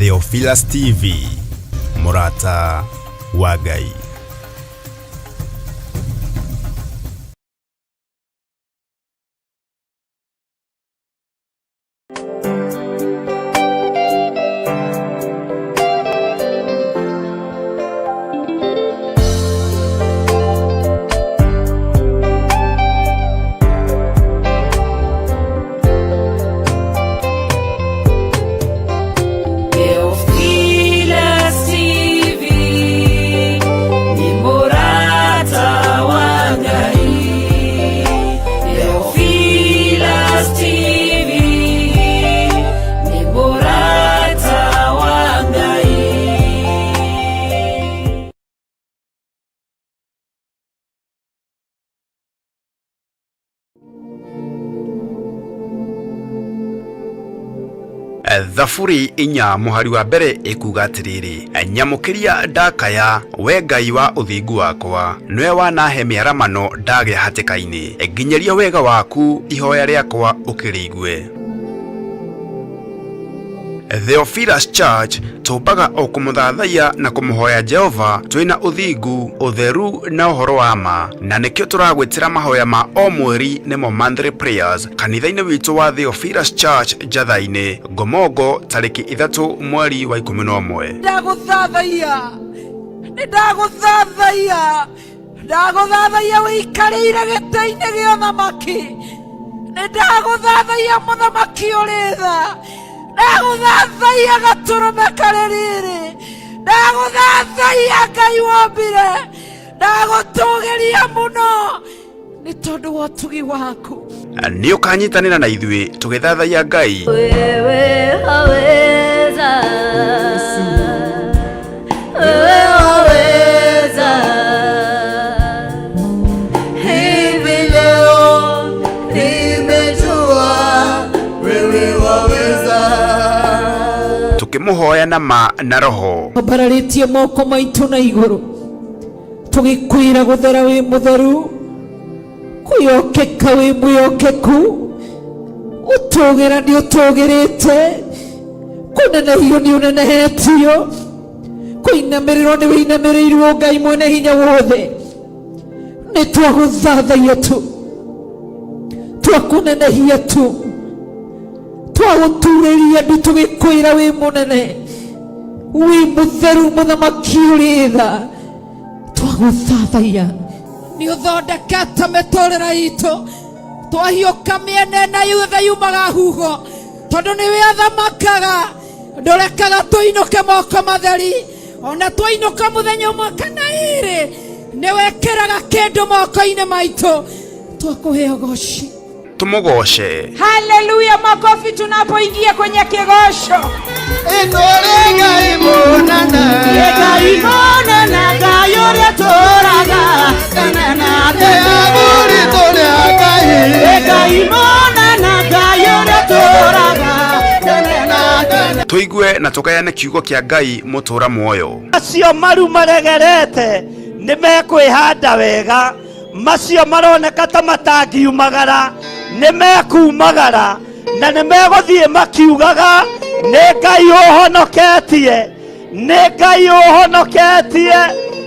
Theophilus TV, mũrata wa Ngai. Theophilus TV ni mũrata wa Ngai. Theophilus TV ni mũrata wa Ngai. Thaburi 4 mũhari wa mbere ĩkuga atĩrĩrĩ, nyamũkĩria ndakaya, we Ngai wa ũthingu wakwa, nĩwe wanahe mĩaramano ndagĩa hatĩka-inĩ, nginyĩria wega waku ihoya rĩakwa ũkĩrĩigue. Theophilus Church tũmbaga o kũmũthathaiya na kũmũhoya Jehova twĩna ũthingu, ũtheru na ũhoro wa ma, na nĩkĩo tũragwĩtĩra mahoya ma o mweri nĩmo monthly prayers kanitha-inĩ witũ wa Theophilus Church Njatha-inĩ, Ngomongo, tarĩki 3 mweri wa 11. Ndagũthathaiya, nĩ ndagũthathaiya, ndagũthathaiya wĩikarĩire gĩtĩ-inĩ gĩa ũthamaki, nĩ ndagũthathaiya mũthamaki ũrĩ tha, ndagũthathaiya gatũrũme karĩ riri, ndagũthathaiya Ngai wombire, ndagũtũgĩria mũno nĩ tondũ wa ũtugi waku. Nĩ ũkanyitanĩra na ithuĩ tũgĩthathaiya Ngai. Wewe waweza, wewe waweza. Hivi leo nimejua wewe waweza. Tũkĩmũhoya na ma na roho. Twambararĩtie moko maitũ na igũrũ tũgĩkwĩra gũthera wĩ mũtheru, kwĩyokeka wĩ mwĩokeku, gũtũgĩra nĩ ũtũgĩrĩte, kũnenehio nĩ ũnenehetio, kũinamĩrĩrwo nĩ wĩinamĩrĩirwo Ngai mwene hinya wothe. Nĩ twagũthathaiya tu, twakũnenehia tu, twagũturĩria ndu tũgĩkwĩra wĩ mũnene, wĩ mũtheru, mũthamaki ũrĩ tha, twagũthathaiya. Nĩ ũthondekete mĩtũrĩre itũ, twahiũka mĩena ĩna yothe yumaga huho, tondũ nĩwe athamakaga, ndũrekaga tũinũke moko matheri, ona twainũka mũthenya ũmwe kana ĩrĩ, nĩwekĩraga kĩndũ moko-inĩ maitũ, twakũhe ũgoci. Tũmũgoce. Haleluya, makofi tunapoingia kwenye kigosho. Ĩtũrĩ Ngai mũnene. Ngai mũnene, Ngai ũrĩa tũraga tene na tene. Athuri tũrĩ a Ngai. Ngai mũnene, Ngai ũrĩa tũraga tene na tene. Tũigue na tũgayane kiugo kĩa Ngai mũtũra muoyo. Macio maru maregerete nĩ mekwĩhanda wega, macio maroneka ta matangiumagara nĩ mekumagara, na nĩ megũthiĩ makiugaga nĩ Ngai ũhonoketie, nĩ Ngai ũhonoketie,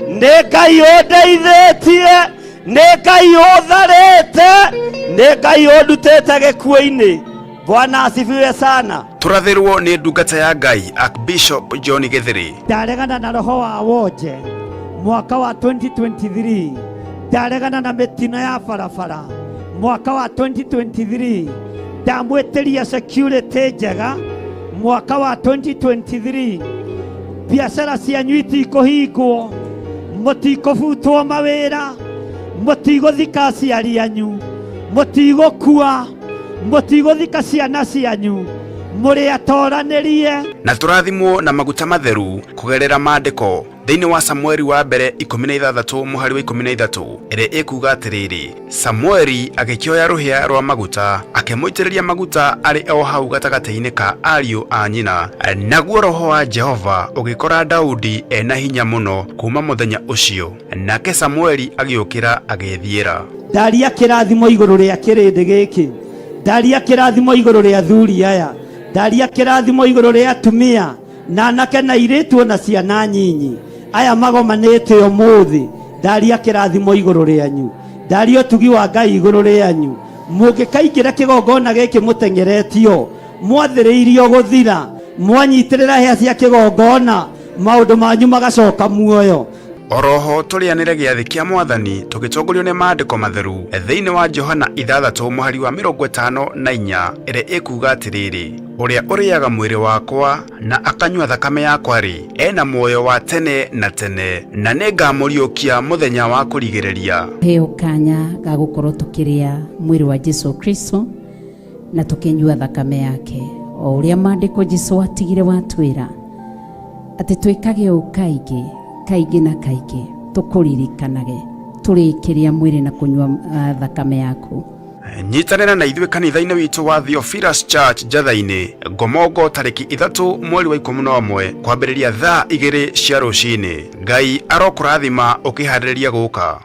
nĩ Ngai ũndeithĩtie, nĩ Ngai ũtharĩte, nĩ Ngai ũndutĩte gĩkuũ-inĩ. Bwana asifiwe sana. Tũrathĩrwo nĩ ndungata ya Ngai Archbishop John Gĩthĩrĩ. Ndaregana na roho wa wonje mwaka wa 2023, ndaregana na mĩtino ya barabara mwaka wa 2023, ndamwĩtĩria security njega mwaka wa 2023, biacara cianyu itikũhingwo, mũtikũbutwo mawĩra, mũtigũthika aciari anyu, mũtigũkua, mũtigũthika ciana cianyu, mũrĩ atoranĩrie. Na tũrathimwo na maguta matheru kũgerera maandĩko thĩinĩ wa Samueli wa mbere 16 mũhari wa 13 ĩrĩa ĩkuga atĩrĩrĩ, Samueli agĩkĩoya rũhĩa rwa maguta akĩmũitĩrĩria maguta arĩ o hau gatagatĩ-inĩ ka ariũ a nyina, naguo roho wa Jehova ũgĩkora Daudi ena hinya mũno kuma mũthenya ũcio, nake Samueli agĩũkĩra agĩĩthiĩra. Ndaria kĩrathimo igũrũ rĩa kĩrĩndĩ gĩkĩ, ndaria kĩrathimo igũrũ rĩa athuri aya, ndaria kĩrathimo igũrũ rĩa atumia. Na anake na airĩtu ona ciana nyinyi aya magomanĩte ũmũthĩ, ndaria kĩrathimo igũrũ rĩanyu, ndaria ũtugi wa Ngai igũrũ rĩanyu. Mũngĩkaingĩra kĩgongona gĩkĩ mũteng'eretio, mwathĩrĩirio gũthira, mwanyitĩrĩra hĩa cia kĩgongona, maũndũ manyu magacoka muoyo. Oroho tũrĩanĩre gĩathĩ kĩa Mwathani tũgĩtongorio nĩ maandĩko matheru thĩinĩ wa Johana ithathatũ mũhari wa 54 ĩrĩa ĩkuuga atĩrĩrĩ, Ũrĩa ũrĩaga mwĩrĩ wakwa na akanyua thakame yakwa-rĩ, e na muoyo wa tene na tene, na nĩngamũriũkia mũthenya wa kũrigĩrĩria. Heo kanya ga gũkorwo tũkĩrĩa mwĩrĩ wa Jesu Kristo na tũkĩnyua thakame yake, o ũrĩa maandĩko Jesu atigire watwĩra atĩ twĩkage ũũ kaingĩ kaingĩ na kaingĩ, tũkũririkanage tũrĩkĩrĩa mwĩrĩ na kũnyua thakame yaku. Nyitanĩra na ithuĩ kanitha-inĩ witũ wa Theophilus Church Njatha-inĩ, Ngomongo, tarĩki 3 mweri wa 11 kwambĩrĩria thaa 2 cia rũcinĩ. Ngai arokũrathima ũkĩharĩrĩria gũka.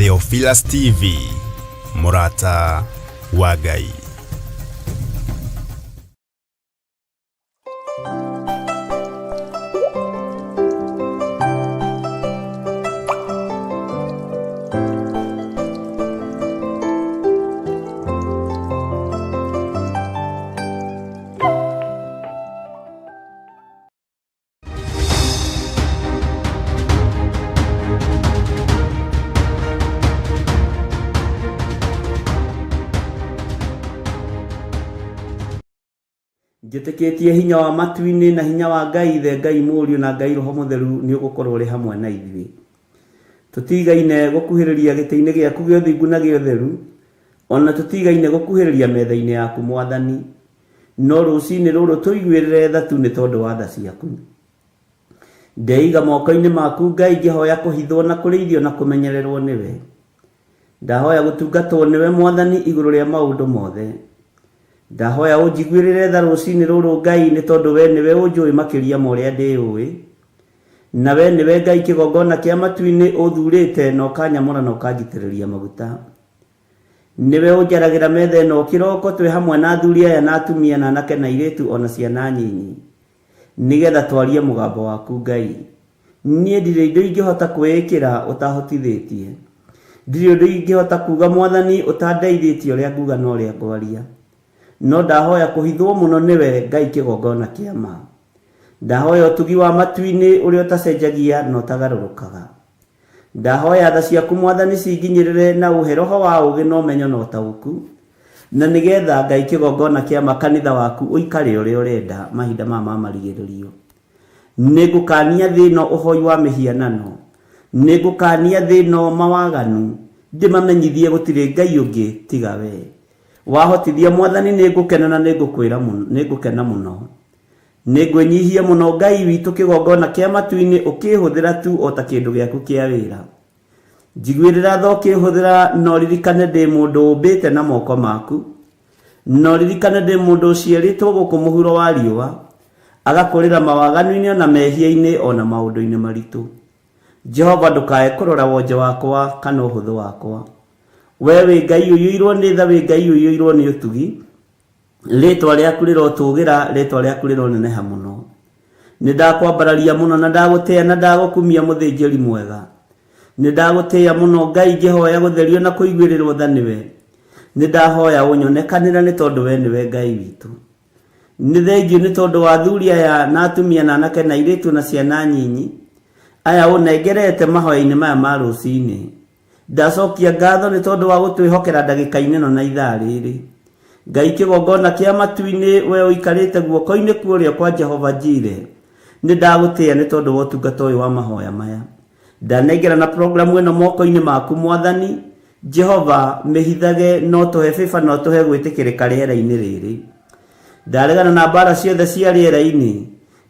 Theophilus TV, mũrata wa Ngai. Njĩtĩkĩtie hinya wa matu-inĩ na hinya wa Ngai Ithe, Ngai Mũriũ na Ngai Roho Mũtheru nĩ ũgũkorwo ũrĩ hamwe na ithuĩ. Tũtigaine gũkuhĩrĩria gĩtĩ-inĩ gĩaku gĩa ũthingu na gĩa ũtheru, ona tũtigaine gũkuhĩrĩria metha-inĩ yaku Mwathani. No rũcinĩ rũrũ tũiguĩrĩre tha tu nĩ tondũ wa tha ciaku. Ndeiga moko-inĩ maku Ngai ngĩhoya kũhithwo na kũrĩithio na kũmenyererwo nĩwe. Ndahoya gũtungatwo nĩwe Mwathani igũrũ rĩa maũndũ mothe. Ndahoya ũnjiguĩrĩre tha rũcinĩ rũrũ Ngai nĩ tondũ we nĩwe ũnjũĩ makĩria ma ũrĩa ndĩũĩ. Na we nĩwe Ngai kĩgongona kĩa matu-inĩ ũthurĩte na ũkanyamũra na ũkanjitĩrĩria maguta. Nĩwe ũnjaragĩra metha ĩno kĩroko twĩ hamwe na athuri aya na atumia na anake na airĩtu ona ciana nyinyi, nĩgetha twarie mũgambo waku Ngai. Niĩ ndirĩ indo ingĩhota kwĩĩkĩra ũtahotithĩtie. Ndirĩ ũndũ ingĩhota kuga Mwathani ũtandeithĩtie ũrĩa nguga na ũrĩa ngwaria. No ndahoya kũhithwo mũno nĩwe Ngai kĩgongona kĩa ma. Ndahoya ũtugi wa matu-inĩ ũrĩa ũtacenjagia na ũtagarũrũkaga. Ndahoya tha ciaku Mwathani cinginyĩrĩre na ũhe roho wa ũũgĩ na ũmenyo na ũtaũku, na nĩgetha Ngai kĩgongona kĩa ma kanitha waku ũikare ũrĩa ũrenda mahinda maya ma marigĩrĩrio. Nĩngũkaania thĩ ĩno ũhoi wa mĩhianano, nĩngũkaania thĩ ĩno mawaganu, ndĩmamenyithie gũtirĩ Ngai ũngĩ tiga wee. Wahotithia Mwathani nĩngũkena na nĩngũkwĩra nĩngũkena mũno. Nĩngwĩnyihia mũno Ngai witũ kĩgongona kĩa matu-inĩ ũkĩhũthĩra tu o ta kĩndũ gĩaku kĩa wĩra. Njiguĩrĩra tha ũkĩhũthĩra na ũririkane ndĩ mũndũ ũmbĩte na moko maku. Na ũririkane ndĩ mũndũ ũciarĩtwo gũkũ mũhuro wa riũa, agakũrĩra mawaganu-inĩ o na mehia-inĩ o na maũndũ-inĩ maritũ. Jehova ndũkae kũrora wonje wakwa kana ũhũthũ wakwa. Wee wĩ Ngai ũiyũirwo nĩ tha, wĩ Ngai ũiyũirwo nĩ ũtugi. Rĩĩtwa rĩaku rĩrotũũgĩra, rĩĩtwa rĩaku rĩroneneha mũno. Nĩndakwambararia mũno na ndagũtĩĩa na ndagũkumia mũthĩnjĩri mwega. Nĩndagũtĩĩa mũno Ngai ngĩhoya gũtherio na kũiguĩrĩrwo tha nĩwe. Nĩndahoya ũnyonekanĩre nĩ tondũ we nĩwe Ngai witũ. Nĩ thengiũ nĩ tondũ wa athuri aya na atumia na anake na airĩtu na ciana nyinyi, aya ũnengerete mahoya-inĩ maya ma rũcinĩ. Ndacokia ngatho nĩ tondũ wa gũtwĩhokera ndagĩka-inĩ ĩno na ithaa rĩrĩ. Ngai kĩgongona kĩa matu-inĩ, we ũikarĩte guoko-inĩ kwa ũrĩo kwa Jehova Jire, nĩ ndagũtĩĩa nĩ tondũ wa ũtungata ũyũ wa mahoya maya. Ndanengerana programu ĩno moko-inĩ maku Mwathani, Jehova, mĩhithage na ũtũhe favor na ũtũhe gwĩtĩkĩrĩka rĩera-inĩ rĩrĩ. Ndaregana na mbara ciothe cia rĩera-inĩ.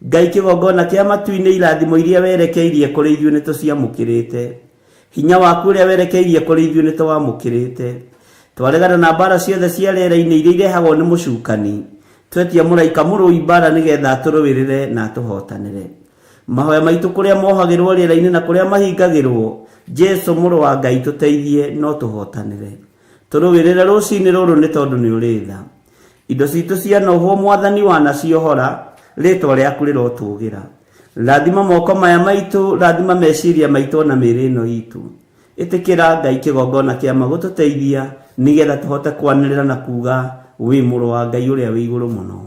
Ngai kĩgongona kĩa matu-inĩ irathimo iria werekeirie kũrĩ ithuĩ nĩ tũciamũkĩrĩte. Hinya waku ũrĩa werekeirie kũrĩ ithuĩ nĩ tũwamũkĩrĩte. Twaregana na mbara ciothe cia rĩera-inĩ iria irehagwo nĩ mũcukani. Twetia mũraika mũrũi mbara nĩgetha atũrũĩrĩre na atũhotanĩre. Mahoya maitũ kũrĩa mohagĩrwo rĩera-inĩ na kũrĩa mahingagĩrwo, Jesu mũrũ wa Ngai tũteithie no tũhotanĩre. Tũrũĩrĩre rũcinĩ rũrũ nĩ tondũ nĩ ũrĩ tha. Indo citũ cianohwo Mwathani wanaciohora, rĩtwa rĩaku rĩrotũgĩra. Rathima moko maya maitũ, rathima meciria maitũ ona mĩĩrĩ ĩno itũ. Ĩtĩkĩra Ngai kĩgongona kĩa ma gũtũteithia nĩgetha tũhote kwanĩrĩra na kuga wĩ mũrũ wa Ngai ũrĩa wĩ igũrũ mũno.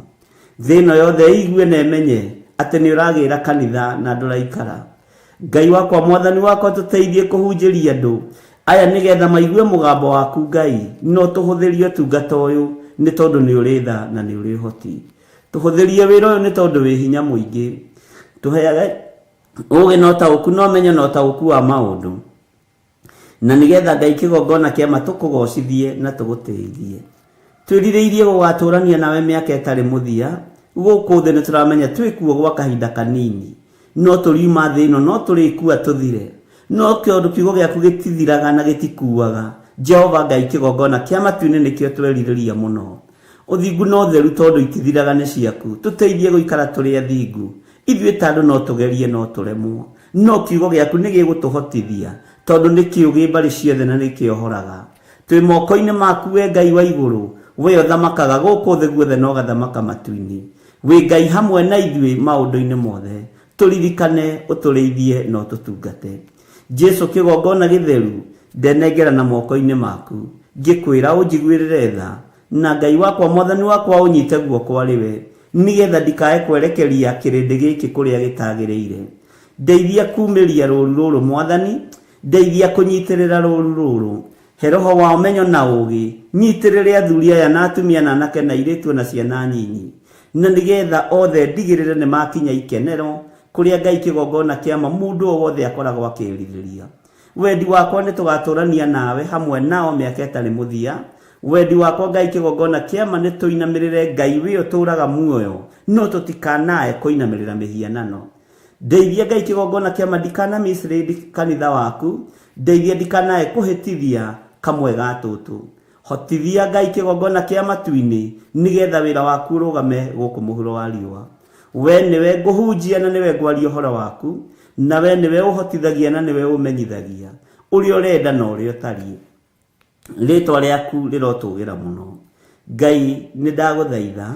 Thĩ ĩno yothe ĩigue na ĩmenye atĩ nĩ ũragĩra kanitha na ndũraikara. Ngai wakwa Mwathani wakwa tũteithie kũhunjĩria andũ aya nĩgetha maigue mũgambo waku Ngai na ũtũhũthĩrie ũtungata ũyũ nĩ tondũ nĩ ũrĩ tha na nĩ ũrĩ ũhoti. Tũhũthĩrie wĩra ũyũ nĩ tondũ wĩ hinya mũingĩ. Tũheage ũũgĩ na ũtaũku na ũmenyo na ũtaũku wa maũndũ. Na nĩgetha Ngai kĩgongona kĩa ma tũkũgocithie na tũgũtĩithie. Twĩrirĩirie gũgatũrania nawe mĩaka ĩtarĩ mũthia, gũkũ thĩ nĩtũramenya twĩ kuo gwa kahinda kanini. No tũriuma thĩ ĩno no tũrĩkua tũthire. No tondũ kiugo gĩaku gĩtithiraga na gĩtikuaga, Jehova Ngai kĩgongona kĩa matu-inĩ nĩkĩo twerirĩria mũno. Ũthingu na ũtheru tondũ itithiraga nĩ ciaku, tũteithie gũikara tũrĩ athingu. Ithuĩ ta andũ no tũgerie no tũremwo, no kiugo gĩaku nĩ gĩgũtũhotithia, tondũ nĩ kĩũgĩ mbarĩ ciothe na nĩ kĩohoraga. Twĩ moko-inĩ maku wee Ngai wa igũrũ, wee ũthamakaga gũkũ thĩ guothe na ũgathamaka matu-inĩ. Wĩ Ngai hamwe na ithuĩ maũndũ-inĩ mothe. Tũririkane, ũtũrĩithie na ũtũtungate. Jesu kĩgongona gĩtheru, ndenengerana moko-inĩ maku, ngĩkwĩra ũnjiguĩrĩre tha, na Ngai wakwa Mwathani wakwa ũnyite guoko arĩ we, nĩgetha ndikae kwerekeria kĩrĩndĩ gĩkĩ kũrĩa gĩtagĩrĩire. Ndeithia kumĩria rũũru rũrũ Mwathani, ndeithia kũnyitĩrĩra rũũru rũrũ. He roho wa ũmenyo na ũũgĩ, nyitĩrĩre athuri aya na atumia na anake na airĩtu o na ciana nyinyi, na nĩgetha othe ndigĩrĩre nĩ makinya ikenero kũrĩa Ngai kĩgongona kĩa ma mũndũ o wothe akoragwo akĩĩrirĩria. Wendi wakwa nĩ tũgatũrania nawe hamwe nao mĩaka ĩtarĩ mũthia. Wendi wakwa Ngai kĩgongona kĩa ma nĩ tũinamĩrĩre Ngai wĩ ũtũraga muoyo, no tũtikanae kũinamĩrĩra mĩhianano. Ndeithia Ngai kĩgongona kĩa ma ndikana mislead kanitha waku, ndeithia ndikanae kũhĩtithia kamwe ga tũtũ. Hotithia Ngai kĩgongona kĩa matu-inĩ nĩgetha wĩra waku ũrũgame gũkũ mũhuro wa riũa. We nĩwe ngũhunjia na nĩwe ngwaria ũhoro waku, na we nĩwe ũhotithagia na nĩwe ũmenyithagia ũrĩa ũrenda na ũrĩa ũtariĩ. Rĩtwa rĩaku rĩrotũgĩra mũno. Ngai, nĩ ndagũthaitha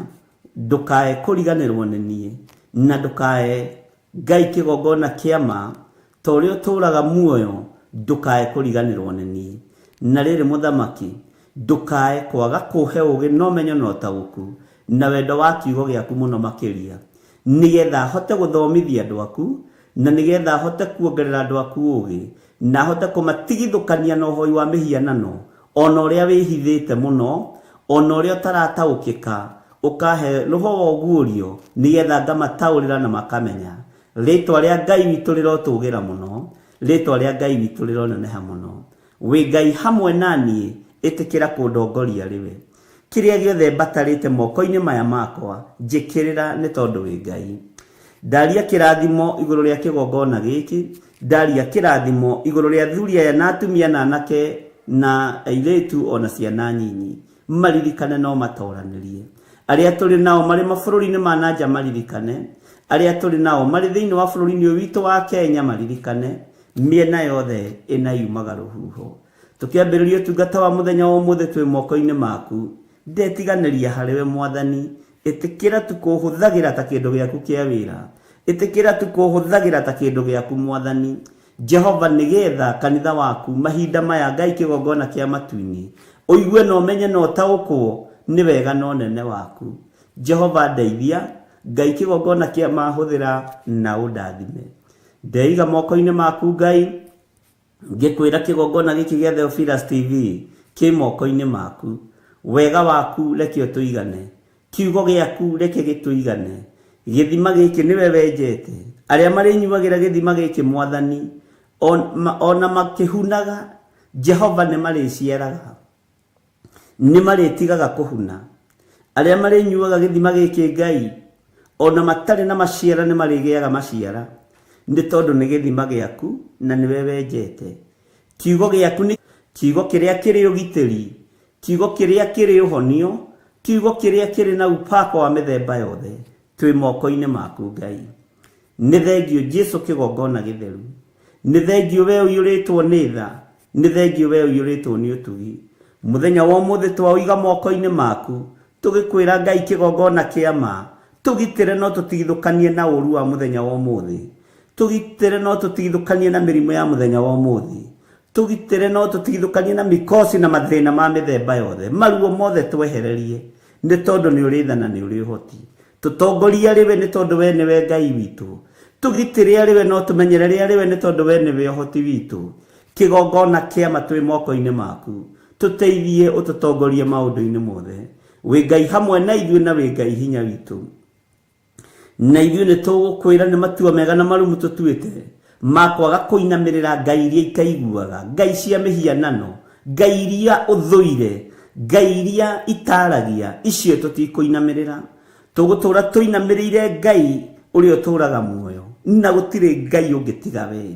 ndũkae kũriganĩrwo nĩ niĩ, na ndũkae Ngai kĩgongona kĩa ma, ta ũrĩa ũtũũraga muoyo, ndũkae kũriganĩrwo nĩ niĩ. Na rĩrĩ mũthamaki, ndũkae kwaga kũhe ũũgĩ na ũmenyo na ũtaũku, na wendo wa kiugo gĩaku mũno makĩria, nĩgetha hote gũthomithia andũ aku, na nĩgetha hote kuongerera andũ aku ũũgĩ, na hote kũmatigithũkania na ũhoi wa mĩhianano, ona ũrĩa wĩhithĩte mũno, ona ũrĩa ũtarataũkĩka, ũkahe roho wa ũguũrio, nĩgetha ngamataũrĩra na makamenya. Rĩtwa rĩa Ngai witũ rĩrotũgĩra mũno, rĩtwa rĩa Ngai witũ rĩroneneha mũno. Wĩ Ngai hamwe na niĩ, ĩtĩkĩra kũndongoria rĩwe. Kĩrĩa gĩothe mbatarĩte moko-inĩ maya makwa, njĩkĩrĩra nĩ tondũ wĩ Ngai. Ndaria kĩrathimo igũrũ rĩa kĩgongona gĩkĩ, ndaria kĩrathimo igũrũ rĩa athuri aya na atumia na anake na airĩtu ona ciana nyinyi. Maririkane no matoranĩrie. Arĩa tũrĩ nao marĩ mabũrũri-inĩ ma na nja maririkane, arĩa tũrĩ nao marĩ thĩinĩ wa bũrũri-inĩ ũyũ witũ wa Kenya maririkane, mĩena yothe ĩna yumaga rũhuho. Tũkĩambĩrĩria ũtungata wa mũthenya wa ũmũthĩ twĩ moko-inĩ maku. Ndetiganĩria harĩwe Mwathani, ĩtĩkĩra tu kũhũthagĩra ta kĩndũ gĩaku kĩa wĩra. Ĩtĩkĩra tu kũhũthagĩra ta kĩndũ gĩaku Mwathani. Jehova, nĩgetha kanitha waku mahinda maya Ngai kĩgongona kĩa matu-inĩ ũigue na ũmenye na ũtaũkwo nĩ wega na ũnene waku. Jehova ndeithia, Ngai kĩgongona kĩa mahũthĩra na ũndathime. Ndeiga moko-inĩ maku Ngai, ngĩkwĩra kĩgongona gĩkĩ gĩa Theophilus TV kĩ moko-inĩ maku. Wega waku reke ũtũigane, kiugo gĩaku reke gĩtũigane. Gĩthima gĩkĩ nĩwe wenjete, arĩa marĩnyuagĩra gĩthima gĩkĩ Mwathani, ona makĩhunaga, Jehova nĩ marĩciaraga, nĩ marĩtigaga kũhuna. Arĩa marĩnyuaga gĩthima gĩkĩ Ngai, ona matarĩ na maciara nĩ marĩgĩaga maciara, nĩ tondũ nĩ gĩthima gĩaku na nĩwe wenjete. Kiugo gĩaku nĩ kiugo kĩrĩa kĩrĩ ũgitĩri, kiugo kĩrĩa kĩrĩ ũhonio, kiugo kĩrĩa kĩrĩ na upako wa mĩthemba yothe. Twĩ moko-inĩ maku Ngai. Nĩ thengio Jesu kĩgongona gĩtheru. Nĩ thengio we ũiyũrĩtwo nĩ tha. Nĩ thengio we ũiyũrĩtwo nĩ ũtugi. Mũthenya wa ũmũthĩ twaũiga moko-inĩ maku, tũgĩkwĩra Ngai kĩgongona kĩa ma, tũgitĩre no tũtigithũkanie na ũru wa mũthenya wa ũmũthĩ. Tũgitĩre no tũtigithũkanie na mĩrimũ ya mũthenya wa ũmũthĩ. Tũgitĩre no tũtigithũkanie na mikosi na mathĩna ma mĩthemba yothe. Maruo mothe twehererie, nĩ tondũ nĩ ũrĩ tha na nĩ ũrĩ ũhoti. Tũtongorie arĩ we nĩ tondũ we nĩwe Ngai witũ. Tũgitĩre arĩ we no tũmenyerere arĩ we nĩ tondũ we nĩwe ũhoti witũ. Kĩgongona kĩa ma twĩ moko-inĩ maku. Tũteithie ũtũtongorie maũndũ-inĩ mothe. Wĩ Ngai hamwe na ithuĩ na wĩ Ngai hinya witũ. Na ithuĩ nĩ tũgũkwĩra nĩ matua mega na marũmu tũtuĩte ma kwaga kũinamĩrĩra ngai iria itaiguaga, ngai cia mĩhianano, ngai iria ũthũire, ngai iria itaragia, icio tũtikũinamĩrĩra. Tũgũtũũra tũinamĩrĩire Ngai ũrĩa ũtũũraga muoyo, na gũtirĩ Ngai ũngĩ tiga we.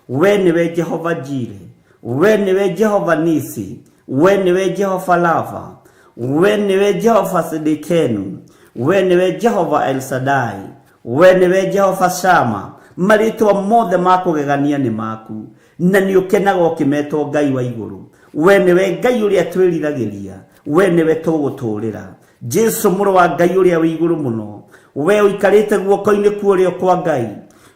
We nĩwe Jehova Jire, we nĩwe Jehova Nisi, we nĩwe Jehova Rafa, we nĩwe Jehova Sidikenu, we nĩwe Jehova El Shaddai, we nĩwe Jehova Shama. Marĩtwa mothe ma kũgegania nĩ maku, na nĩ ũkenaga ũkĩmetwo Ngai wa igũrũ. We nĩwe Ngai ũrĩa twĩriragĩria, we nĩwe tũgũtũũrĩra. Jesu mũrũ wa Ngai ũrĩa wĩ igũrũ mũno, we ũikarĩte guoko-inĩ kwa ũrĩo kwa Ngai,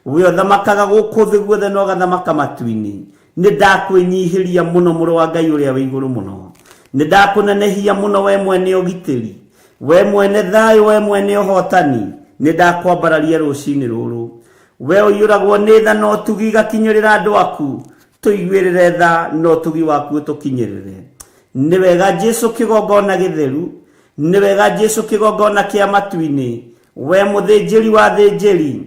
we ũthamakaga gũkũ thĩ guothe na ũgathamaka matu-inĩ. Nĩ ndakwĩnyihĩria mũno mũrũ wa Ngai ũrĩa wĩ igũrũ mũno. Nĩ ndakũnenehia mũno we mwene ũgitĩri, we mwene thayũ, we mwene ũhotani. Nĩ ndakwambararia rũcinĩ rũrũ. We ũiyũragwo nĩ tha na ũtugi igakinyĩrĩra andũ aku, tũiguĩrĩre tha na ũtugi waku ũtũkinyĩrĩre. Nĩ wega Jesu kĩgongona gĩtheru, nĩ wega Jesu kĩgongona kĩa matu-inĩ, we mũthĩnjĩri wa thĩnjĩri,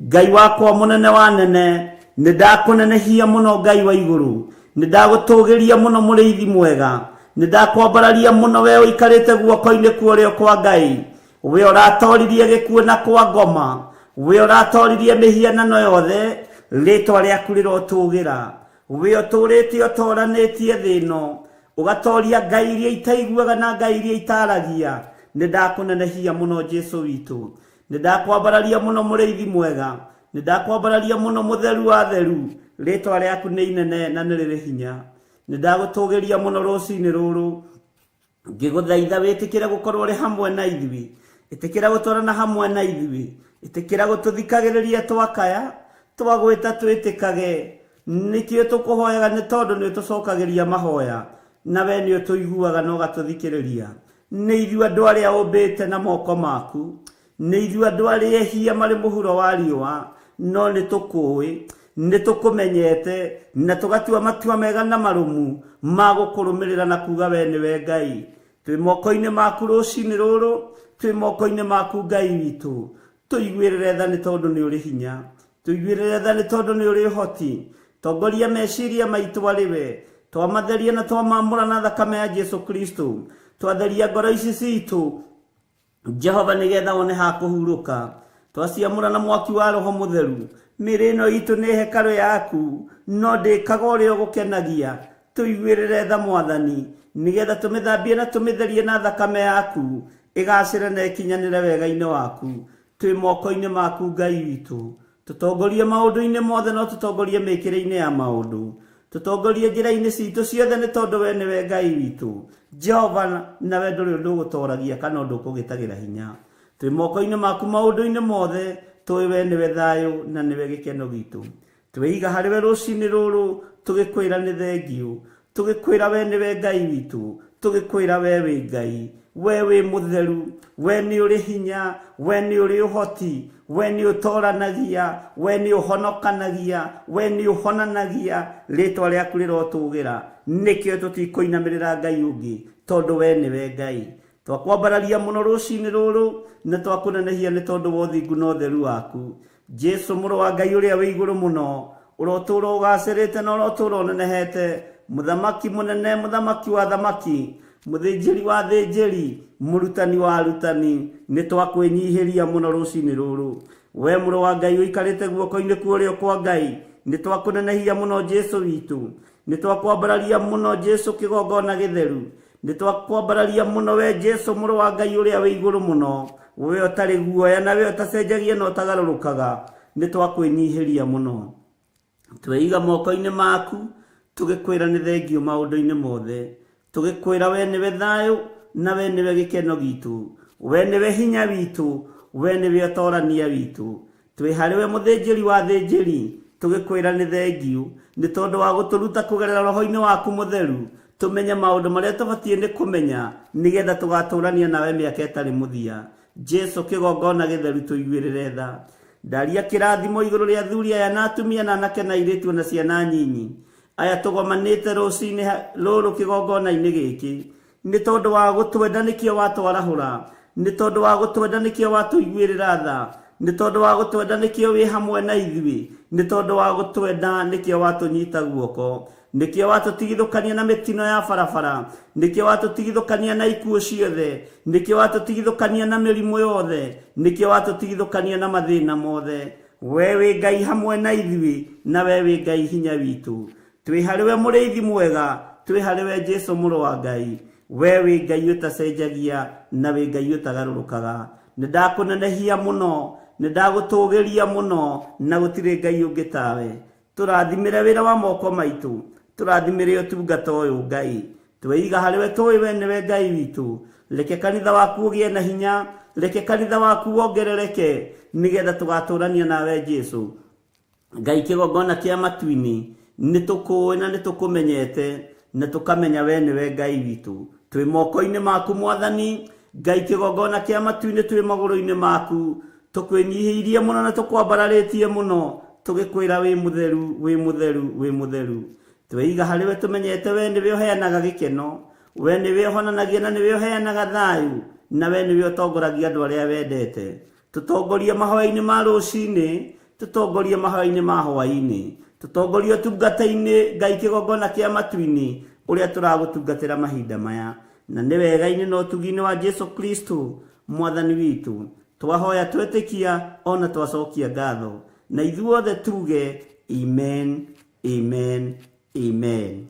Ngai wakwa mũnene wa nene, nĩ ndakũnenehia mũno Ngai wa igũrũ, nĩ ndagũtũgĩria mũno mũrĩithi mwega, nĩ ndakwambararia mũno we ũikarĩte guoko-inĩ kwa ũrĩo kwa Ngai, we ũratoririe gĩkuũ na kwa ngoma, we ũratoririe mĩhianano yothe, rĩtwa rĩaku rĩrotũgĩra. We ũtũũrĩte ũtoranĩtie thĩ ĩno, ũgatoria ngai iria itaiguaga na ngai iria itaragia. Nĩ ndakũnenehia mũno Jesu witũ, nĩ ndakwambararia mũno mũrĩithi mwega, nĩ ndakwambararia mũno mũtheru wa theru. Rĩtwa rĩaku nĩ inene na nĩ rĩrĩ hinya. Nĩ ndagũtũgĩria mũno rũcinĩ rũrũ, ngĩgũthaitha wĩtĩkĩre gũkorwo ũrĩ hamwe na ithuĩ, ĩtĩkĩra gũtwarana hamwe na ithuĩ, ĩtĩkĩra gũtũthikagĩrĩria twakaya, twagwĩta twĩtĩkage. Nĩkĩo tũkũhoyaga nĩ tondũ nĩ ũtũcokagĩria mahoya, na we nĩ ũtũiguaga na ũgatũthikĩrĩria. Nĩ ithuĩ andũ arĩa ũmbĩte na moko maku, nĩ ithuĩ andũ arĩa ehia marĩ mũhuro wa riũa, no nĩ tũkũĩ, nĩ tũkũmenyete, na tũgatua matua mega na marũmu ma gũkũrũmĩrĩra na kuga we nĩwe Ngai. Twĩ moko-inĩ maku rũcinĩ rũrũ, twĩ moko-inĩ maku Ngai witũ. Tũiguĩrĩre tha nĩ tondũ nĩ ũrĩ hinya, tũiguĩrĩre tha nĩ tondũ nĩ ũrĩ ũhoti. Tongoria meciria maitũ arĩ we, twamatheria na twamamũra na thakame ya Jesu Kristo. Twatheria ngoro ici citũ Jehova nĩgetha wone ha kũhurũka. Twaciamũra na mwaki wa Roho Mũtheru. Mĩĩrĩ ĩno itũ nĩ hekarũ yaku, no ndĩkaga ũrĩa ũgũkenagia. Tũiguĩrĩre tha Mwathani, nĩgetha tũmĩthambie na tũmĩtherie na thakame yaku, ĩgacĩre na ĩkinyanĩre wega-inĩ waku. Twĩ moko-inĩ maku Ngai witũ. Tũtongorie maũndũ-inĩ mothe, no tũtongorie mĩkĩre-inĩ ya maũndũ. Tũtongorie njĩra-inĩ citũ ciothe nĩ tondũ we nĩwe Ngai witũ. Jehova, nawe ndũrĩ ũndũ ũgũtoragia kana ũndũ ũkũgĩtagĩra hinya. Twĩ moko-inĩ maku maũndũ-inĩ mothe, tũĩ we nĩwe thayũ na nĩwe gĩkeno gitũ. Twĩiga harĩ we rũcinĩ rũrũ, tũgĩkwĩra nĩ thengiũ, tũgĩkwĩra we nĩwe Ngai witũ, tũgĩkwĩra we wĩ Ngai, we wĩ mũtheru, we nĩ ũrĩ hinya, we nĩ ũrĩ ũhoti, we nĩ ũtoranagia, we nĩ ũhonokanagia, we nĩ ũhonanagia. Rĩtwa rĩaku rĩrotũgĩra. Nĩkĩo tũtikũinamĩrĩra Ngai ũngĩ, tondũ we nĩwe Ngai. Twakwambararia mũno rũcinĩ rũrũ, na twakũnenehia nĩ tondũ wa ũthingu na ũtheru waku. Jesu mũrũ wa Ngai ũrĩa wĩ igũrũ mũno, ũrotũũra ũgacĩrĩte na ũrotũũra ũnenehete, mũthamaki mũnene, mũthamaki wa thamaki, mũthĩnjĩri wa thĩnjĩri, mũrutani wa arutani, nĩ twakwĩnyihĩria mũno rũcinĩ rũrũ. We mũrũ wa Ngai ũikarĩte guoko-inĩ kwa ũrĩo kwa Ngai, nĩ twakũnenehia mũno Jesu witũ, nĩ twakwambararia mũno Jesu kĩgongona gĩtheru, nĩ twakwambararia mũno we Jesu mũrũ wa Ngai ũrĩa wĩ igũrũ mũno, we ũtarĩ guoya na we ũtacenjagia na ũtagarũrũkaga, nĩ twakwĩnyihĩria mũno. Tweiga moko-inĩ maku, tũgĩkwĩra nĩ thengiũ maũndũ-inĩ mothe, tũgĩkwĩra we nĩwe thayũ na we nĩwe gĩkeno gitũ, we nĩwe hinya witũ, we nĩwe ũtorania witũ. Twĩ harĩ we mũthĩnjĩri wa thĩnjĩri, tũgĩkwĩra nĩ thengiũ nĩ tondũ wa gũtũruta kũgerera roho-inĩ waku mũtheru, tũmenye maũndũ marĩa tũbatiĩ nĩ kũmenya nĩgetha tũgatũrania nawe mĩaka ĩtarĩ mũthia. Jesu kĩgongona gĩtheru, tũiguĩrĩre tha. Ndaria kĩrathimo igũrũ rĩa athuri aya na atumia na anake na airĩtu na ciana nyinyi aya tũgomanĩte rũcinĩ rũrũ kĩgongona-inĩ gĩkĩ, nĩ tondũ wa gũtwenda nĩkĩo watwarahũra, nĩ tondũ wa gũtwenda nĩkĩo watũiguĩrĩra tha, nĩ tondũ wa gũtwenda nĩkĩo wĩ hamwe na ithuĩ, nĩ tondũ wa gũtwenda nĩkĩo watũnyita guoko, nĩkĩo watũtigithũkania na mĩtino ya barabara, nĩkĩo watũtigithũkania na ikuũ ciothe, nĩkĩo watũtigithũkania na mĩrimũ yothe, nĩkĩo watũtigithũkania na mathĩna mothe. We wĩ Ngai hamwe na ithuĩ, na we wĩ Ngai hinya witũ. Twĩ harĩ we mũrĩithi mwega, twĩ harĩ we Jesu mũrũ wa Ngai. We wĩ Ngai ũtacenjagia na wĩ Ngai ũtagarũrũkaga. Nĩ ndakũnenehia mũno, nĩ ndagũtũgĩria mũno, na gũtirĩ Ngai ũngĩ tawe. Tũrathimĩre wĩra wa moko maitũ, tũrathimĩre ũtungata ũyũ Ngai. Tweiga harĩ we tũĩ we nĩwe Ngai witũ. Reke kanitha waku ũgĩe na hinya, reke kanitha waku wongerereke, nĩgetha tũgatũrania nawe Jesu. Ngai kĩgongona kĩa matu-inĩ, nĩ tũkũĩ na nĩ tũkũmenyete, na tũkamenya we nĩwe Ngai witũ. Twĩ moko-inĩ maku Mwathani, Ngai kĩgongona kĩa matu-inĩ, twĩ magũrũ-inĩ maku, tũkwĩnyihĩirie mũno na tũkwambararĩtie mũno, tũgĩkwĩra wĩ mũtheru, wĩ mũtheru, wĩ mũtheru. Tweiga harĩ we tũmenyete we nĩwe ũheanaga gĩkeno, we nĩwe ũhonanagia na nĩwe ũheanaga thayũ, na we nĩwe ũtongoragia andũ arĩa wendete. Tũtongorie mahoya-inĩ ma rũcinĩ, tũtongorie mahoya-inĩ ma hwaĩ-inĩ, tũtongorie ũtungata-inĩ Ngai kĩgongona kĩa matu-inĩ ũrĩa tũragũtungatĩra mahinda maya, na nĩ wega-inĩ na ũtugi-inĩ wa Jesu Kristo Mwathani witũ. Twahoya twetĩkia ona twacokia ngatho, na ithuothe tuge amen, amen, amen.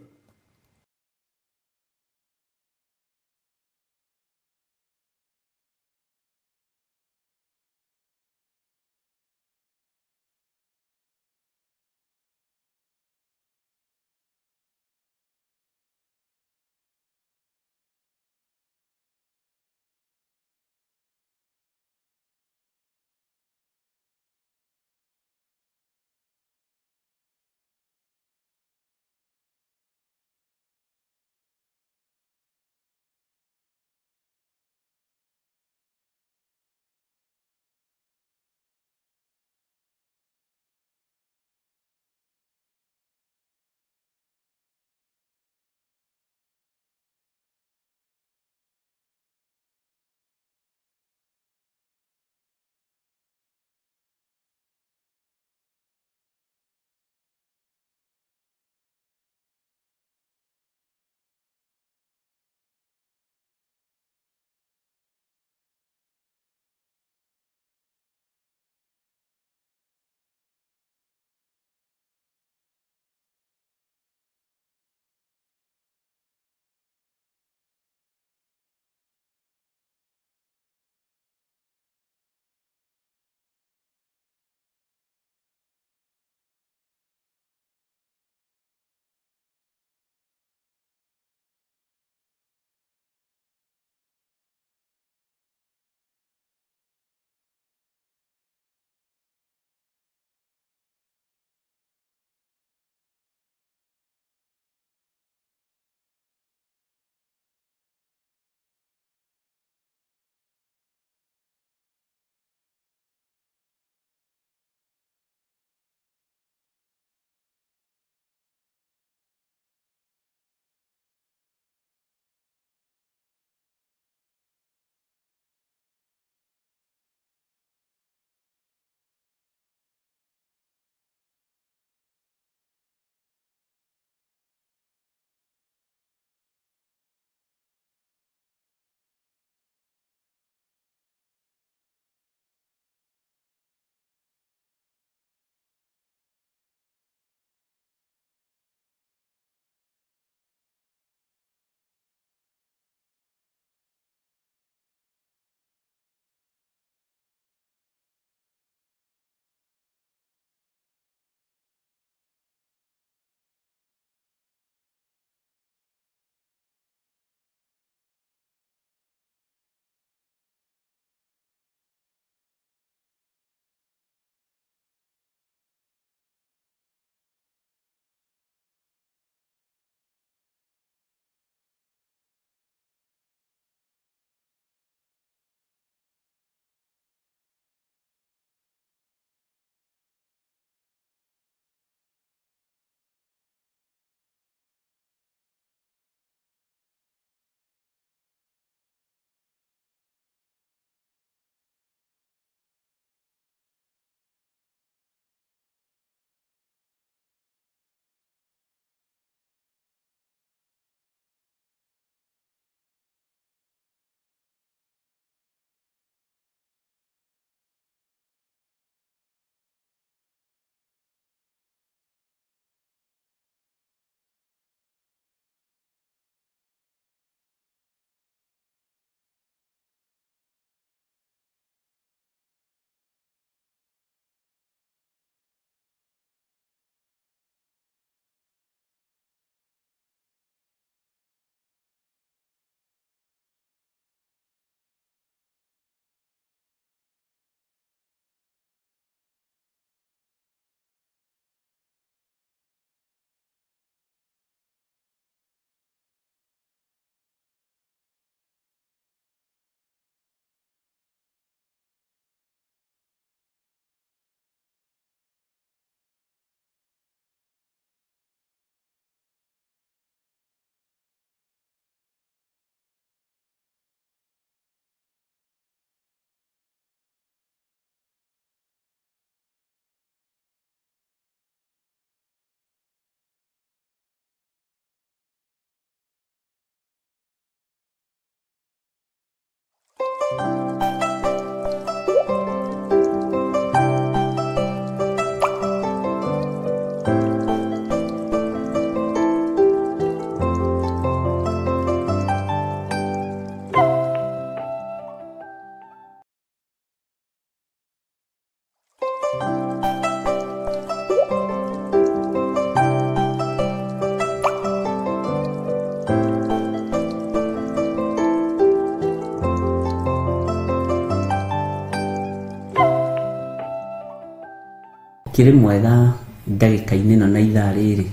Kĩrĩ mwega ndagĩka-inĩ ĩno na ithaa rĩrĩ,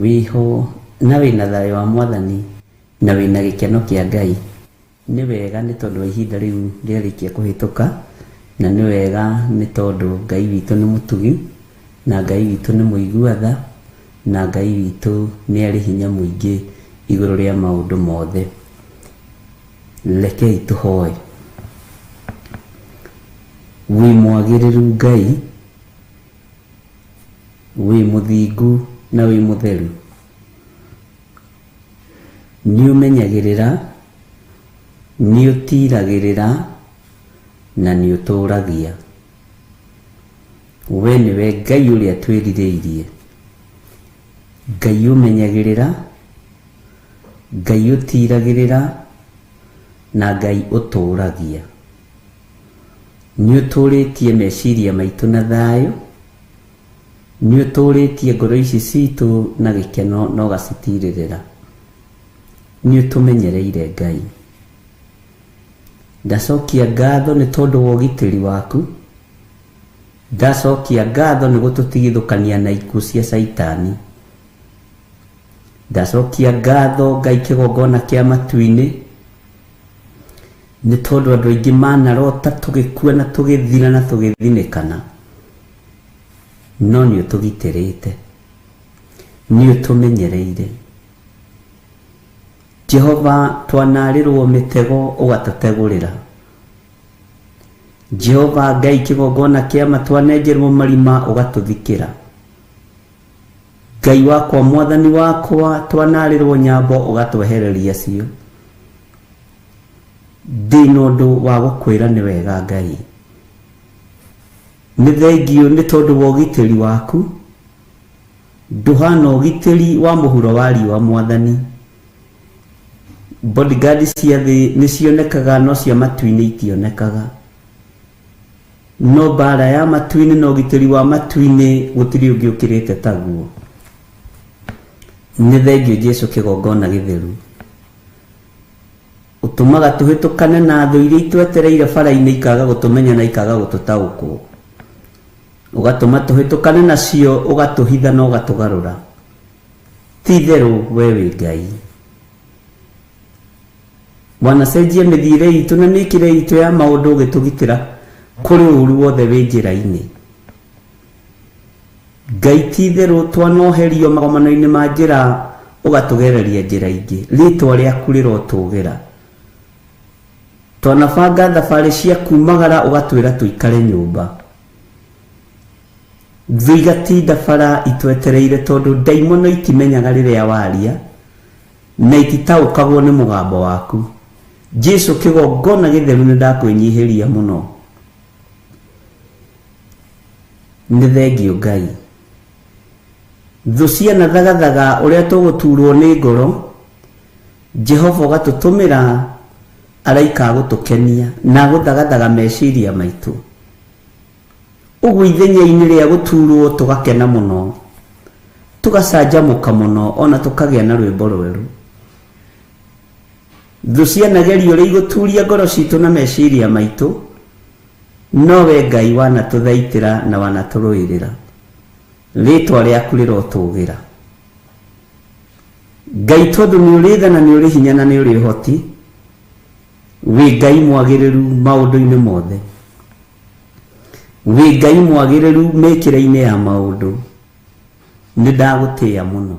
wĩho na wĩna thayũ wa Mwathani na wĩna gĩkeno kĩa Ngai. Nĩ wega nĩ tondũ wa ihinda rĩu rĩarĩkia kũhĩtũka, na nĩ wega nĩ tondũ Ngai witũ nĩ mũtugi, na Ngai witũ nĩ mũigua tha, na Ngai witũ nĩ arĩ hinya mũingĩ igũrũ rĩa maũndũ mothe. Rekei tũhoe. Wĩ mwagĩrĩru Ngai, wĩ mũthingu na wĩ mũtheru. Nĩ ũmenyagĩrĩra, nĩ ũtiragĩrĩra na nĩ ũtũragia. We nĩwe Ngai ũrĩa twĩrirĩirie. Ngai ũmenyagĩrĩra, Ngai ũtiragĩrĩra na Ngai ũtũragia. Nĩ ũtũrĩtie meciria maitũ na thayũ, nĩ ũtũrĩtie ngoro ici citũ na gĩkeno na ũgacitirĩrĩra. Nĩ ũtũmenyereire Ngai. Ndacokia ngatho nĩ tondũ wa ũgitĩri waku. Ndacokia ngatho nĩ gũtũtigithũkania na ikuũ cia Caitani. Ndacokia ngatho Ngai kĩgongona kĩa matu-inĩ nĩ tondũ andũ aingĩ manarota tũgĩkua na tũgĩthira na tũgĩthinĩkana, no nĩ ũtũgitĩrĩte, nĩ ũtũmenyereire. Jehova, twanarĩrwo mĩtego ũgatũtegũrĩra. Jehova Ngai kĩgongona kĩa ma twanenjerwo marima ũgatũthikĩra. Ngai wakwa, Mwathani wakwa, twanarĩrwo nyambo ũgatwehereria cio. Ndĩna ũndũ wa gũkwĩra nĩ wega Ngai. Nĩ thengio nĩ tondũ wa ũgitĩri waku. Ndũhana ũgitĩri wa mũhuro wa riũa Mwathani. Bodyguard cia thĩ nĩ cionekaga no cia matu-inĩ itionekaga. No mbara ya matu-inĩ na ũgitĩri wa matu-inĩ gũtirĩ ũngĩ ũkĩrĩte taguo. Nĩ thengio Jesu kĩgongona gĩtheru. Ũtũmaga tũhĩtũkane na thũ iria itwetereire bara-inĩ ikaga gũtũmenya na ikaga gũtũtaũkwo. Ũgatũma tũhĩtũkane nacio, ũgatũhitha na ũgatũgarũra. Ti itherũ we wĩ Ngai. Wanacenjia mĩthiĩre itũ na mĩkĩre itũ ya maũndũ ũgĩtũgitĩra kũrĩ ũru wothe wĩ njĩra-inĩ. Ngai ti itherũ twanoherio magomano-inĩ ma njĩra ũgatũgereria njĩra ingĩ. Rĩtwa rĩaku rĩrotũgĩra. Twanabanga thabarĩ cia kumagara ũgatwĩra tũikare nyũmba. Thũ igatinda bara itwetereire tondũ ndaimono itimenyaga rĩrĩa waria na ititaũkagwo nĩ mũgambo waku. Jesu kĩgongona gĩtheru nĩ ndakwĩnyihĩria mũno. Nĩ thengio Ngai. Thũ cianathagathaga ũrĩa tũgũturwo nĩ ngoro, Jehova ũgatũtũmĩra araika agũtũkenia na agũthagathaga meciria maitũ. Ũguo ithenya-inĩ rĩa gũturwo tũgakena mũno, tũgacanjamũka mũno ona tũkagĩa na rwĩmbo rwerũ. Thũ cianageria ũrĩa igũturia ngoro citũ na meciria maitũ, nowe Ngai wanatũthaitĩra na wanatũrũĩrĩra. Rĩtwa rĩaku rĩrotũgĩra. Ngai tondũ nĩ ũrĩ tha na nĩ ũrĩ hinya na nĩ ũrĩ ũhoti, wĩ Ngai mwagĩrĩru maũndũ-inĩ mothe. Wĩ Ngai mwagĩrĩru mĩkĩre-inĩ ya maũndũ. Nĩ ndagũtĩĩa mũno.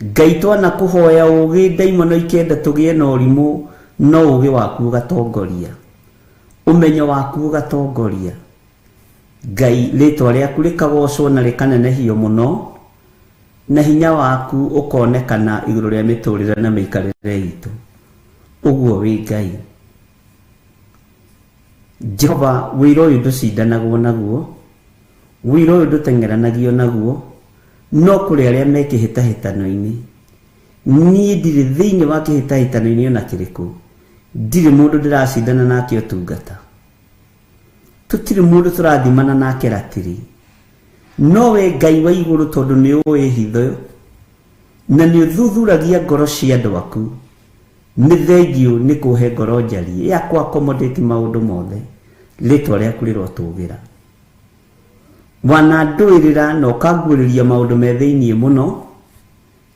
Ngai twanakũhoya ũgĩ ndaimono ikenda tũgĩe na ũrimũ, no ũgĩ waku ũgatongoria. Ũmenyo waku ũgatongoria. Ngai rĩtwa rĩaku rĩkagocwo na rĩkanenehio mũno, na hinya waku ũkonekana igũrũ rĩa mĩtũrĩre na mĩikarĩre itũ. Ũguo wĩ Ngai. Jehova wĩra ũyũ ndũcindanagwo naguo, wĩra ũyũ ndũteng'eranagio naguo, no kũrĩ arĩa me kĩhĩtahĩtano-inĩ. Niĩ ndirĩ thĩinĩ wa kĩhĩtahĩtano-inĩ ona kĩrĩkũ, ndirĩ mũndũ ndĩracindana nake ũtungata, tũtirĩ mũndũ tũrathimana nake ratiri, no we Ngai wa igũrũ tondũ nĩ ũĩ hitho na nĩ ũthuthuragia ngoro cia andũ aku, nĩ thengiũ nĩ kũhe ngoro njariĩ ya kũ accommodate maũndũ mothe. Rĩtwa rĩaku rĩrotũgĩra. Wanandũĩrĩra na ũkanguũrĩria maũndũ me thĩinĩ mũno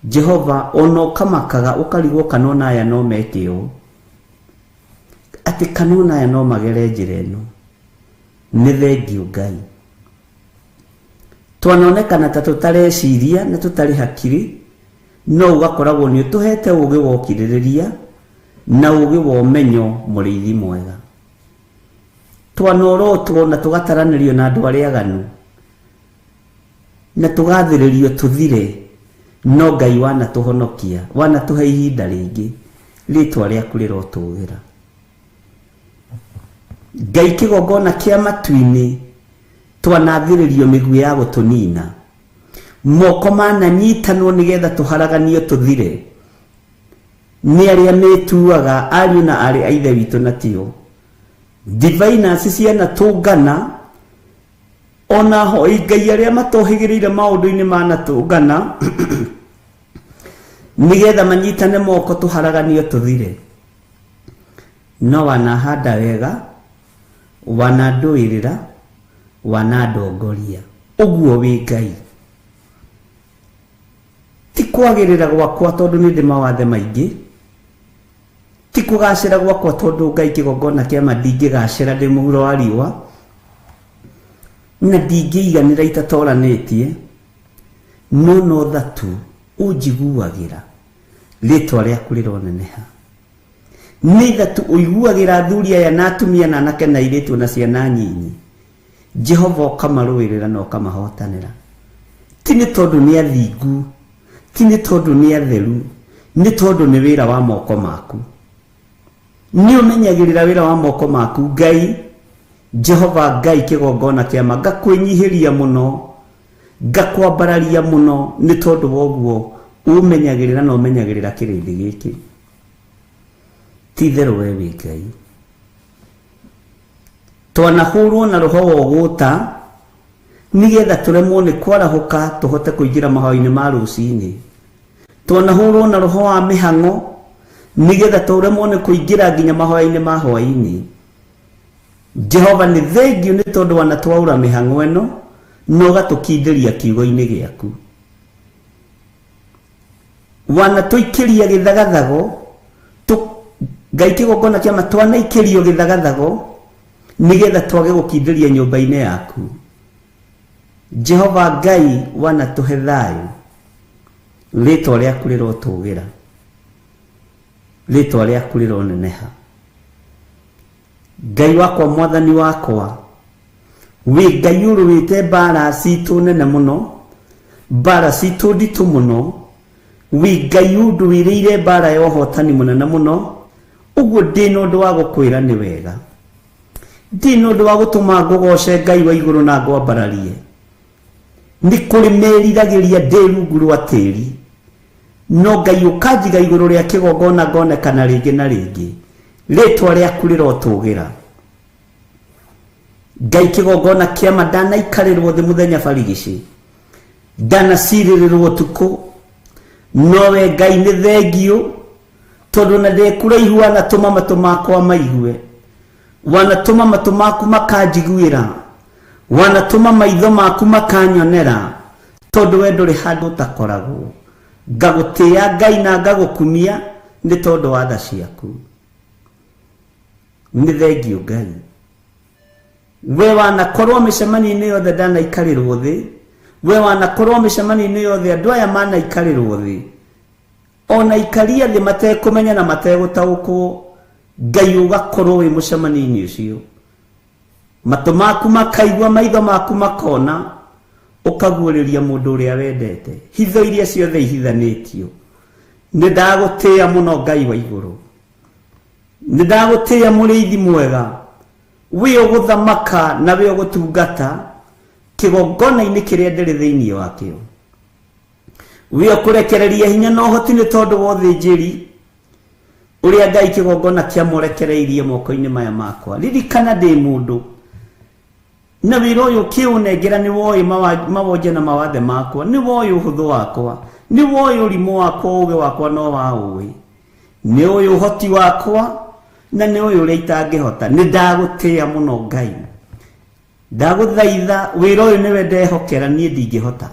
Jehova, ona ũkamakaga ũkarigwo kana ona aya no meke ũũ, atĩ kana ona aya no magere njĩra ĩno. Nĩ thengiũ Ngai. Twanonekana ta tũtareciria na tũtarĩ hakiri, no ũgakoragwo nĩ ũtũhete ũũgĩ wa ũkirĩrĩria na ũũgĩ wa ũmenyo, mũrĩithi mwega. Twanorotwo na tũgataranĩrio na andũ arĩa aganu na tũgathĩrĩrio tũthire, no Ngai wanatũhonokia, wanatũhe ihinda rĩngĩ, rĩtwa rĩaku rĩrotũgĩra. Ngai kĩgongona kĩa matu-inĩ twanathĩrĩrio mĩguĩ ya gũtũnina, moko mananyitanwo nĩgetha tũharaganio tũthire nĩ arĩa metuaga ariũ na aarĩ a Ithe witũ, na tio diviners cianatũngana, ona hoi Ngai arĩa matohĩgĩrĩire maũndũ-inĩ manatũngana nĩgetha manyitane moko tũharaganio tũthire. No wanahanda wega, wanandũĩrĩra, wanandongoria, ũguo wĩ Ngai. Ti kwagĩrĩra gwakwa tondũ nĩ ndĩ mawathe maingĩ, ti kũgacĩra gwakwa tondũ Ngai kĩgongona kĩa ma ndingĩgacĩra ndĩ mũhuro wa riũa, na ndingĩiganĩra itatoranĩtie, no no tha tu ũnjiguagĩra, rĩtwa rĩaku rĩroneneha. Nĩ tha tu ũiguagĩra athuri aya na atumia na anake na airĩtu na ciana nyinyi, Jehova ũkamarũĩrĩra na ũkamahotanĩra. Ti nĩ tondũ nĩ athingu, ti nĩ tondũ nĩ atheru, nĩ tondũ nĩ wĩra wa moko maku. Nĩ ũmenyagĩrĩra wĩra wa moko maku Ngai. Jehova Ngai kĩgongona kĩa ma, ngakwĩnyihĩria mũno, ngakwambararia mũno, nĩ tondũ wa ũguo ũmenyagĩrĩra na ũmenyagĩrĩra kĩrĩndĩ gĩkĩ. Ti itherũ we wĩ Ngai. Twanahũrwo na roho wa ũgũta nĩgetha tũremwo nĩ kwarahũka tũhote kũingĩra mahoya-inĩ ma rũcinĩ. Twanahũrwo na roho wa mĩhang'o nĩgetha tũremwo nĩ kũingĩra nginya mahoya-inĩ ma hwaĩ-inĩ. Jehova nĩ thengiũ nĩ tondũ wanatwaũra mĩhang'o ĩno na ũgatũkindĩria kiugo-inĩ gĩaku. Wanatũikĩria gĩthagathago, Ngai kĩgongona kĩa ma, twanaikĩrio gĩthagathago nĩgetha twage gũkindĩria nyũmba-inĩ yaku. Jehova Ngai wanatũhe thayũ, rĩtwa rĩaku rĩrotũgĩra, rĩtwa rĩaku rĩroneneha. Ngai wakwa, mwathani wakwa, wĩ Ngai ũrũĩte mbara citũ nene mũno, mbara citũ nditũ mũno, wĩ Ngai ũndũĩrĩire mbara ya ũhotani mũnene mũno, ũguo ndĩ na ũndũ wa gũkwĩra nĩ wega, ndĩ na ũndũ wa gũtũma ngũgoce Ngai wa igũrũ na ngwambararie. Nĩ kũrĩ meriragĩria ndĩ rungu rwa tĩri, no Ngai ũkanjiga igũrũ rĩa kĩgongona ngonekana rĩngĩ na rĩngĩ, rĩtwa rĩaku rĩrotũgĩra. Ngai kĩgongona kĩa ma, ndanaikarĩrwo thĩ mũthenya barigici, ndanacirĩrĩrwo ũtukũ, nowe Ngai nĩ thengiũ tondũ na ndĩ kũraihu wanatũma matũ makwa maigue, wanatũma matũ maku makanjiguĩra, wanatũma maitho maku makanyonera, tondũ we ndũrĩ handũ ũtakoragwo. Ngagũtĩĩa Ngai na ngagũkumia nĩ tondũ wa tha ciaku. Nĩ thengiũ Ngai. We wanakorwo mĩcemanio-inĩ yothe ndanaikarĩrwo thĩ, we wanakorwo mĩcemanio-inĩ yothe andũ aya manaikarĩrwo thĩ, ona ikaria thĩ matekũmenya na mategũtaũkwo, Ngai ũgakorwo wĩ mũcemanio-inĩ ũcio. Matũ maku makaigua, maitho maku makona, ũkaguũrĩria mũndũ ũrĩa wendete hitho iria ciothe ihithanĩtio. Nĩ ndagũtĩĩa mũno Ngai wa igũrũ, nĩ ndagũtĩĩa mũrĩithi mwega. Wĩ ũgũthamaka na wĩ ũgũtungata kĩgongona-inĩ kĩrĩa ndĩrĩ thĩinĩ wakĩo. Wĩ ũkũrekereria hinya na ũhoti nĩ tondũ wa ũthĩnjĩri ũrĩa Ngai kĩgongona kĩamũrekereirie moko-inĩ maya makwa. Ririkana ndĩ mũndũ na wĩra ũyũ ũkĩũnengera nĩ woĩ mawonje na mawathe makwa, nĩ woĩ ũhũthũ wakwa, nĩ woĩ ũrimũ wakwa, ũũgĩ wakwa no waũĩ, nĩ ũĩ ũhoti wakwa na nĩ ũĩ ũrĩa itangĩhota. Nĩ ndagũtĩĩa mũno Ngai, ndagũthaitha wĩra ũyũ nĩwe ndehokera, niĩ ndingĩhota.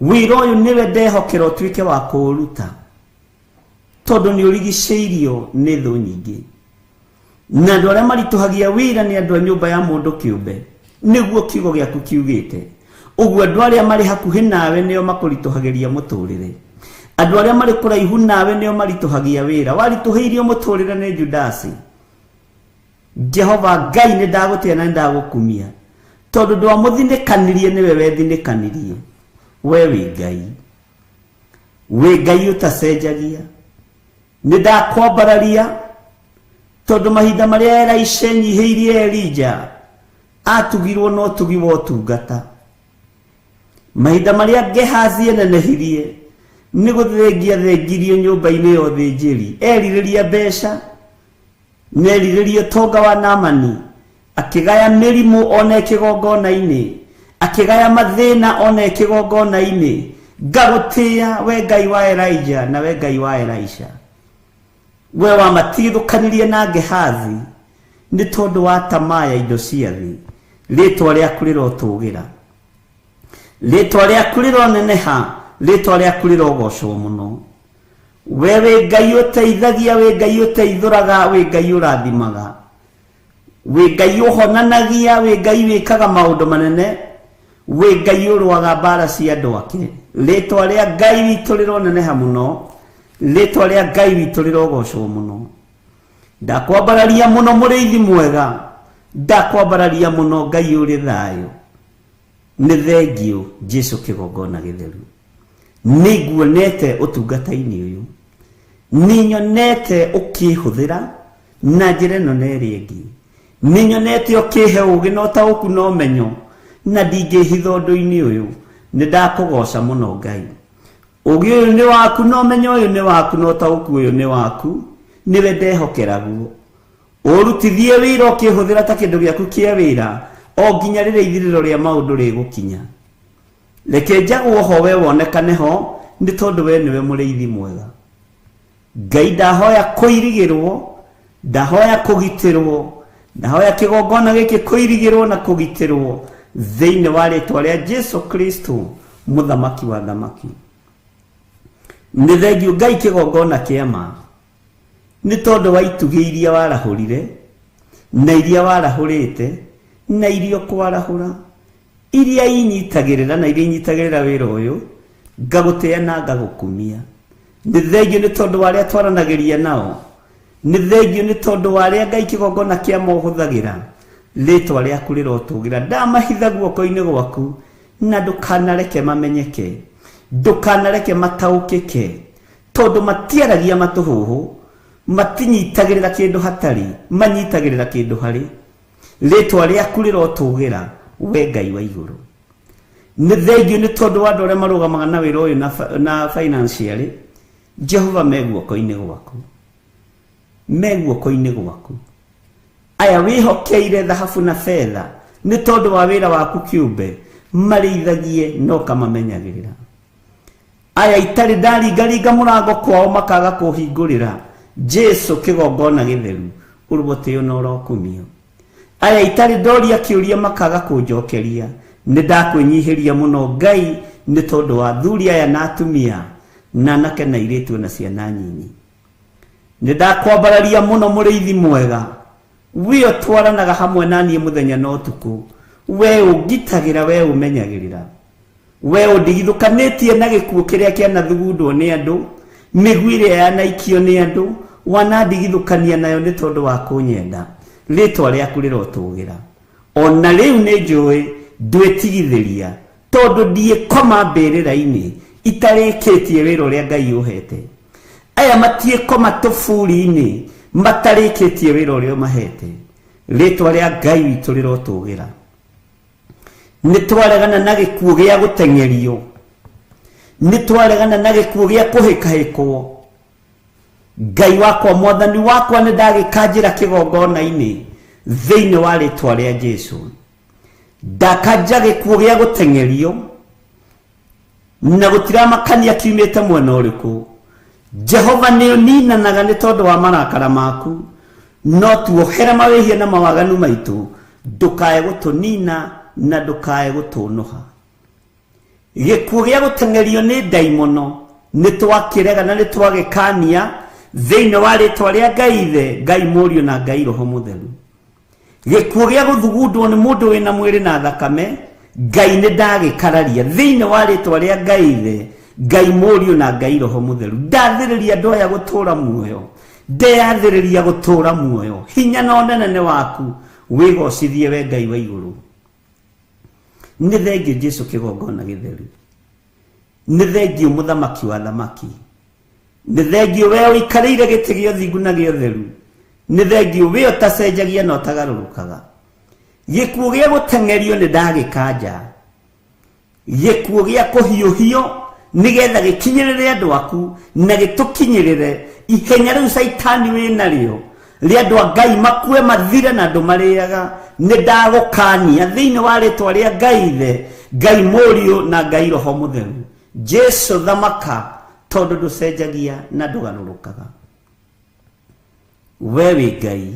Wĩra ũyũ nĩwe ndehokera ũtuĩke wa kũũruta, tondũ nĩ ũrigicĩirio nĩ thũ nyingĩ. Na andũ arĩa maritũhagia wĩra nĩ andũ a nyũmba ya mũndũ kĩũmbe, nĩguo kiugo gĩaku kiugĩte. Ũguo andũ arĩa marĩ hakuhĩ nawe nĩo makũritũhagĩria mũtũrĩre, andũ arĩa marĩ kũraihu nawe nĩo maritũhagia wĩra. Waritũhĩirio mũtũrĩre nĩ Judasi. Jehova Ngai, nĩ ndagũtĩa na nĩ ndagũkumia, tondũ ndwamũthinĩkanirie, nĩwe wethinĩkanirie. We wĩ Ngai, wĩ Ngai ũtacenjagia. Nĩ ndakwambararia tondũ mahinda marĩa Elisha enyihĩirie Elija atugirwo na ũtugi wa ũtungata. Mahinda marĩa Gehazi enenehirie nĩ gũthengia thengirio nyũmba-inĩ ya ũthĩnjĩri, erirĩria mbeca na erirĩria ũtonga wa Naamani, akĩgaya mĩrimũ ona kĩgongona-inĩ, akĩgaya mathĩna ona kĩgongona-inĩ. Ngagũtĩĩa we Ngai wa Elijah na we Ngai wa Elisha, we wamatigithũkanirie na Gehazi nĩ tondũ wa tamaa ya indo cia thĩ. Rĩtwa rĩaku rĩrotũgĩra, rĩtwa rĩaku rĩroneneha, rĩtwa rĩaku rĩrogocwo mũno. We wĩ Ngai ũteithagia, wĩ Ngai ũteithũraga, wĩ Ngai ũrathimaga, wĩ Ngai ũhonanagia, wĩ Ngai wĩkaga maũndũ manene, wĩ Ngai ũrũaga mbara cia andũ ake. Rĩtwa rĩa Ngai witũ rĩroneneha mũno, rĩtwa rĩa Ngai witũ rĩrogocwo mũno. Ndakwambararia mũno mũrĩithi mwega, ndakwambararia mũno Ngai ũrĩ thayũ. Nĩ thengio Jesu kĩgongona gĩtheru, nĩ nguonete ũtungata-inĩ ũyũ, nĩ nyonete ũkĩhũthĩra na njĩra ĩno na ĩrĩa ĩngĩ, nĩ nyonete ũkĩhe ũũgĩ na ũtaũku na ũmenyo, na ndingĩhitha ũndũ-inĩ ũyũ. Nĩ ndakũgoca mũno Ngai. Ũũgĩ ũyũ nĩ waku na ũmenyo ũyũ nĩ waku na ũtaũku ũyũ nĩ waku, nĩwe ndehokeragwo. Ũrutithie wĩra ũkĩhũthĩra ta kĩndũ gĩaku kĩa wĩra o nginya rĩrĩa ithirĩro rĩa maũndũ rĩgũkinya. Reke njagwo ho we wonekane ho, nĩ tondũ we nĩwe mũrĩithi mwega. Ngai, ndahoya kũirigĩrwo, ndahoya kũgitĩrwo, ndahoya kĩgongona gĩkĩ kũirigĩrwo na kũgitĩrwo thĩinĩ wa rĩtwa rĩa Jesu Kristo mũthamaki wa thamaki. Nĩ thengio Ngai kĩgongona kĩa ma, nĩ tondũ wa itugĩ iria warahũrire na iria warahũrĩte na iria ũkwarahũra, iria inyitagĩrĩra na iria inyitagĩrĩra wĩra ũyũ. Ngagũtĩa na ngagũkumia. Nĩ thengio nĩ tondũ wa arĩa twaranagĩria nao, nĩ thengio nĩ tondũ wa arĩa Ngai kĩgongona kĩa mohũthagĩra. Rĩtwa rĩaku rĩrotũgĩra. Ndamahitha guoko-inĩ gwaku, na ndũkanareke mamenyeke, ndũkanareke mataũkĩke, tondũ matiaragia matũhũhũ, matinyitagĩrĩra kĩndũ hatarĩ, manyitagĩrĩra kĩndũ harĩ. Rĩtwa rĩaku rĩrotũgĩra, we Ngai wa igũrũ. Nĩ thengio nĩ tondũ wa andũ arĩa marũgamaga na wĩra ũyũ na financially. Jehova, me guoko-inĩ gwaku, me guoko-inĩ gwaku. Aya wĩhokeire thahabu na betha nĩ tondũ wa wĩra waku kĩũmbe, marĩithagie na ũkamamenyagĩrĩra. Aya itarĩ ndaringaringa mũrango kwao makaga kũhingũrĩra, Jesu kĩgongona gĩtheru, ũrũgũtĩo na ũrokumio. Aya itarĩ ndoria kĩũria makaga kũnjokeria, nĩ ndakwĩnyihĩria mũno Ngai nĩ tondũ wa athuri aya na atumia na anake na airĩtu na ciana nyinyi. Nĩ ndakwambararia mũno mũrĩithi mwega, we ũtwaranaga hamwe na niĩ mũthenya na ũtukũ, we ũngitagĩra, we ũmenyagĩrĩra, we ũndigithũkanĩtie na gĩkuũ kĩrĩa kĩanathugundwo nĩ andũ, mĩguĩ ĩrĩa yanaikio nĩ andũ, wanandigithũkania nayo nĩ tondũ wa kũnyenda. Rĩtwa rĩaku rĩrotũgĩra. Ona rĩu nĩ njũĩ ndwĩtigithĩria, tondũ ndiĩkoma mbĩrĩra-inĩ itarĩkĩtie wĩra ũrĩa Ngai ũhete. Aya matiĩkoma tũburi-inĩ matarĩkĩtie wĩra ũrĩa ũmahete. Rĩtwa rĩa Ngai witũ rĩrotũgĩra. Nĩ twaregana na gĩkuũ gĩa gũteng'erio, nĩ twaregana na gĩkuũ gĩa kũhĩkahĩkwo. Ngai wakwa, mwathani wakwa, nĩ ndagĩkanjĩra kĩgongona-inĩ thĩinĩ wa rĩtwa rĩa Jesu. Ndakanja gĩkuũ gĩa gũteng'erio na gũtiramakania kiumĩte mwena ũrĩkũ. Jehova nĩ ũninanaga nĩ tondũ wa marakara maku, no tuohere mawĩhia na mawaganu maitũ, ndũkae gũtũnina na ndũkae gũtũnũha. Gĩkuũ gĩa gũteng'erio nĩ ndaimono nĩ twakĩrega na nĩ twagĩkania thĩinĩ wa rĩtwa rĩa Ngai Ithe, Ngai Mũriũ na Ngai Roho Mũtheru. Gĩkuũ gĩa gũthugundwo nĩ mũndũ wĩna mwĩrĩ na thakame, Ngai nĩ ndagĩkararia thĩinĩ wa rĩtwa rĩa Ngai Ithe, Ngai Mũriũ na Ngai Roho Mũtheru. Ndathĩrĩria andũ aya gũtũũra muoyo, ndeyathĩrĩria gũtũũra muoyo. Hinya na ũnene nĩ waku, wĩgocithie we Ngai wa igũrũ. Nĩ thengio Jesu kĩgongona gĩtheru, nĩ thengio mũthamaki wa thamaki, nĩ thengio we ũikarĩire gĩtĩ gĩa ũthingu na gĩa ũtheru, nĩ thengio we ũtacenjagia na ũtagarũrũkaga. Gĩkuũ gĩa gũteng'erio nĩ ndagĩkanja, gĩkuũ gĩa kũhiũhio nĩgetha gĩkinyĩrĩre andũ aku na gĩtũkinyĩrĩre ihenya rĩu caitani wĩ narĩo rĩa andũ a Ngai makue mathire na andũ marĩaga. Nĩ ndagũkania thĩinĩ wa rĩtwa rĩa Ngai Ithe, Ngai Mũriũ na Ngai Roho Mũtheru. Jesu thamaka, tondũ ndũcenjagia na ndũgarũrũkaga. We wĩ Ngai,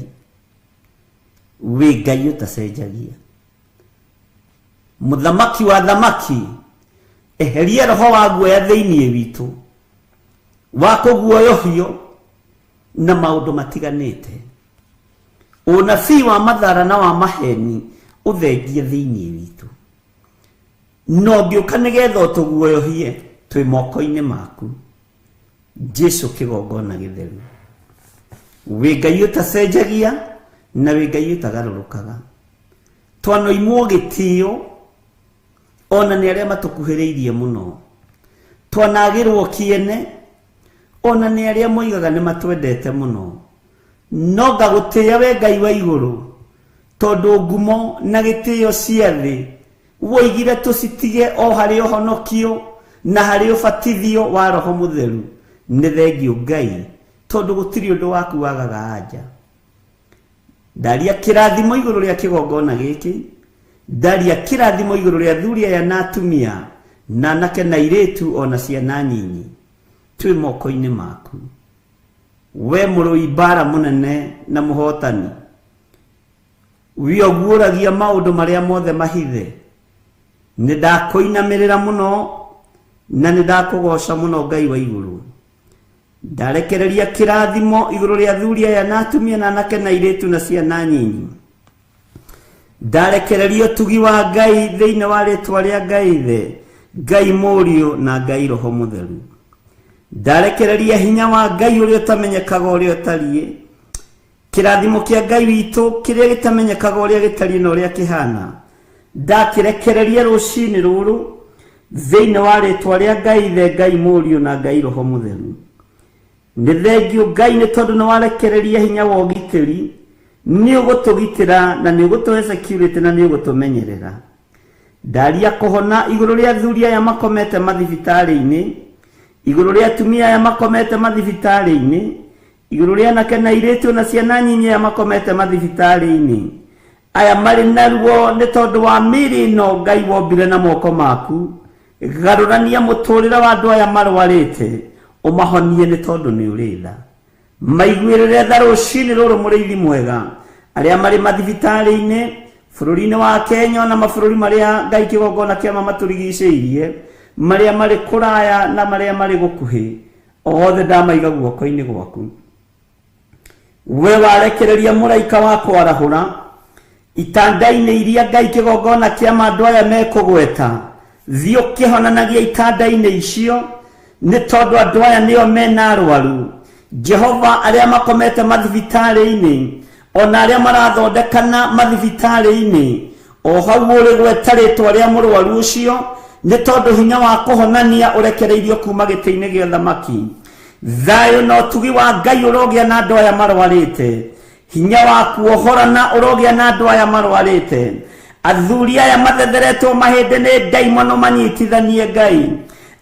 wĩ Ngai ũtacenjagia. Mũthamaki wa thamaki, eheria roho wa guoya thĩinĩ witũ, wa kũguoyohio na maũndũ matiganĩte. Ũnabii wa mathara na wa maheni ũthengie thĩinĩ witũ. No ũngĩũka nĩgetha ũtũguoyohie, twĩ moko-inĩ maku. Jesu kĩgongona gĩtheru, wĩ Ngai ũtacenjagia na wĩ Ngai ũtagarũrũkaga. Twanoimwo gĩtĩo ona nĩ arĩa matũkuhĩrĩirie mũno, twanagĩrwo kĩene ona nĩ arĩa moigaga nĩ matwendete mũno. No ngagũtĩĩa we Ngai wa igũrũ, tondũ ngumo na gĩtĩo cia thĩ woigire tũcitige o harĩ ũhonokio na harĩ ũbatithio wa Roho Mũtheru. Nĩ thengio Ngai, tondũ gũtirĩ ũndũ waku wagaga anja. Ndaria kĩrathimo igũrũ rĩa kĩgongona gĩkĩ, ndaria kĩrathimo igũrũ rĩa athuri aya na atumia na anake na airĩtu ona ciana nyinyi. Twĩ moko-inĩ maku, we mũrũi mbara mũnene na mũhotani, we ũguũragia maũndũ marĩa mothe mahithe. Nĩ ndakũinamĩrĩra mũno na nĩ ndakũgoca mũno Ngai wa igũrũ. Ndarekereria kĩrathimo igũrũ rĩa athuri aya na atumia na anake na airĩtu na ciana nyinyi. Ndarekereria ũtugi wa Ngai thĩinĩ wa rĩtwa rĩa Ngai Ithe, Ngai Mũriũ na Ngai Roho Mũtheru. Ndarekereria hinya wa Ngai ũrĩa ũtamenyekaga ũrĩa ũtariĩ, kĩrathimo kĩa Ngai witũ kĩrĩa gĩtamenyekaga ũrĩa gĩtariĩ na ũrĩa kĩhana. Ndakĩrekereria rũcinĩ rũrũ thĩinĩ wa rĩtwa rĩa Ngai Ithe, Ngai Mũriũ na Ngai Roho Mũtheru. Nĩ thengio Ngai nĩ tondũ nĩ warekereria hinya wa ũgitĩri, nĩ ũgũtũgitĩra na nĩ ũgũtũhe security na nĩ ũgũtũmenyerera. Ndaria kũhona igũrũ rĩa athuri aya makomete mathibitarĩ-inĩ, igũrũ rĩa atumia aya makomete mathibitarĩ-inĩ, igũrũ rĩa anake na airĩtu na ciana nyinyi aya makomete mathibitarĩ-inĩ. Aya marĩ na ruo nĩ tondũ wa mĩĩrĩ ĩno Ngai wombire na moko maku. Garũrania mũtũrĩre wa andũ aya marwarĩte, ũmahonie nĩ tondũ nĩ ũrĩ tha. Maiguĩrĩre tha rũcinĩ rũrũ mũrĩithi mwega, arĩa marĩ mathibitarĩ-inĩ bũrũri-inĩ wa Kenya na mabũrũri marĩa Ngai kĩgongona kĩa matũrigicĩirie, marĩa marĩ kũraya na marĩa marĩ gũkuhĩ, othe ndamaiga guoko-inĩ gwaku. We warekereria mũraika wa kwarahũra itanda-inĩ iria Ngai kĩgongona kĩa andũ aya mekũgweta, thiĩ ũkĩhonanagia itanda-inĩ icio, nĩ tondũ andũ aya nĩo mena arwaru. Jehova, arĩa makomete mathibitarĩ-inĩ ona arĩa marathondekana mathibitarĩ-inĩ, o hau ũrĩ gweta rĩtwa rĩa mũrwaru ũcio, nĩ tondũ hinya wa kũhonania ũrekereirio kuma gĩtĩ-inĩ gĩa thamaki. Thayũ na ũtugi wa Ngai ũrogĩa na andũ aya marwarĩte. Hinya wa kuohorana ũrogĩa na andũ aya marwarĩte. Athuri aya mathetheretwo mahĩndĩ nĩ ndaimono manyitithanie Ngai.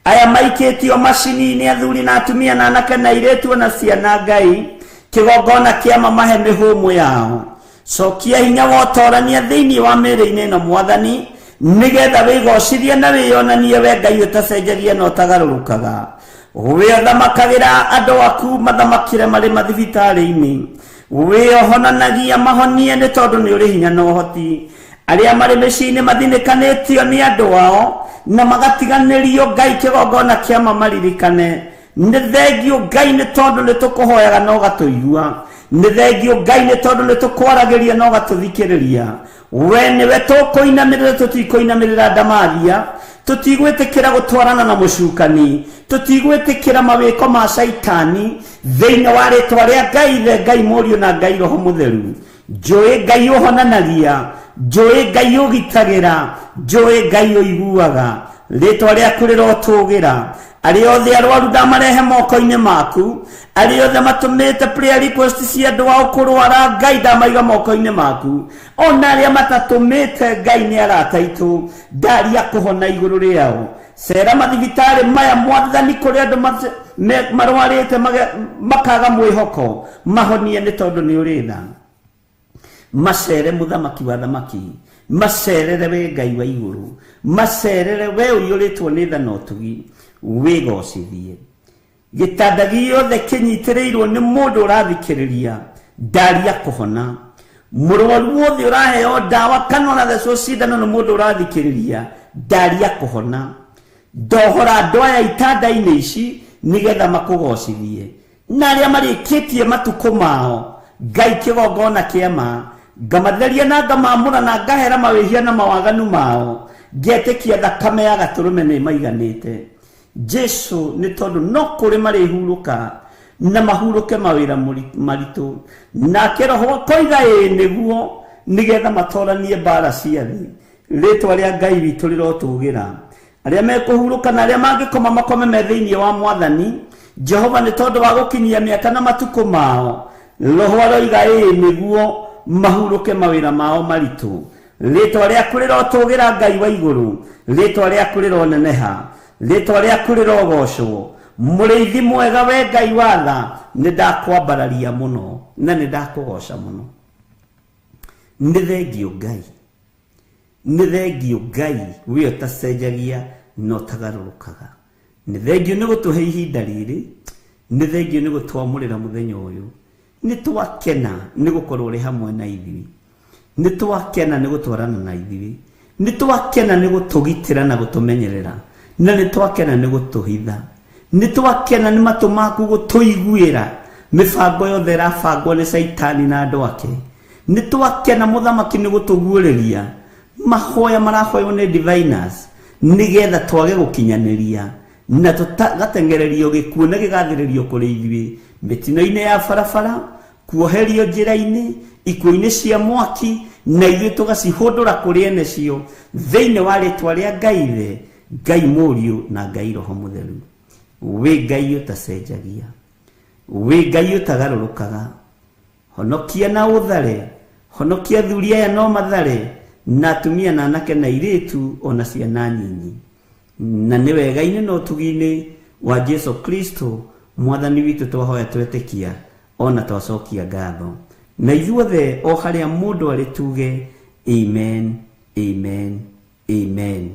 Aya maikĩtio macini-inĩ athuri na atumia na anake na airĩtu na ciana Ngai. Kĩgongona kĩa mamahe mĩhũmũ yao. Cokia hinya wa ũtorania thĩinĩ wa mĩĩrĩ-inĩ ĩno Mwathani, nĩgetha wĩgocithie na wĩyonanie we Ngai ũtacenjagia na ũtagarũrũkaga. We ũthamakagĩra andũ aku mathamakĩre marĩ mathibitarĩ-inĩ. We ũhonanagia mahonie nĩ tondũ nĩ ũrĩ hinya na ũhoti. Arĩa marĩ mĩciĩ-inĩ mathinĩkanĩtio nĩ andũ ao na magatiganĩrio Ngai kĩgongona kĩa mamaririkane. Nĩ thengio Ngai nĩ tondũ nĩ tũkũhoyaga na ũgatũigua. Nĩ thengio Ngai nĩ tondũ nĩ tũkwaragĩria na ũgatũthikĩrĩria. We nĩwe tũkũinamĩrĩra, tũtikũinamĩrĩra ndamathia, tũtigwĩtĩkĩra gũtwarana na mũcukani, tũtigwĩtĩkĩra mawĩko ma caitani thĩinĩ wa rĩtwa rĩa Ngai Ithe, Ngai Mũriũ na Ngai Roho Mũtheru. Njũĩ Ngai ũhonanagia, njũĩ Ngai ũgitagĩra, njũĩ Ngai ũiguaga. Rĩtwa rĩaku rĩrotũgĩra. Arĩa othe arwaru ndamarehe moko-inĩ maku, arĩa othe matũmĩte prayer request cia andũ ao kũrwara Ngai ndamaiga moko-inĩ maku, ona arĩa matatũmĩte Ngai nĩ arata aitũ, ndaria kũhona igũrũ rĩao. Cera mathibitarĩ maya Mwathani kũrĩa andũ marwarĩte makaga mwĩhoko, mahonie nĩ tondũ nĩ ũrĩ tha. Macerere mũthamaki wa thamaki, macerere we Ngai wa igũrũ, macerere we ũiyũrĩtwo nĩ tha na ũtugi, wĩgocithie. Gĩtanda gĩothe kĩnyitĩrĩirwo nĩ mũndũ ũrathikĩrĩria, ndaria kũhona. Mũrwaru wothe ũraheo ndawa kana ũrathecwo cindano nĩ mũndũ ũrathikĩrĩria, ndaria kũhona. Ndohora andũ aya itanda-inĩ ici nĩgetha makũgocithie. Na arĩa marĩkĩtie matukũ mao, Ngai kĩgongona kĩa ma, ngamatheria na ngamamũra na ngahera mawĩhia na mawaganu mao, ngetĩkia thakame ya gatũrũme nĩ maiganĩte. Jesu nĩ tondũ no kũrĩ marĩhurũka na mahurũke mawĩra maritũ, nake Roho akoiga ĩĩ nĩguo, nĩgetha matoranie mbara cia thĩ. Rĩtwa rĩa Ngai witũ rĩrotũgĩra. Arĩa mekũhurũka na arĩa mangĩkoma makome me thĩinĩ wa Mwathani Jehova nĩ tondũ wa gũkinyia mĩaka na matukũ mao. Roho aroiga ĩĩ nĩguo mahurũke mawĩra mao maritũ. Rĩtwa rĩaku rĩrotũgĩra Ngai wa igũrũ, rĩtwa rĩaku rĩroneneha, rĩtwa rĩaku rĩrogocwo. Mũrĩithi mwega we Ngai wa tha, nĩ ndakwambararia mũno na nĩ ndakũgoca mũno. Nĩ thengio Ngai, nĩ thengio Ngai we ũtacenjagia na ũtagarũrũkaga. Nĩ thengio nĩ gũtũhe ihinda rĩrĩ, nĩ thengio nĩ gũtwamũrĩra mũthenya ũyũ. Nĩ twakena nĩ gũkorwo ũrĩ hamwe na ithuĩ, nĩ twakena nĩ gũtwarana na ithuĩ, nĩ twakena nĩ gũtũgitĩra na gũtũmenyerera, na nĩ twakena nĩ gũtũhitha, nĩ twakena nĩ matũ maku gũtũiguĩra mĩbango yothe ĩrabangwo nĩ caitani na andũ ake. Nĩ twakena mũthamaki nĩ gũtũguũrĩria mahoya marahoywo nĩ diviners nĩgetha twage gũkinyanĩria na tũgatengererio gĩkuũ na gĩgathĩrĩrio kũrĩ ithuĩ mĩtino-inĩ ya barabara, kuoherio njĩra-inĩ, ikuũ-inĩ cia mwaki, na ithuĩ tũgacihũndũra kũrĩ ene cio thĩinĩ wa rĩtwa rĩa Ngai Ithe, Ngai Mũriũ na Ngai Roho Mũtheru. Wĩ Ngai ũtacenjagia, wĩ Ngai ũtagarũrũkaga. Honokia na ũthare, honokia athuri aya no mathare, na atumia na anake na airĩtu ona ciana nyinyi. Na nĩ wega-inĩ na ũtugi-inĩ wa Jesu Kristo Mwathani witũ twahoya twetĩkia ona twacokia ngatho. Na ithuothe o harĩa mũndũ arĩ tuge amen, amen, amen.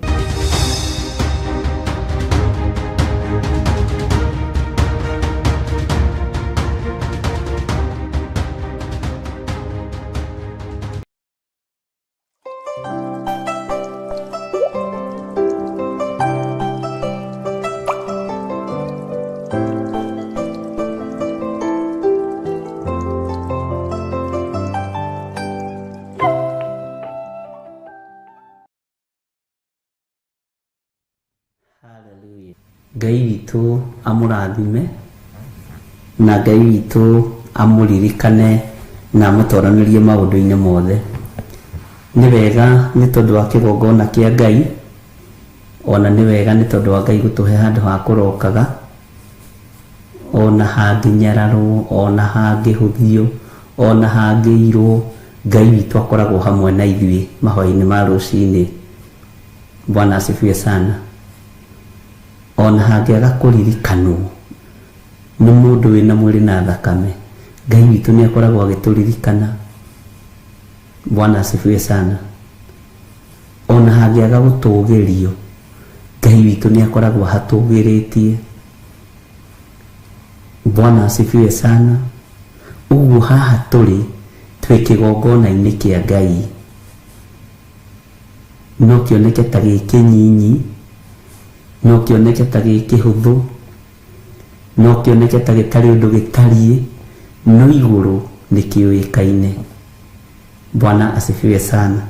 Ngai witũ amũrathime na Ngai witũ amũririkane na amũtoranĩrie maũndũ-inĩ mothe. Nĩ wega nĩ tondũ wa kĩgongona kĩa Ngai, ona nĩ wega nĩ tondũ wa Ngai gũtũhe handũ ha kũrokaga, ona hangĩnyararwo, ona hangĩhũthio, Ona hangĩirwo, Ngai witũ akoragwo hamwe na ithuĩ mahoya-inĩ ma rũcinĩ. Bwana asifiwe sana. Ona hangĩaga kũririkanwo nĩ mũndũ wĩna mwĩrĩ na thakame, Ngai witũ nĩ akoragwo agĩtũririkana. Bwana asifiwe sana. Ona hangĩaga gũtũgĩrio, Ngai witũ nĩ akoragwo ahatũgĩrĩtie. Bwana asifiwe sana. Ũguo haha tũrĩ twĩ kĩgongona-inĩ kĩa Ngai, no kĩoneke ta gĩ kĩnyinyi, no kĩoneke ta gĩ kĩhũthũ, no kĩoneke ta gĩtarĩ ũndũ gĩtariĩ, no igũrũ nĩ kĩũĩkaine. Bwana asifiwe sana.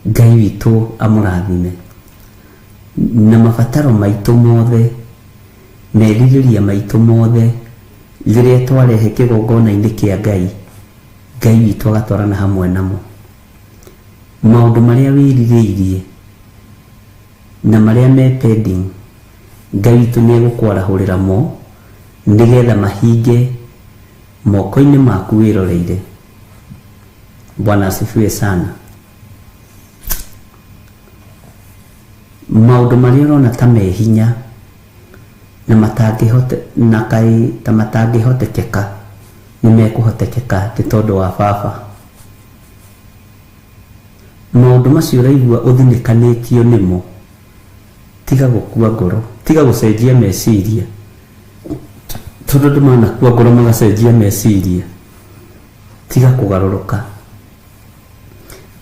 Ngai witũ amũrathime na mabataro maitũ mothe, merirĩria maitũ mothe, rĩrĩa twarehe kĩgongona-inĩ kĩa Ngai, Ngai witũ agatwarana hamwe namo. Maũndũ marĩa wĩrirĩirie na marĩa me pending, Ngai witũ nĩ egũkwarahũrĩra mo nĩgetha mahinge moko-inĩ maku wĩroreire. Bwana asifiwe sana. Maũndũ marĩa ũrona ta me hinya na matangĩhote na kaĩ ta matangĩhotekeka nĩ mekũhotekeka nĩ tondũ wa baba. Maũndũ macio ũraigua ũthinĩkanĩtio nĩmo, tiga gũkua ngoro, tiga gũcenjia meciria, tondũ andũ manakua ngoro magacenjia meciria. Tiga kũgarũrũka,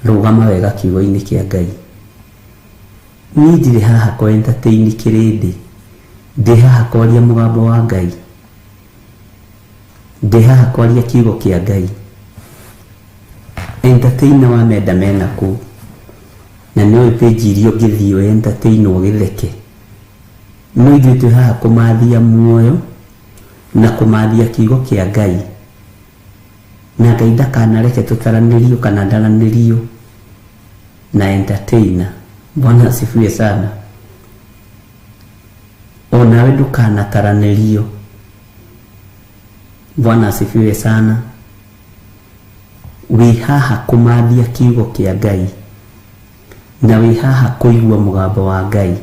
rũgama wega kiugo-inĩ kĩa Ngai. Niĩ ndirĩ haha kũ entertain kĩrĩndĩ, ndĩ haha kwaria mũgambo wa Ngai, ndĩ haha kwaria kiugo kĩa Ngai. Entertainer wa menda mena kũu, na nĩ ũĩ page iria ũngĩthiĩ ũ entertain ũgĩtheke, no ithuĩ twĩ haha kũmathia muoyo na kũmathia kiugo kĩa Ngai. Na Ngai ndakanareke tũtaranĩrio kana ndaranĩrio na entertainer. Bwana asifiwe sana. Onawe ndũkanataranĩrio. Bwana asifiwe sana. Wĩ haha kũmathia kiugo kĩa Ngai, na wĩ haha kũigua mũgambo wa Ngai.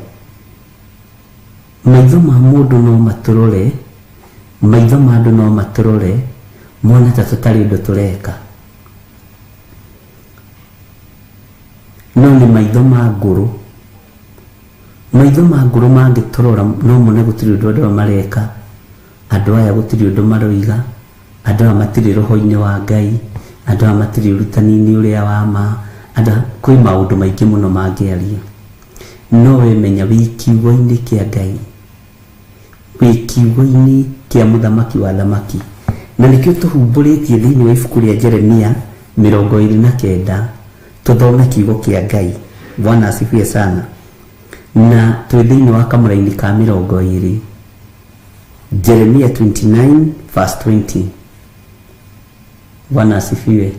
Maitho ma mũndũ no matũrore, maitho ma andũ no matũrore mone ta tũtarĩ ũndũ tũreka, no nĩ maitho ma ngũrũ. Maitho ma ngũrũ mangĩtũrora no mone gũtirĩ ũndũ andũ aya mareka, andũ aya gũtirĩ ũndũ maroiga, andũ aya matirĩ roho-inĩ wa Ngai, andũ aya matirĩ ũrutani-inĩ ũrĩa wa ma, andũ aya kwĩ maũndũ maingĩ mũno mangĩaria. No we menya wĩ kiugo-inĩ kĩa Ngai, wĩ kiugo-inĩ kĩa mũthamaki wa thamaki. Na nĩkĩo tũhumbũrĩtie thĩinĩ wa ibuku rĩa Jeremia 29 tũthome kiugo kĩa Ngai. Bwana asifiwe sana. Na twĩ thĩinĩ wa kamũraini ka 20, Jeremia 29 verse 20. Bwana asifiwe.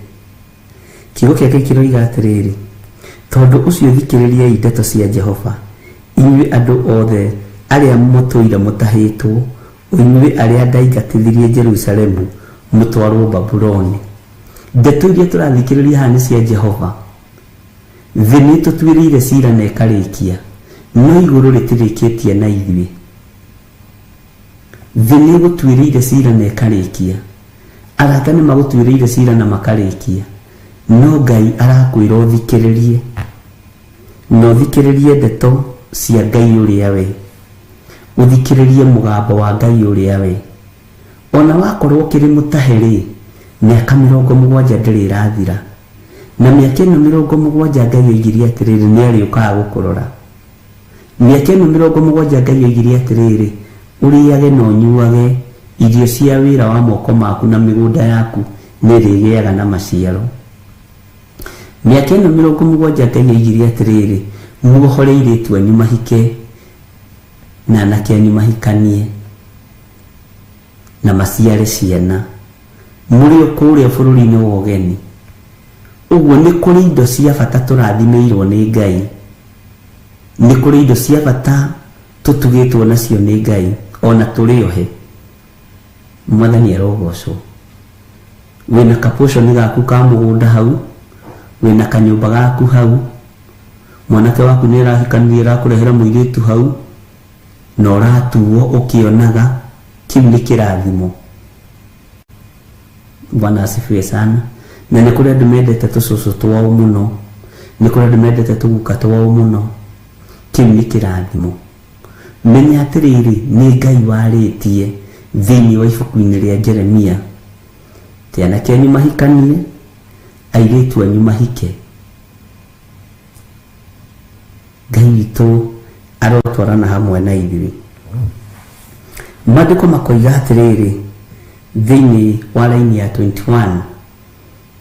Kiugo kĩa Ngai kĩroiga atĩrĩrĩ, tondũ ũcio thikĩrĩriai ndeto cia Jehova, inyuĩ andũ othe arĩa mũtũire mũtahĩtwo, inyuĩ arĩa ndaingatithirie Jerusalemu mũtwarwo Babuloni. Ndeto iria tũrathikĩrĩria haha nĩ cia Jehova. Thĩ nĩ ĩtũtuĩrĩire cira na ĩkarĩkia, no igũrũ rĩtirĩkĩtie na ithuĩ. Thĩ nĩ ĩgũtuĩrĩire cira na ĩkarĩkia, arata nĩ magũtuĩrĩire cira na makarĩkia, no Ngai arakwĩra ũthikĩrĩrie, na ũthikĩrĩrie ndeto cia Ngai ũrĩa we, ũthikĩrĩrie mũgambo wa Ngai ũrĩa we. Ona wakorwo ũkĩrĩ mũtahe rĩ, mĩaka 70 ndĩrĩ ĩrathira. Na mĩaka ĩno 70 Ngai oigire atĩrĩrĩ, nĩ arĩũkaga gũkũrora. Mĩaka ĩno 70 Ngai oigire atĩrĩrĩ, ũrĩage na ũnyuage irio cia wĩra wa moko maku na mĩgũnda yaku nĩ ĩrĩgĩaga na maciaro. Mĩaka ĩno 70 Ngai oigire atĩrĩrĩ, muohore airĩtu anyu mahike na anake anyu mahikanie na maciare ciana mũrĩ o kũrĩa bũrũri-inĩ wa ũgeni. Ũguo nĩ kũrĩ indo cia bata tũrathimĩirwo nĩ Ngai, nĩ kũrĩ indo cia bata tũtugĩtwo nacio nĩ Ngai ona tũrĩ ohe. Mwathani arogocwo. Wĩna kaposhoni gaku ka mũgũnda hau, wĩna kanyũmba gaku hau, mwanake waku nĩ arahikanirie arakũrehera mũirĩtu hau, na ũratuo ũkĩonaga, kĩu nĩ kĩrathimo. Bwana asifiwe sana. Na nĩ kũrĩ andũ mendete tũcũcũ twao mũno, nĩ kũrĩ andũ mendete tũguka twao mũno, kĩu nĩ kĩrathimo. Menya atĩrĩrĩ, nĩ Ngai warĩtie thĩinĩ wa ibuku-inĩ rĩa Jeremia, atĩ anake anyu mahikanie, airĩtu anyu mahike. Ngai witũ arotwarana hamwe na ithuĩ. Maandĩko makoiga atĩrĩrĩ thĩinĩ wa raini ya 21,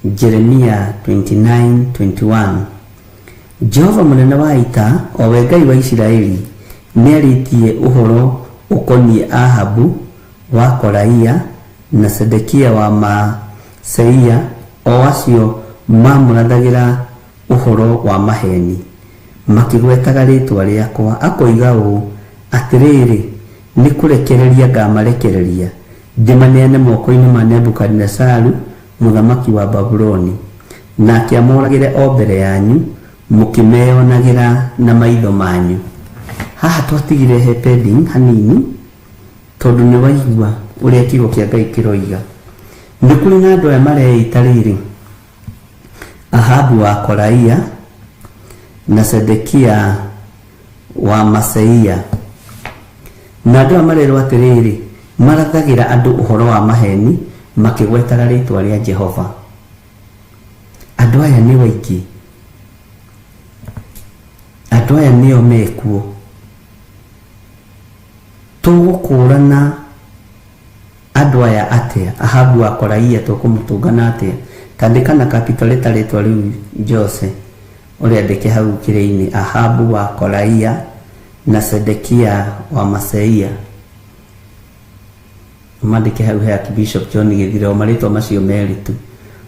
Jeremia 29:21, Jehova mũnene wa ita, o we Ngai wa Isiraeli, nĩarĩtie ũhoro ũkoniĩ Ahabu wa Koraia na Sedekia wa Maaseia, o acio mamũrathagĩra ũhoro wa maheni makĩgwetaga rĩĩtwa rĩakwa, akoiga ũũ, atĩrĩrĩ, nĩ kũrekereria ngamarekereria ndĩmaneane moko-inĩ ma Nebukadinesaru mũthamaki wa Babuloni, nake amoragĩre o mbere yanyu mũkĩmeyonagĩra na maitho manyu. Haha twatigire he pending hanini tondũ nĩ waigua ũrĩa kiugo kĩa Ngai kĩroiga. Nĩ kũrĩ na andũ aya mareita rĩrĩ, Ahabu wa Koraia na Sedekia wa Maseia. Na andũ aya marerwo atĩrĩrĩ, marathagĩra andũ ũhoro wa maheni makĩgwetaga rĩĩtwa rĩa Jehova. Andũ aya nĩ waingĩ, andũ aya nĩo mekuo. Tũgũkũrana andũ aya atĩa? Ahabu wa Koraia tũkũmũtũngana atĩa? Tandĩka na capital letter rĩtwa rĩu Jose, ũrĩandĩke hau kĩrĩa-inĩ, Ahabu wa Koraia na Sedekia wa Maseia. Ũmandĩke hau he Archbishop John Gĩthire, o marĩtwa macio merĩ tu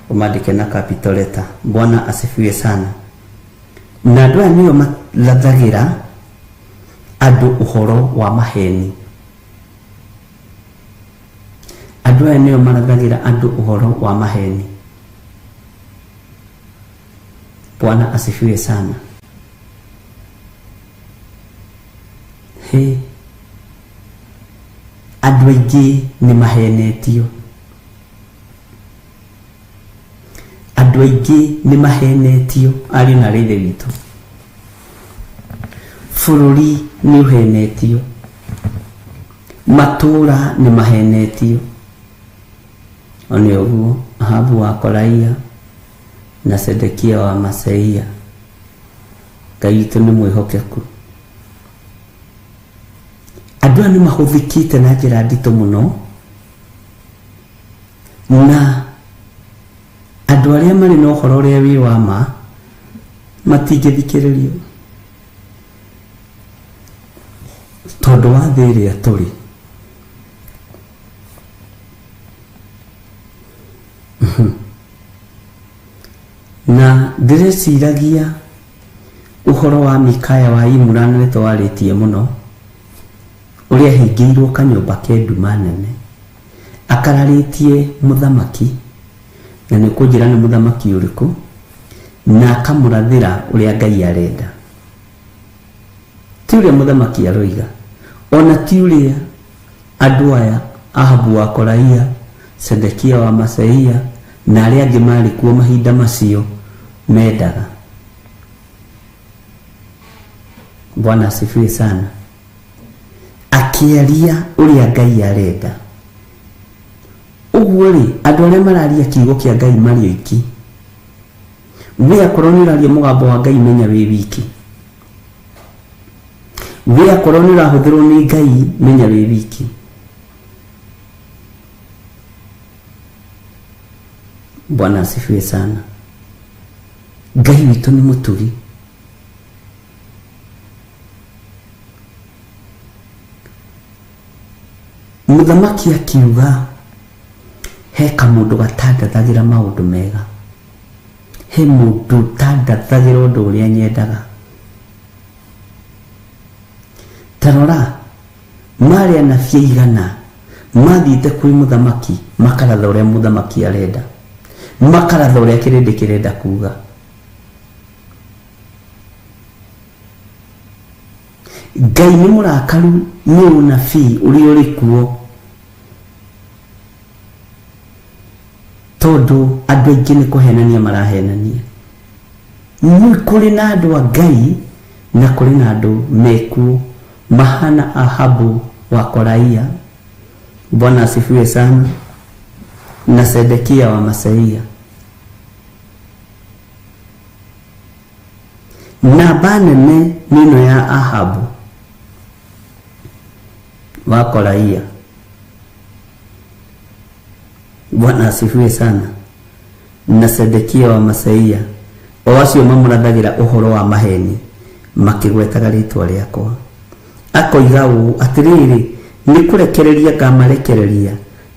ũmandĩke na capital letter. Bwana asifiwe sana. Na andũ aya nĩo marathagĩra andũ ũhoro wa maheni. Andũ aya nĩo marathagĩra andũ ũhoro wa maheni. Bwana asifiwe sana. He, andũ aingĩ nĩ mahenetio. Andũ aingĩ nĩ mahenetio ariũ na aarĩ a Ithe witũ. Bũrũri nĩ ũhenetio, matũũra nĩ mahenetio. One ũguo Ahabu wa Koraia na Sedekia wa Maseia. Ngai witũ nĩ mwĩhokeku. Andũ aya nĩ mahũthĩkĩte na njĩra nditũ mũno, na andũ arĩa marĩ na ũhoro ũrĩa wĩ wa ma matingĩthikĩrĩrio tondũ wa thĩ ĩrĩa tũrĩ. Na ndĩreciragia ũhoro wa Mikaya wa Imura na nĩtwarĩtie mũno, ũrĩa ahingĩirwo kanyũmba ke nduma nene, akararĩtie mũthamaki, na nĩ ũkũnjĩra nĩ mũthamaki ũrĩkũ, na akamũrathĩra ũrĩa Ngai arenda. Ti ũrĩa mũthamaki aroiga, ona ti ũrĩa andũ aya Ahabu wa Koraia, Sedekia wa Maseia na arĩa angĩ marĩ kuo mahinda macio mendaga. Bwana asifiwe sana. Akĩaria ũrĩa Ngai arenda. Ũguo rĩ, andũ arĩa mararia kiugo kĩa Ngai marĩ oiki. We akorwo nĩ ũraria mũgambo wa Ngai, menya wĩ wiki. We akorwo nĩ ũrahũthĩrwo nĩ Ngai, menya wĩ wiki. Bwana asifiwe sana. Ngai witũ nĩ mũtugi. Mũthamaki akiuga he kamũndũ gatandathagĩra maũndũ mega, he mũndũ ũtandathagĩra ũndũ ũrĩa nyendaga. Ta rora, marĩ anabii aigana mathiĩte kwĩ mũthamaki makaratha ũrĩa mũthamaki arenda. Makaratha ũrĩa kĩrĩndĩ kĩrenda kuga. Ngai nĩ mũrakaru nĩ ũnabii ũrĩa ũrĩ kuo tondũ andũ aingĩ nĩ kũhenania marahenania. Nĩ kũrĩ na andũ a Ngai na kũrĩ na andũ mekuo mahana Ahabu wa Koraia. Bwana asifiwe sana. Na Sedekia wa Maseia. Namba nene nĩ ĩno ya Ahabu wa Koraia. Bwana asifiwe sana. Na Sedekia wa Maseia, o acio mamũrathagĩra ũhoro wa maheni makĩgwetaga rĩtwa rĩakwa. Akoiga ũũ, atĩrĩrĩ, nĩ kũrekereria ngamarekereria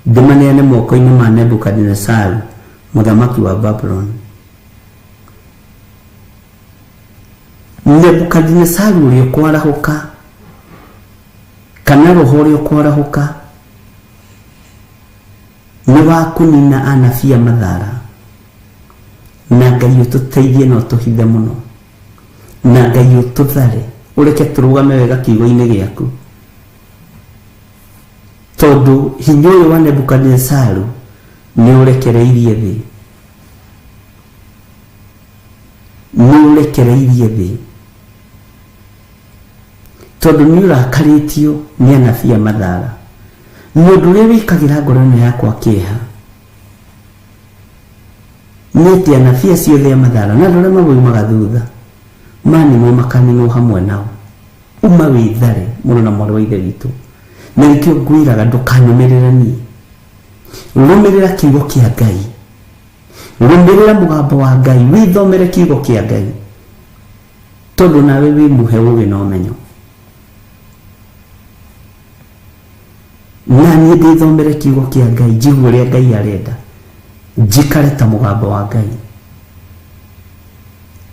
ndĩmaneane moko-inĩ ma Nebukadinesaru mũthamaki wa Babuloni. Nebukadinesaru ũrĩa ũkwarahũka, kana roho ũrĩa ũkwarahũka nĩ wa kũnina anabii a mathara. Na Ngai ũtũteithie na ũtũhithe mũno, na Ngai ũtũthare, ũreke tũrũgame wega kiugo-inĩ gĩaku, tondũ hinya ũyũ wa Nebukadinesaru nĩ ũrekereirie thĩ, nĩ ũrekereirie thĩ, tondũ nĩ ũrakarĩtio nĩ anabii a mathara. Nĩ ũndũ ũrĩa wĩkagĩra ngoro ĩno yakwa kĩeha nĩ atĩ anabii acio othe a mathara na andũ arĩa mamoimaga thutha maninwo makaninwo hamwe nao. Uma wĩthare mũrũ na mwarĩ wa ithe witũ, na nĩkĩo ngwĩraga ndũkanũmĩrĩre niĩ. Rũmĩrĩra kiugo kĩa Ngai, rũmĩrĩra mũgambo wa Ngai, wĩthomere kiugo kĩa Ngai, tondũ nawe wĩ mũhe ũgĩ na ũmenyo. Na niĩ ndĩthomere kiugo kĩa Ngai, njigue ũrĩa Ngai arenda, njikare ta mũgambo wa Ngai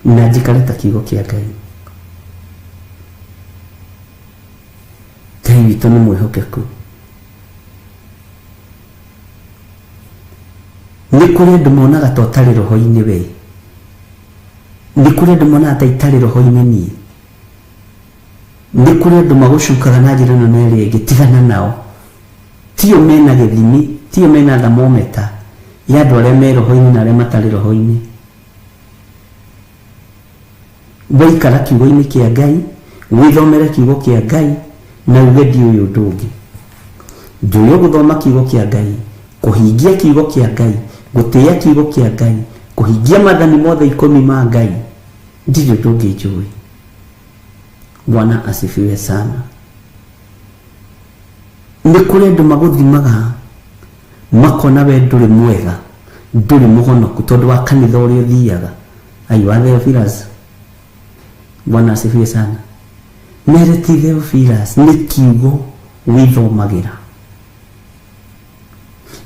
na njikare ta kiugo kĩa Ngai. Ngai witũ nĩ mwĩhokeku. Nĩ kũrĩ andũ monaga ta ũtarĩ roho-inĩ we, nĩ kũrĩ andũ monaga ta itarĩ roho-inĩ niĩ, nĩ kũrĩ andũ magũcukaga na njĩra ĩno na ĩrĩa ĩngĩ. Tigana nao, tio mena gĩthimi, tio mena thermometer ya andũ arĩa me roho-inĩ na arĩa matarĩ roho-inĩ. Waikara kiugo-inĩ kĩa Ngai, wĩthomere kiugo kĩa Ngai na uge ndiũĩ ũndũ ũngĩ. Njũĩ gũthoma kiugo kĩa Ngai, kũhingia kiugo kĩa Ngai, gũtĩĩa kiugo kĩa Ngai, kũhingia maathani mothe 10 ma Ngai, ndirĩ ũndũ ũngĩ njũĩ. Bwana asifiwe sana. Nĩ kũrĩ andũ magũthimaga makona we ndũrĩ mwega, ndũrĩ mũhonoku tondũ wa kanitha ũrĩa ũthiaga. Aiwa Theophilus, Bwana asifiwe sana. Mere ti Theophilus, nĩ kiugo wĩthomagĩra,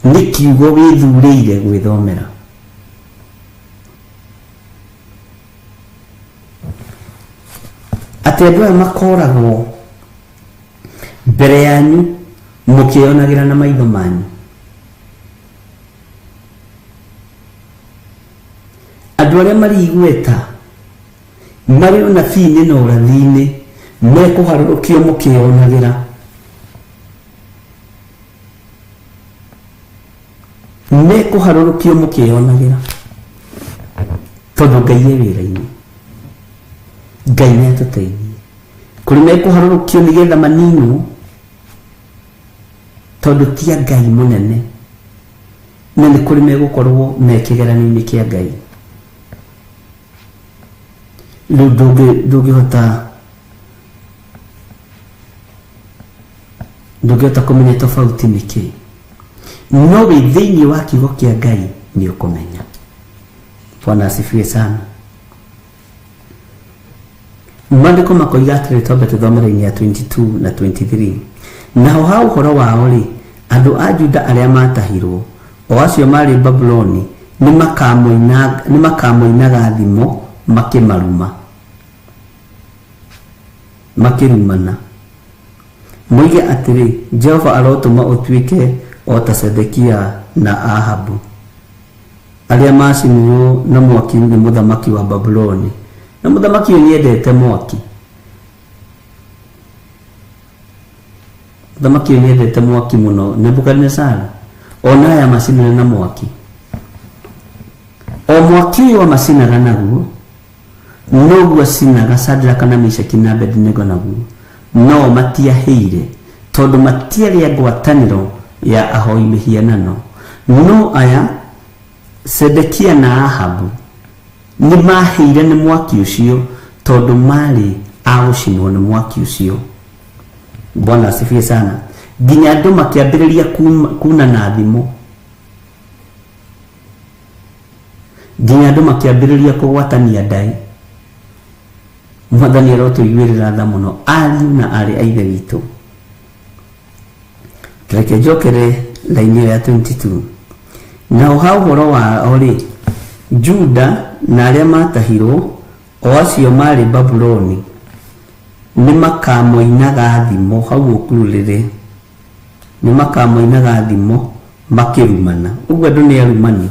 nĩ kiugo wĩthurĩire gwĩthomera. Atĩ andũ aya makoragwo mbere yanyu mũkĩonagĩra na maitho manyu. Andũ arĩa marĩ igweta marĩ ũnabii-inĩ na ũrathi-inĩ mekũharũrũkio mũkĩonagĩra. Mekũharũrũkio mũkĩonagĩra, tondũ Ngai e wĩra-inĩ. Ngai nĩ atũteithie. Kũrĩ mekũharũrũkio nĩgetha maninwo, tondũ ti a Ngai mũnene, na nĩ kũrĩ megũkorwo me kĩgeranio-inĩ kĩa Ngai. Rĩu ndũngĩhota kũmenya tofauti nĩ kĩ, no wĩ thĩinĩ wa kiugo kĩa Ngai nĩ ũkũmenya. Bwana asifiwe sana. Maandĩko makoiga atĩrĩ, twambe tũthome raini ya 22 na 23. Naho ha ũhoro wao rĩ, andũ a Juda arĩa matahirwo, o acio marĩ Babuloni, nĩ makamoinaga thimo makĩmaruma, makĩrumana, moige atĩrĩ, Jehova arotũma ũtuĩke o ta Sedekia na Ahabu. Arĩa macinirwo na mwaki nĩ mũthamaki wa Babuloni. Na mũthamaki ũyũ nĩendete mwaki. Mũthamaki ũyũ nĩendete mwaki mũno, Nebukadinezari. Ona aya macinire na mwaki. O mwaki ũyũ amacinaga naguo, noguo acinaga Shadraka na Meshaki na Abednego naguo. No matiahĩire, tondũ matiarĩ a ngwatanĩro ya ahoi mĩhianano. No aya, Sedekia na Ahabu, nĩ mahĩire nĩ mwaki ũcio, tondũ marĩ a gũcinwo nĩ mwaki ũcio. Bwana asifiwe sana. Nginya andũ makĩambĩrĩria kuna na thimo. Nginya andũ makĩambĩrĩria kũgwatania ndaĩ. Mwathani arotũiguĩrĩra tha mũno, ariũ na aarĩ a Ithe witũ. Reke njokere raini ĩyo ya 22. Naho ha ũhoro wao rĩ, Juda na arĩa maatahirwo, o acio maarĩ Babuloni, nĩmakamoinaga thimo hau ũkururĩre, nĩmakamoinaga thimo makĩrumana. Ũguo andũ nĩ arumani.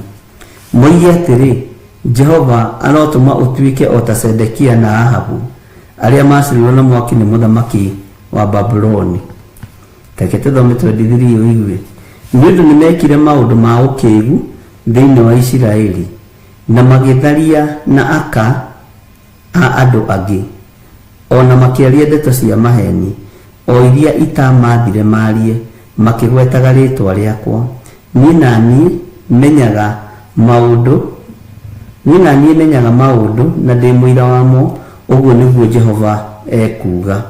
Moige atĩrĩ, Jehova arotũma ũtuĩke o ta Sedekia na Ahabu, arĩa maacinirwo na mwaki nĩ mũthamaki wa Babuloni. Reke tũthome 23 ũigue. Nĩ ũndũ nĩmekire maũndũ ma ũkĩĩgu thĩinĩ wa Isiraeli, na magĩtharia na aka a andũ angĩ, o na makĩaria ndeto cia maheni, o iria itamathire marie, makĩgwetaga rĩĩtwa rĩakwa. Niĩ na niĩ menyaga maũndũ, niĩ na niĩ menyaga maũndũ na ndĩ mũira wamo, ũguo nĩguo Jehova ekuuga.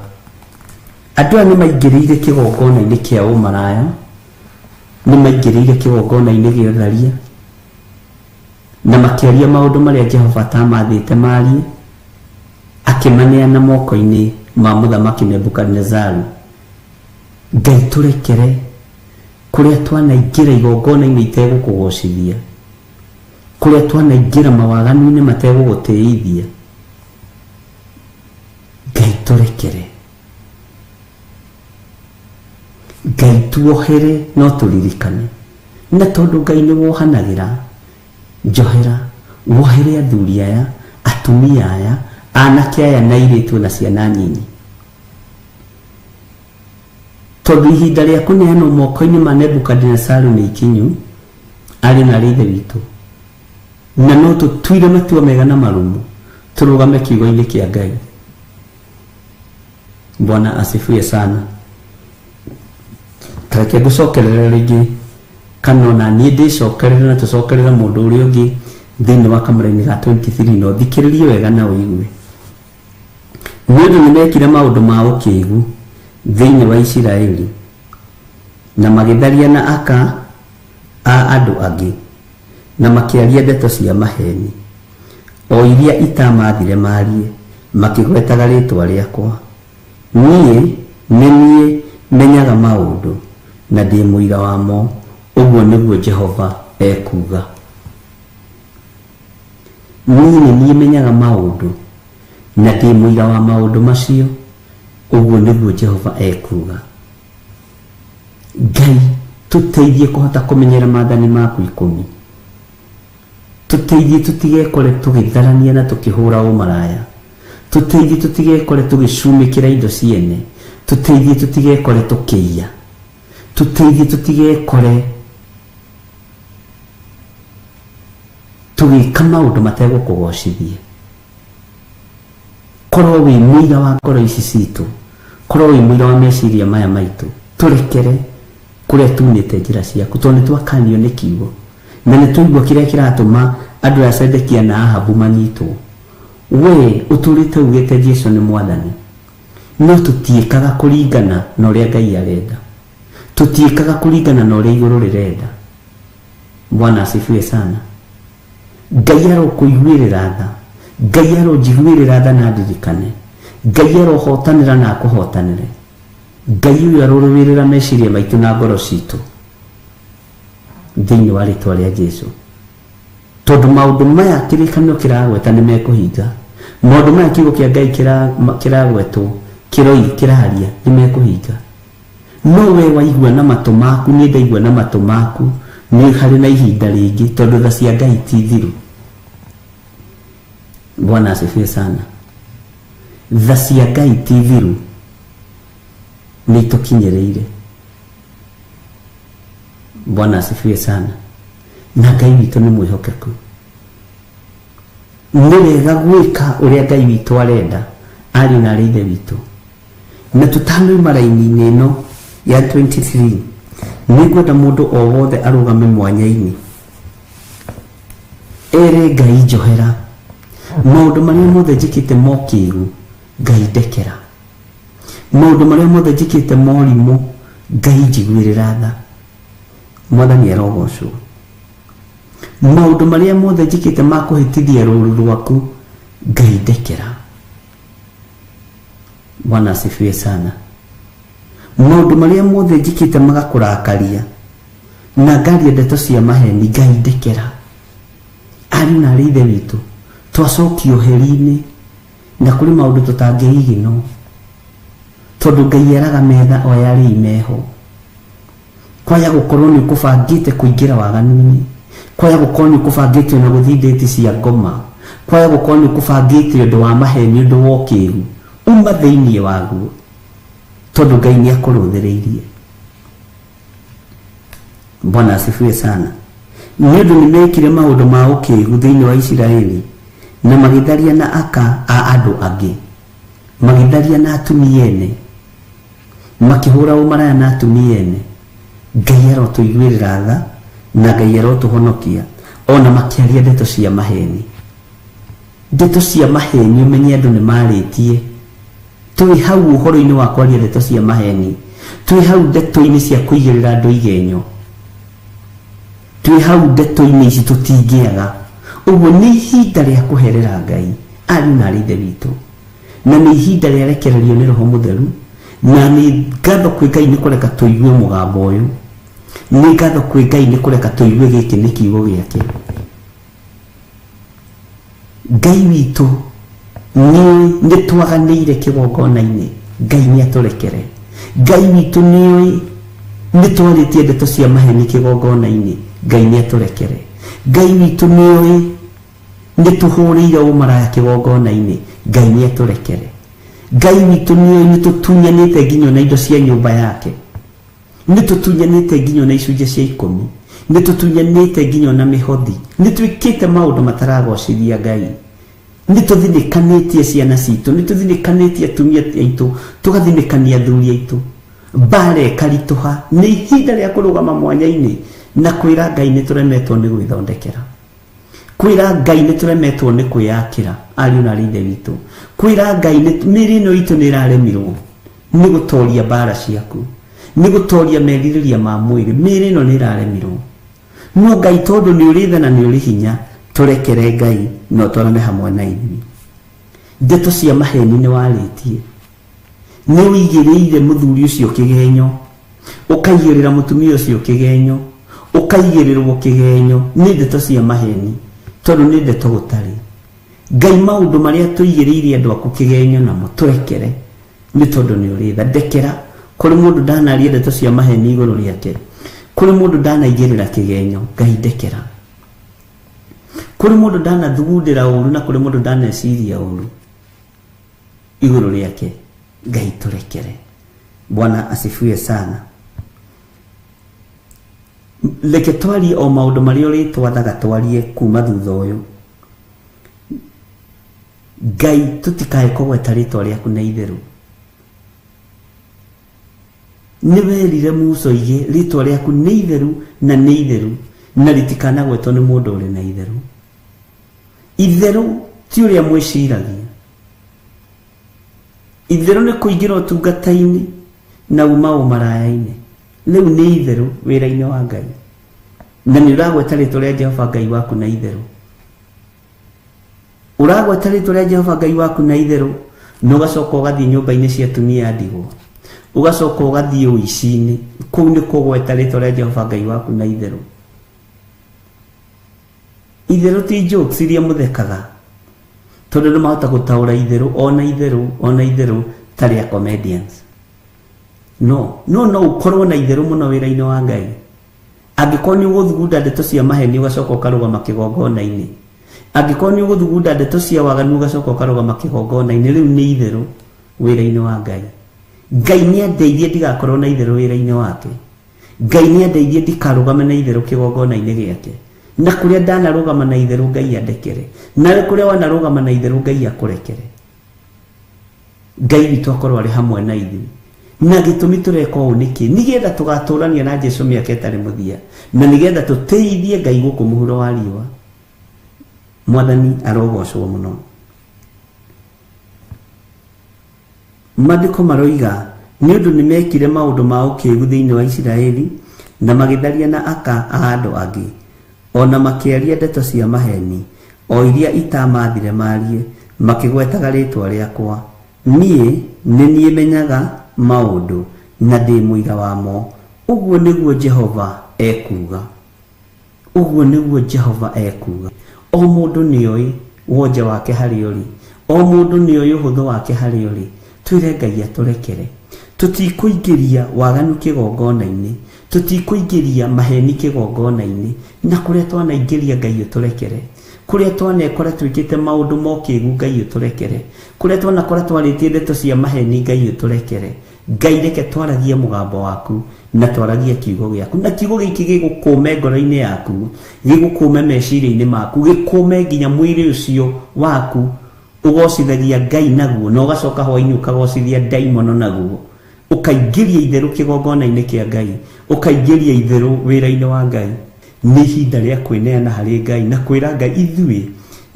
Andũ aya nĩmaingĩrĩire kĩgongona-inĩ kĩa ũmaraya, nĩmaingĩrĩire kĩgongona-inĩ gĩa ũtharia, na makĩaria maũndũ marĩa Jehova atamathĩte marie, akĩmaneana moko-inĩ ma mũthamaki Nebukadinezaru. Ngai tũrekere kũrĩa twanaingĩra igongona-inĩ itegũkũgocithia, kũrĩa twanaingĩra mawaganu-inĩ mategũgũtĩithia. Ngai tũrekere, Ngai tuohere no tũririkane, na tondũ Ngai nĩ wohanagĩra, njohera, wohere athuri aya, atumia aya, anake aya na airĩtu na ciana nyinyi. Tondũ ihinda rĩa kũneanwo moko-inĩ ma Nebukadinezaru nĩ ikinyu, arĩ na arĩ ithe witũ, na no tũtuire matua mega na marũmu, tũrũgame kiugo-inĩ kĩa Ngai. Bwana asifiwe sana. Tareke ngũcokerere rĩngĩ, kana ona niĩ ndĩcokerere na tũcokerere mũndũ ũrĩa ũngĩ thĩinĩ wa kamũraini ga 23, na ũthikĩrĩrie wega na ũigue. Nĩ ũndũ nĩmekire maũndũ ma ũkĩĩgu thĩinĩ wa Isiraeli, na magĩtharia na aka a andũ angĩ, na makĩaria ndeto cia maheni, o iria itamathire marie, makĩgwetaga rĩĩtwa rĩakwa. Niĩ nĩ niĩ menyaga maũndũ, na ndĩ mũira wamo, ũguo nĩguo Jehova ekuuga. Niĩ nĩ niĩ menyaga maũndũ, na ndĩ mũira wa maũndũ macio, ũguo nĩguo Jehova ekuuga. Ngai tũteithie kũhota kũmenyera maathani maku 10. Tũteithie tũtigekore tũgĩtharania na tũkĩhũra ũmaraya. Tũteithie tũtigekore tũgĩcumĩkĩra indo ciene. Tũteithie tũtigekore tũkĩiya. Tũteithie tũtigekore tũgĩka maũndũ mategũkũgocithia. Korwo wĩ mũira wa ngoro ici citũ, korwo wĩ mũira wa meciria maya maitũ, tũrekere kũrĩa tunĩte njĩra ciaku, tondũ nĩ twakanio nĩ kiugo, na nĩ twaigua kĩrĩa kĩratũma andũ aya Sedekia na Ahabu manyitwo. We ũtũrĩte ugĩte Jesu nĩ mwathani, no tũtiĩkaga kũringana na ũrĩa Ngai arenda, tũtiĩkaga kũringana na ũrĩa igũrũ rĩrenda. Bwana asifiwe sana. Ngai arokũiguĩrĩra tha, Ngai aronjiguĩrĩra tha na ndirikane, Ngai arohotanĩra na akũhotanĩre. Ngai ũyũ arorũĩrĩra meciria maitũ na ngoro citũ thĩinĩ wa rĩtwa rĩa Jesu. Tondũ maũndũ maya kĩrĩkanĩro kĩragweta nĩ mekũhinga, maũndũ maya kiugo kĩa Ngai kĩragwetwo, kĩroi kĩraria nĩ mekũhinga. No we waigua na matũ maku, niĩ ndaigua na matũ maku, Nĩ harĩ na ihinda rĩngĩ tondũ tha cia Ngai ti thiru. Bwana asifiwe sana. Tha cia Ngai ti thiru, nĩ itũkinyĩrĩire. Bwana asifiwe sana. Na Ngai witũ nĩ mwĩhokeku. Nĩ wega gwĩka ũrĩa Ngai witũ arenda, ariũ na arĩ ithe witũ. Na tũtanoima raini-inĩ ĩno ya 23, nĩngwenda mũndũ o wothe arũgame mwanya-inĩ ere Ngai njohera maũndũ marĩa mothe njĩkĩte mokĩgu, Ngai ndekera maũndũ marĩa mothe njĩkĩte morimũ, Ngai njiguĩrĩra tha. Mwathani arogocwo. Maũndũ marĩa mothe njĩkĩte ma kũhĩtithia rũũru rwaku, Ngai ndekera. Bwana asifiwe sana. Maũndũ marĩa mothe njĩkĩte magakũrakaria na ngaria ndeto cia maheni, Ngai ndekera. Ariũ na arĩ ithe witũ, twacokio heri-inĩ na kũrĩ maũndũ tũtangĩigino tondũ Ngai eraga metha o yarĩ imeho. Kwaya gũkorwo nĩ ũkũbangĩte kũingĩra waganu-inĩ, kwaya gũkorwo nĩ ũkũbangĩte ona gũthiĩ ndĩti cia ngoma, kwaya gũkorwo nĩ ũkũbangĩte ũndũ wa maheni, ũndũ wa ũkĩgu, uma thĩinĩ waguo tondũ Ngai nĩ akũrũthĩrĩirie. Bwana asifiwe sana. Nĩ ũndũ nĩ mekire maũndũ ma ũkĩgu thĩinĩ wa Isiraeli na magĩtharia na aka a andũ angĩ, magĩtharia na atumia ene, makĩhũra ũmaraya na atumia ene. Ngai arotũiguĩrĩra tha na Ngai arotũhonokia ona makĩaria ndeto cia maheni. Ndeto cia maheni ũmenye andũ nĩ marĩtie. Twĩ hau ũhoro-inĩ wa kwaria ndeto cia maheni, twĩ hau ndeto-inĩ cia kũigĩrĩra andũ igenyo, twĩ hau ndeto-inĩ ici tũtingĩaga. Ũguo nĩ ihinda rĩa kũherera Ngai, ariũ na arĩ ithe witũ, na nĩ ihinda rĩa rekererio nĩ Roho Mũtheru, na nĩ ngatho kwĩ Ngai nĩ kũreka tũigue mũgambo ũyũ, nĩ ngatho kwĩ Ngai nĩ kũreka tũigue gĩkĩ nĩ kiugo gĩake. Ngai witũ nĩ twaganĩire kĩgongona-inĩ, Ngai nĩ atũrekere. Ngai witũ nĩoĩ nĩ twarĩtie ndeto cia maheni kĩgongona-inĩ, Ngai nĩ atũrekere. Ngai witũ nĩoĩ nĩ tũhũrĩire ũmaraya kĩgongona-inĩ, Ngai nĩ atũrekere. Ngai witũ nĩoĩ nĩ tũtunyanĩte nginya na indo cia nyũmba yake, nĩ tũtunyanĩte nginya na icunjĩ cia ikũmi, nĩ tũtunyanĩte nginya na mĩhothi, nĩ twĩkĩte maũndũ mataragocithia Ngai, nĩ tũthinĩkanĩtie ciana citũ, nĩ tũthinĩkanĩtie atumia aitũ, tũgathinĩkania athuri aitũ. Mbara ĩkaritũha. Nĩ ihinda rĩa kũrũgama mwanya-inĩ na kwĩra Ngai nĩ tũremetwo nĩ gwĩthondekera, kwĩra Ngai nĩ tũremetwo nĩ kwĩyakĩra, ariũ na arĩ ithe witũ, kwĩra Ngai mĩĩrĩ ĩno itũ nĩ ĩraremirwo nĩ gũtoria mbara ciaku, nĩ gũtoria merirĩria ma mwĩrĩ. Mĩĩrĩ ĩno nĩ ĩraremirwo, no Ngai tondũ nĩ ũrĩ tha na nĩ ũrĩ hinya, tũrekere Ngai na ũtwarane hamwe na ithuĩ. Ndeto cia maheni nĩ warĩtie, nĩ ũigĩrĩire mũthuri ũcio kĩgenyo, ũkaigĩrĩra mũtumia ũcio kĩgenyo, ũkaigĩrĩrwo kĩgenyo nĩ ndeto cia maheni, tondũ nĩ ndeto gũtarĩ. Ngai maũndũ marĩa tũigĩrĩire andũ aku kĩgenyo namo tũrekere, nĩ tondũ nĩ ũrĩ tha. Ndekera kũrĩ mũndũ ndanaria ndeto cia maheni igũrũ rĩake, kũrĩ mũndũ ndanaigĩrĩra kĩgenyo, Ngai ndekera. Kũrĩ mũndũ ndanathugundĩra ũru na kũrĩ mũndũ ndaneciria ũru igũrũ rĩake, Ngai tũrekere. Bwana asifiwe sana. Reke twarie o maũndũ marĩa ũrĩtwathaga twarie kuma thutha ũyũ. Ngai tũtikae kũgweta rĩtwa rĩaku na itherũ. Nĩ werire Musa oige rĩtwa rĩaku nĩ itheru na nĩ itheru, na rĩtikanagwetwo nĩ mũndũ ũrĩ na itherũ. Itherũ ti ũrĩa mwĩciragia. Itherũ nĩ kũingĩra ũtungata-inĩ na uma ũmaraya-inĩ. Rĩu nĩ itherũ wĩra-inĩ wa Ngai, na nĩ ũragweta rĩtwa rĩa Jehova Ngai waku na itherũ. Ũragweta rĩtwa rĩa Jehova Ngai waku na itherũ, na ũgacoka ũgathiĩ nyũmba-inĩ cia atumia a ndigwa, ũgacoka ũgathiĩ ũici-inĩ. Kũu nĩ kũgweta rĩtwa rĩa Jehova Ngai waku na itherũ. Itherũ ti jokes iria mũthekaga, tondũ andũ mahota gũtaũra itherũ ona itherũ ona itherũ ta rĩa comedians. No no no ũkorwo na itherũ mũno wĩra-inĩ wa Ngai. Angĩkorwo nĩ ũgũthugunda ndeto cia maheni ũgacoka ũkarũgama kĩgongona-inĩ, angĩkorwo nĩ ũgũthugunda ndeto cia waganu ũgacoka ũkarũgama kĩgongona-inĩ, rĩu nĩ itherũ wĩra-inĩ wa Ngai. Ngai nĩ andeithie ndigakorwo na itherũ wĩra-inĩ wake. Ngai nĩ andeithie ndikarũgame na itherũ kĩgongona-inĩ gĩake. Na kũrĩa ndanarũgama na itherũ Ngai andekere, nawe kũrĩa wanarũgama na itherũ Ngai akũrekere. Ngai witũ akorwo arĩ hamwe na ithuĩ. Na gĩtũmi tũreka ũũ nĩkĩ? Nĩgetha tũgatũrania na Jesu mĩaka ĩtarĩ mũthia, na nĩgetha tũteithie Ngai gũkũ mũhuro wa riũa. Mwathani arogocwo mũno. Maandĩko maroiga nĩ ũndũ nĩ mekire maũndũ ma ũkĩĩgu thĩinĩ wa Isiraeli, na magĩtharia na aka a andũ angĩ, ona makĩaria ndeto cia maheni, o iria itamathire marie, makĩgwetaga rĩĩtwa rĩakwa. Niĩ nĩ niĩ menyaga maũndũ na ndĩ mũira wamo. Ũguo nĩguo Jehova ekuuga. Ũguo nĩguo Jehova ekuuga. O mũndũ nĩoĩ wonje wake harĩa ũrĩ, o mũndũ nĩoĩ ũhũthũ wake harĩa ũrĩ. Twĩre Ngai atũrekere. Tũtikũingĩria waganu kĩgongona-inĩ, tũtikũingĩria maheni kĩgongona-inĩ, na kũrĩa twanaingĩria Ngai ũtũrekere, kũrĩa twanekora twĩkĩte maũndũ ma ũkĩĩgu Ngai ũtũrekere, kũrĩa twanakora twarĩtie ndeto cia maheni Ngai ũtũrekere. Ngai reke twaragie mũgambo waku na twaragie kiugo gĩaku, na kiugo gĩkĩ gĩgũkũme ngoro-inĩ yaku, gĩgũkũme meciria-inĩ maku, gĩkũme nginya mwĩrĩ ũcio waku ũgocithagia Ngai naguo, na ũgacoka hwaĩ-inĩ ũkagocithia ndaimono naguo, ũkaingĩria itherũ kĩgongona-inĩ kĩa Ngai, ũkaingĩria itherũ wĩra-inĩ wa Ngai. Nĩ ihinda rĩa kwĩneana harĩ Ngai na kwĩra Ngai ithuĩ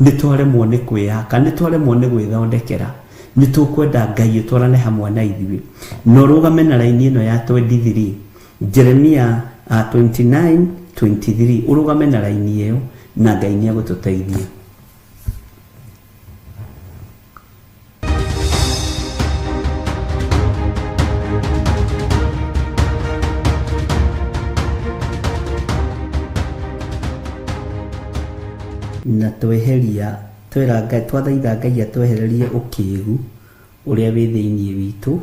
nĩ twaremwo nĩ kwĩyaka, nĩ twaremwo nĩ gwĩthondekera, nĩ tũkwenda Ngai ũtwarane hamwe na ithuĩ. Na ũrũgame na raini ĩno ya 23, Jeremia 29:23, ũrũgame na raini ĩyo na Ngai nĩ egũtũteithia. Na tweheria twera Ngai, twathaitha Ngai atwehererie ũkĩĩgu ũrĩa wĩ thĩinĩ witũ,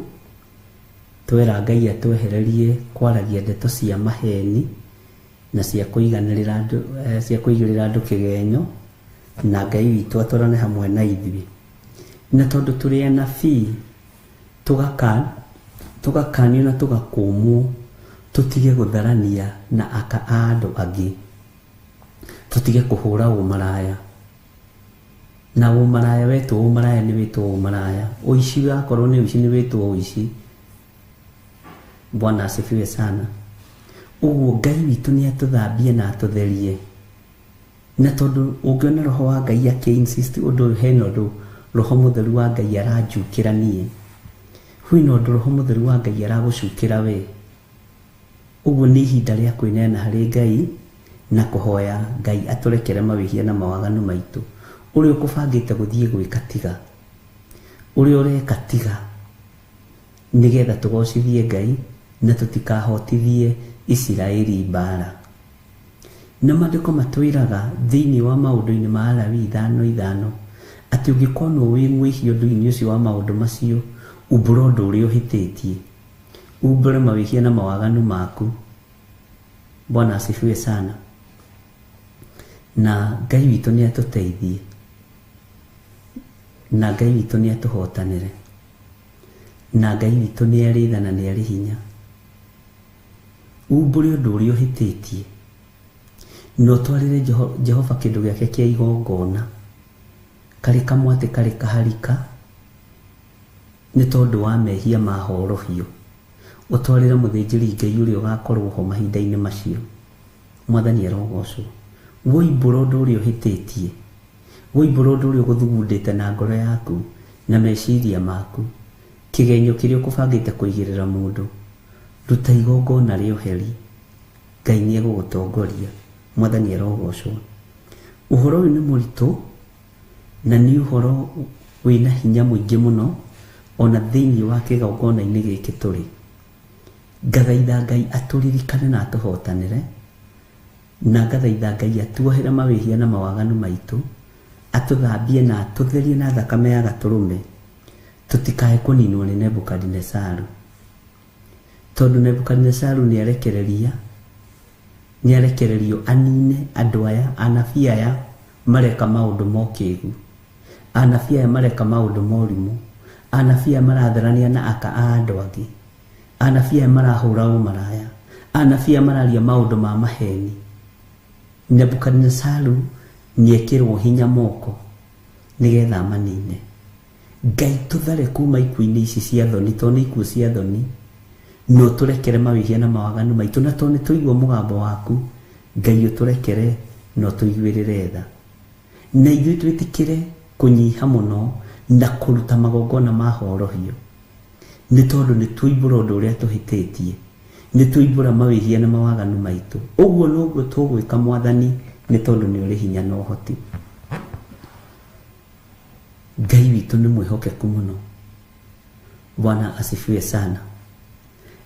twera Ngai atwehererie kwaragia ndeto cia maheni na cia kũiganĩrĩra andũ, cia kũigĩrĩra andũ kĩgenyo, na Ngai witũ atwarane hamwe na ithuĩ. Na tondũ tũrĩ anabii, tũgakanio na tũgakũmwo tũtige gũtharania na aka a andũ angĩ, tũtige kũhũra ũmaraya. Na ũmaraya wetwo ũmaraya nĩ wĩtwo ũmaraya, ũici wakorwo nĩ ũici nĩ wĩtwo ũici. Bwana asifiwe sana. Ũguo Ngai witũ nĩ atũthambie na atũtherie. Na tondũ ũngĩona roho wa Ngai akĩ insist ũndũ ũyũ, hena ũndũ roho mũtheru wa Ngai aranjukĩra niĩ, kwĩna ũndũ roho mũtheru wa Ngai aragũcukĩra we. Ũguo nĩ ihinda rĩa kwĩneana harĩ Ngai na kũhoya Ngai atũrekere mawĩhia na mawaganu maitũ. Ũrĩa ũkũbangĩte gũthiĩ gwĩka tiga, ũrĩa ũreka tiga, nĩgetha tũgocithie Ngai na tũtikahotithie Isiraeli mbara. Na maandĩko matwĩraga thĩinĩ wa maũndũ-inĩ ma Alawii 5:5 atĩ ũngĩkonwo wĩ mwĩhia ũndũ-inĩ ũcio wa maũndũ macio, umbũra ũndũ ũrĩa ũhĩtĩtie, umbũre mawĩhia na mawaganu maku. Bwana asifiwe sana. Na Ngai witũ nĩ atũteithie, na Ngai witũ nĩ atũhotanĩre, na Ngai witũ nĩ arĩ tha na nĩ arĩ hinya. Umbũre ũndũ ũrĩa ũhĩtĩtie na ũtwarĩre Jehova kĩndũ gĩake kĩa igongona, karĩ kamwatĩ karĩ kaharika, nĩ tondũ wa mehia ma horohio. Ũtwarĩre mũthĩnjĩri Ngai ũrĩa ũgakorwo ho mahinda-inĩ macio. Mwathani arogocwo. Woimbũra ũndũ ũrĩa ũhĩtĩtie, woimbũra ũndũ ũrĩa ũgũthugundĩte na ngoro yaku na meciria maku, kĩgenyo kĩrĩa ũkũbangĩte kũigĩrĩra mũndũ, ruta igongona rĩa ũheri. Ngai nĩ egũgũtongoria. Mwathani arogocwo. Ũhoro ũyũ nĩ mũritũ na nĩ ũhoro wĩna hinya mũingĩ mũno ona thĩinĩ wa kĩgongona-inĩ gĩkĩ tũrĩ. Ngathaitha Ngai atũririkane na atũhotanĩre, na ngathaitha Ngai atuohere mawĩhia na mawaganu maitũ, atũthambie na atũtherie na thakame ya gatũrũme, tũtikae kũninwo nĩ Nebukadinesaru. Tondũ Nebukadinesaru nĩ arekereria Nĩarekererio anine andũ aya, anabii aya mareka maũndũ ma ũkĩgu, anabii aya mareka maũndũ ma ũrimũ, anabii aya maratharania na aka a andũ angĩ, anabii aya marahũra ũmaraya, anabii aya mararia maũndũ ma maheni. Nebukadinesaru nĩekĩrwo hinya moko nĩgetha amanine. Ngai tũthare kuma ikuũ-inĩ ici cia thoni, tondũ nĩ ikuũ cia thoni, no tũrekere mawĩhia na mawaganu maitũ, na tondũ nĩtũigua mũgambo waku, Ngai ũtũrekere na ũtũiguĩrĩre tha. Na ithuĩ twĩtĩkĩre kũnyiha mũno na kũruta magongona ma horohio, nĩ tondũ nĩtũimbũra ũndũ ũrĩa tũhĩtĩtie, nĩtũimbũra mawĩhia na mawaganu maitũ. Ũguo noguo tũgwĩka Mwathani, nĩ tondũ nĩ ũrĩ hinya na ũhoti. Ngai witũ nĩ mwĩhokeku mũno. Bwana asifiwe sana.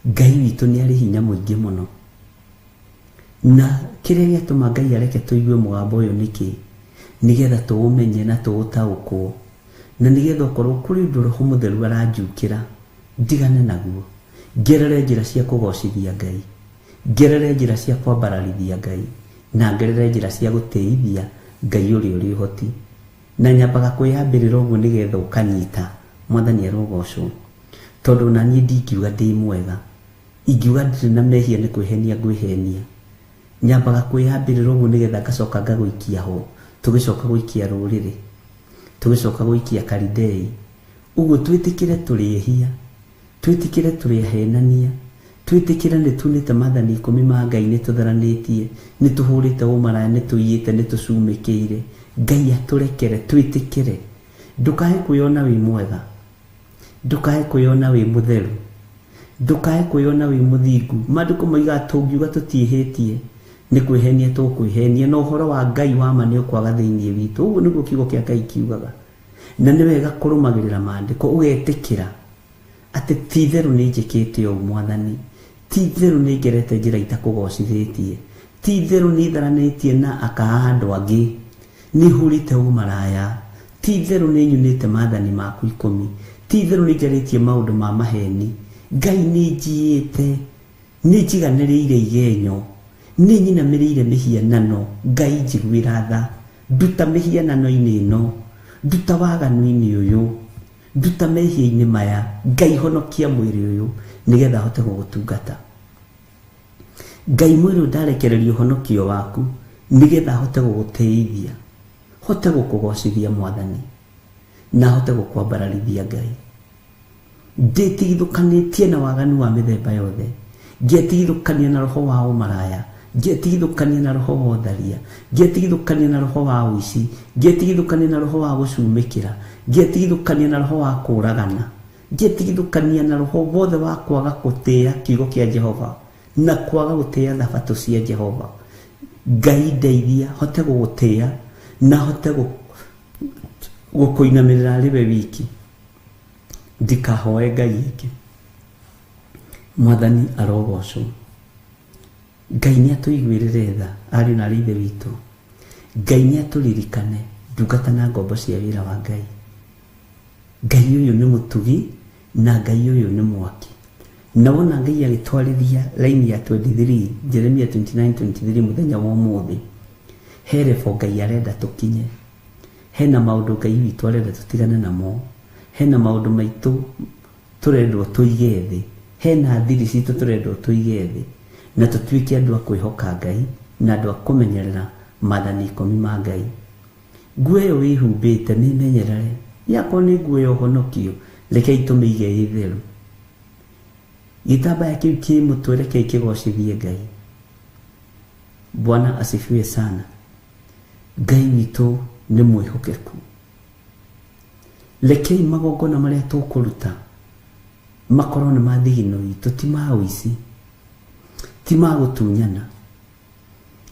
Ngai witũ nĩ arĩ hinya mũingĩ mũno. Na kĩrĩa gĩatũma Ngai areke tũigue mũgambo ũyũ nĩkĩ? Nĩgetha tũũmenye na tũũtaũkwo, na nĩgetha okorwo kũrĩ ũndũ Roho Mũtheru aranjukĩra ndigane naguo, ngerere njĩra cia kũgocithia Ngai, ngerere njĩra cia kwambararithia Ngai, na ngerere njĩra cia gũtĩithia Ngai ũrĩa ũrĩ ũhoti. Na nyambaga kwĩyambĩrĩra ũguo nĩgetha ũkanyita. Mwathani arogocwo, tondũ ona niĩ ndingiuga ndĩ mwega, ingiuga ndirĩ na mehia nĩ kwĩhenia ngwĩhenia. Nyambaga kwĩyambĩrĩra ũguo nĩgetha ngacoka ngagũikia ho, tũgĩcoka gũikia rũrĩrĩ, tũgĩcoka gũikia Kalidei. Ũguo twĩtĩkĩre tũrĩ ehia, twĩtĩkĩre tũrĩ ahenania, twĩtĩkĩre nĩ tunĩte maathani 10 ma Ngai, nĩ tũtharanĩtie, nĩ tũhũrĩte ũmaraya, nĩ tũiyĩte, nĩ tũcumĩkĩire. Ngai atũrekere, twĩtĩkĩre. Ndũkae kwĩyona wĩ mwega, ndũkae kwĩyona wĩ mũtheru, ndũkae kwĩyona wĩ mũthingu. Maandĩko moigaga tũngiuga tũtiĩhĩtie nĩ kwĩhenia tũkwĩhenia, na ũhoro wa Ngai wa ma nĩ ũkwaga thĩinĩ witũ. Ũguo nĩguo kiugo kĩa Ngai kiugaga. Na nĩ wega kũrũmagĩrĩra maandĩko, ũgetĩkĩra atĩ ti itherũ nĩ njĩkĩte ũũ Mwathani, ti itherũ nĩ ngerete njĩra itakũgocithĩtie, ti itherũ nĩ tharanĩtie na aka a andũ angĩ, nĩ hũrĩte ũmaraya, ti itherũ nĩ nyunĩte maathani maku 10, ti itherũ nĩ njarĩtie maũndũ ma maheni. Ngai nĩ njiĩte, nĩ njiganĩrĩire igenyo, nĩ nyinamĩrĩire mĩhianano. Ngai njiguĩra tha, nduta mĩhianano-inĩ ĩno, nduta waganu-inĩ ũyũ, nduta mehia-inĩ maya. Ngai honokia mwĩrĩ ũyũ nĩgetha hote gũgũtungata. Ngai mwĩrĩ ũyũ ndarekereria ũhonokio waku nĩgetha hote gũgũtĩithia, hote gũkũgocithia Mwathani, na hote gũkwambararithia Ngai. Ndĩtigithũkanĩtie na waganu wa mĩthemba yothe, ngĩtigithũkania na roho wa ũmaraya, ngĩtigithũkania na roho wa ũtharia, ngĩtigithũkania na roho wa ũici, ngĩtigithũkania na roho wa gũcumĩkĩra, ngĩtigithũkania na roho wa kũragana, ngĩtigithũkania na roho wothe wa kwaga gũtĩĩa kiugo kĩa Jehova na kwaga gũtĩĩa thabatũ cia Jehova. Ngai ndeithia hote gũgũtĩĩa na hote gũkũinamĩrĩra arĩ we wiki, ndikahoe Ngai ĩngĩ. Mwathani arogocwo. Ngai nĩ atũiguĩrĩre tha, ariũ na aarĩ a Ithe witũ. Ngai nĩ atũririkane ndungata na ngombo cia wĩra wa Ngai. Ngai ũyũ nĩ mũtugi na Ngai ũyũ nĩ mwaki. Na wona Ngai agĩtwarithia raini ya 23, Jeremia 29:23 mũthenya wa ũmũthĩ, he level Ngai arenda tũkinye, hena maũndũ Ngai witũ arenda tũtigane namo, hena maũndũ maitũ tũrendwo tũige thĩ, hena thiri citũ tũrendwo tũige thĩ, na tũtuĩke andũ a kwĩhoka Ngai na andũ a kũmenyerera maathani 10 ma Ngai. Nguo ĩyo wĩhumbĩte mĩmenyerere, yakorwo nĩ nguo ya ũhonokio, rekei tũmĩige ĩ theru. Gĩtambaya kĩu kĩ mũtwe rekei kĩgocithie Ngai. Bwana asifiwe sana. Ngai witũ nĩ mwĩhokeku. Rekei magongona marĩa tũkũruta makorwo nĩ ma thigino itũ, ti ma ũici, ti ma gũtunyana.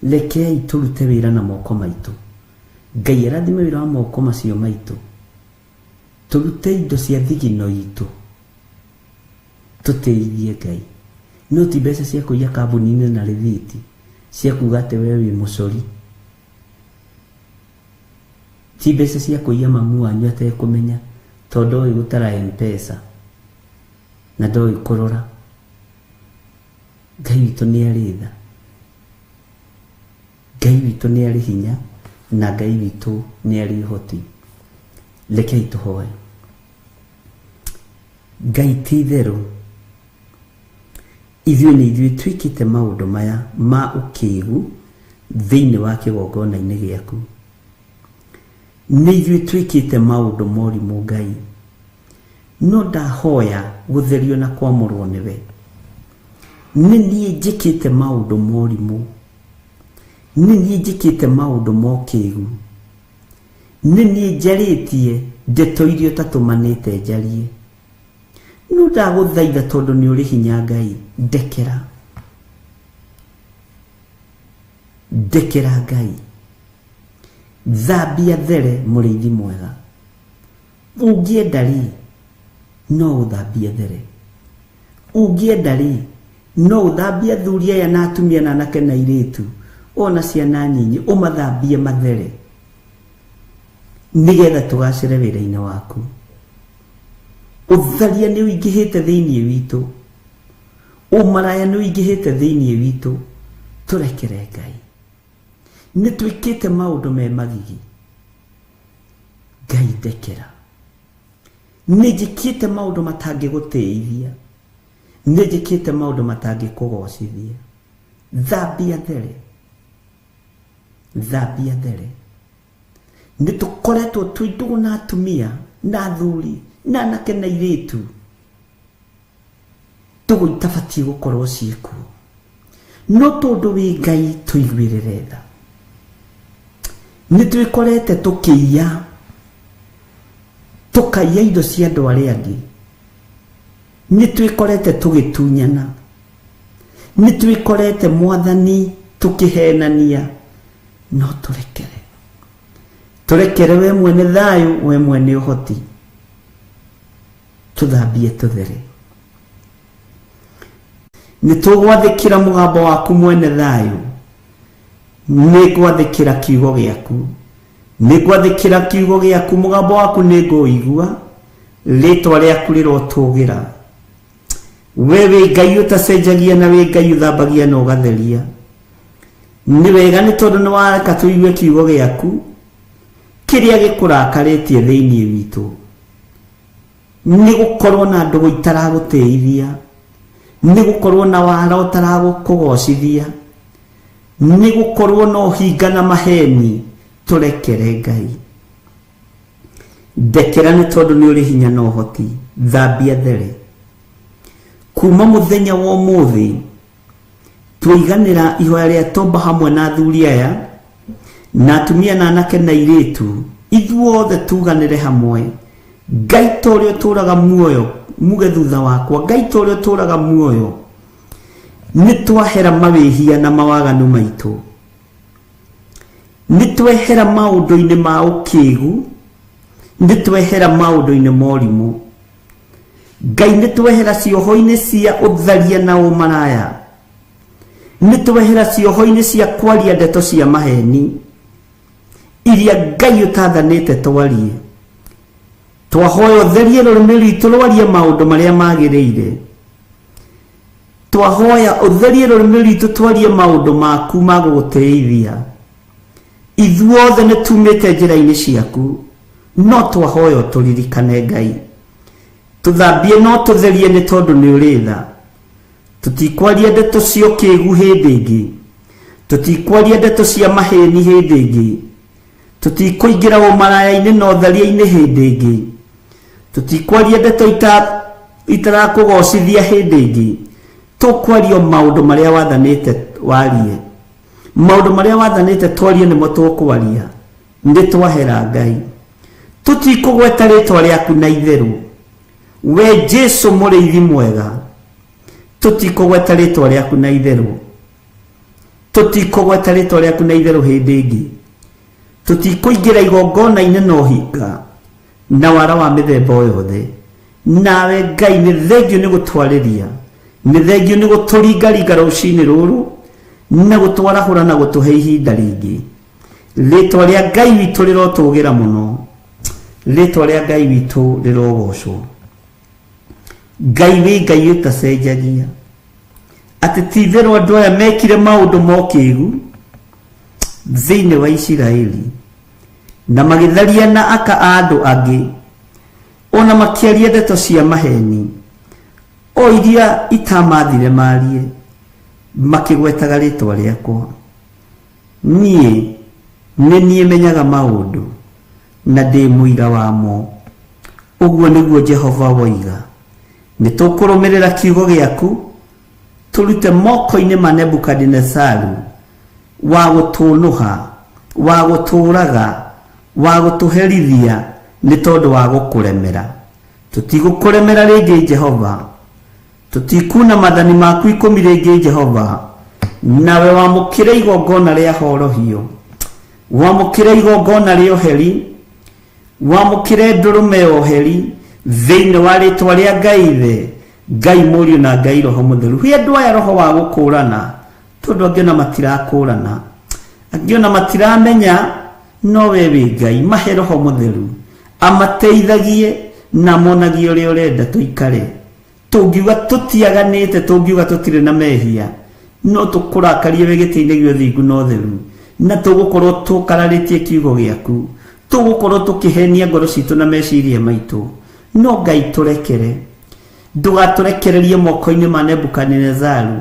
Rekei tũrute wĩra na moko maitũ. Ngai arathime wĩra wa moko macio maitũ. Tũrute indo cia thigino itũ, tũtĩithie Ngai. No ti mbeca cia kũiya kambuni-inĩ na rĩthiti cia kuga atĩ we wĩ mũcori, ti mbeca cia kũiya mamu wanyu atekũmenya, tondũ ndoĩ gũtara M-Pesa na ndoĩ kũrora. Ngai witũ nĩ arĩ tha. Ngai witũ nĩ arĩ hinya na Ngai witũ nĩ arĩ ũhoti. Rekei tũhoe. Ngai ti itherũ ithuĩ nĩ ithuĩ twĩkĩte maũndũ maya ma ũkĩgu thĩinĩ wa kĩgongona-inĩ gĩaku. Nĩ ithuĩ twĩkĩte maũndũ morimũ Ngai, no ndahoya gũtherio na kwamũrwo nĩwe. Nĩ niĩ njĩkĩte maũndũ morimũ, nĩ niĩ njĩkĩte maũndũ mokĩgu, nĩ niĩ njarĩtie ndeto iria ũtatũmanĩte njarie. No ndagũthaitha tondũ nĩ ũrĩ hinya Ngai, ndekera, ndekera Ngai, thambia there mũrĩithi mwega. Ũngĩenda rĩ, no ũthambie there. Ũngĩenda rĩ, no ũthambie athuri aya na atumia na anake na airĩtu ona ciana nyinyi, ũmathambie mathere nĩgetha tũgacĩre wĩra-inĩ waku. Ũtharia nĩ ũingĩhĩte thĩinĩ witũ, ũmaraya nĩ ũingĩhĩte thĩinĩ witũ, tũrekere Ngai. Nĩ twĩkĩte maũndũ me magigi, Ngai ndekera. Nĩ njĩkĩte maũndũ matangĩgũtĩithia, nĩ njĩkĩte maũndũ matangĩkũgocithia. Thambia there, thambia there. Nĩ tũkoretwo twĩ ndũgũ na atumia na athuri na anake na airĩtu, ndũgũ itabatiĩ gũkorwo ciĩkuo, no tondũ wĩ Ngai tũiguĩrĩre tha. Nĩ twĩkorete tũkĩiya, tũkaiya indo cia andũ arĩa angĩ, nĩ twĩkorete tũgĩtunyana, nĩ twĩkorete Mwathani tũkĩhenania, no tũrekere, tũrekere we mwene thayũ, we mwene ũhoti, tũthambie tũthere. Nĩ tũgwathĩkĩra mũgambo waku mwene thayũ, nĩ ngwathĩkĩra kiugo gĩaku, nĩ ngwathĩkĩra kiugo gĩaku, mũgambo waku nĩ ngũũigua, rĩtwa rĩaku rĩrotũgĩra. We wĩ Ngai ũtacenjagia na wĩ Ngai ũthambagia na ũgatheria. Nĩ wega nĩ tondũ nĩ wareka tũigue kiugo gĩaku kĩrĩa gĩkũrakarĩtie thĩinĩ witũ. Nĩ gũkorwo na ndũgũ itaragũtĩithia, nĩ gũkorwo na wara ũtaragũkũgocithia, nĩ gũkorwo na ũhinga na maheni, tũrekere Ngai. Ndekera nĩ tondũ nĩ ũrĩ hinya na ũhoti, thambia there. Kuma mũthenya wa ũmũthĩ twaiganĩra ihoya rĩa tomba hamwe na athuri aya na atumia na anake na airĩtu, ithuothe tuganĩre hamwe. Ngai ta ũrĩa ũtũũraga muoyo, muge thutha wakwa, Ngai ta ũrĩa ũtũũraga muoyo, nĩ twahera mawĩhia na mawaganu maitũ, nĩ twehera maũndũ-inĩ ma ũkĩgu, nĩ twehera maũndũ-inĩ ma ũrimũ. Ngai nĩ twehera cioho-inĩ cia ũtharia na ũmaraya, nĩ twehera cioho-inĩ cia kwaria ndeto cia maheni iria Ngai ũtathanĩte twarie. Twahoya ũtherie rũrĩmĩ rwitũ rwarie maũndũ marĩa magĩrĩire. Twahoya ũtherie rũrĩmĩ rwitũ twarie maũndũ maku ma gũgũtĩithia. Ithuothe nĩ tumĩte njĩra-inĩ ciaku, no twahoya ũtũririkane Ngai. Tũthambie no tũtherie nĩ tondũ nĩ ũrĩ tha. Tũtikwaria ndeto cia ũkĩgu hĩndĩ ĩngĩ, tũtikwaria ndeto cia maheni hĩndĩ ĩngĩ, tũtikũingĩra ũmaraya-inĩ na ũtharia-inĩ hĩndĩ ĩngĩ, tũtikwaria ndeto itarakũgocithia hĩndĩ ĩngĩ. Tũkwaria maũndũ marĩa wathanĩte warie, maũndũ marĩa wathanĩte twarie nĩmo tũkwaria. Nĩ twahera Ngai, tũtikũgweta rĩtwa rĩaku na itherũ. We Jesu mũrĩithi mwega, tũtikũgweta rĩtwa rĩaku na itherũ, tũtikũgweta rĩtwa rĩaku na itherũ hĩndĩ ĩngĩ. Tũtikũingĩra igongona-inĩ na ũhinga na wara wa mĩthemba o yothe. Nawe Ngai nĩ thengio nĩ gũtwarĩria, nĩ thengio nĩ gũtũringaringa rũcinĩ rũrũ na gũtwarahũra na gũtũhe ihinda rĩngĩ. Rĩtwa rĩa Ngai witũ rĩrotũgĩra mũno, rĩtwa rĩa Ngai witũ rĩrogocwo. Ngai wĩ Ngai ũtacenjagia, atĩ ti itherũ andũ aya mekire maũndũ ma ũkĩgu, Thĩinĩ wa Isiraeli, na magĩtharia na aka a andũ angĩ, o na makĩaria ndeto cia maheeni, o iria itamathire maarie, makĩgwetaga rĩĩtwa rĩakwa. Niĩ nĩ niĩ menyaga maũndũ, na ndĩ mũira wamo, ũguo nĩguo Jehova woiga. Nĩ tũkũrũmĩrĩra kiugo gĩaku, tũrute moko-inĩ ma Nebukadinezaru wa gũtũnũha, wa gũtũũraga, wa gũtũherithia nĩ tondũ wa gũkũremera. Tũtigũkũremera rĩngĩ Jehova, tũtikuna maathani maku ikũmi rĩngĩ Jehova, nawe wamũkĩre igongona rĩa horohio, wamũkĩre igongona rĩa ũheri, wamũkĩre ndũrũme ya ũheri thĩinĩ wa rĩtwa rĩa Ngai Ithe, Ngai Mũriũ na Ngai Roho Mũtheru. He andũ aya roho wa gũkũrana, tondũ angĩ ona matirakũrana, angĩ ona matiramenya no we wĩ Ngai. Mahe roho mũtheru amateithagie na monagie ũrĩa ũrenda tũikare. Tũngiuga tũtiaganĩte, tũngiuga tũtirĩ na mehia, no tũkũrakarie wĩ gĩtĩ-inĩ gĩa ũthingu na ũtheru, na tũgũkorwo tũkararĩtie kiugo gĩaku, tũgũkorwo tũkĩhenia ngoro citũ na meciria maitũ. No Ngai tũrekere, ndũgatũrekererie moko-inĩ ma Nebukadinezaru,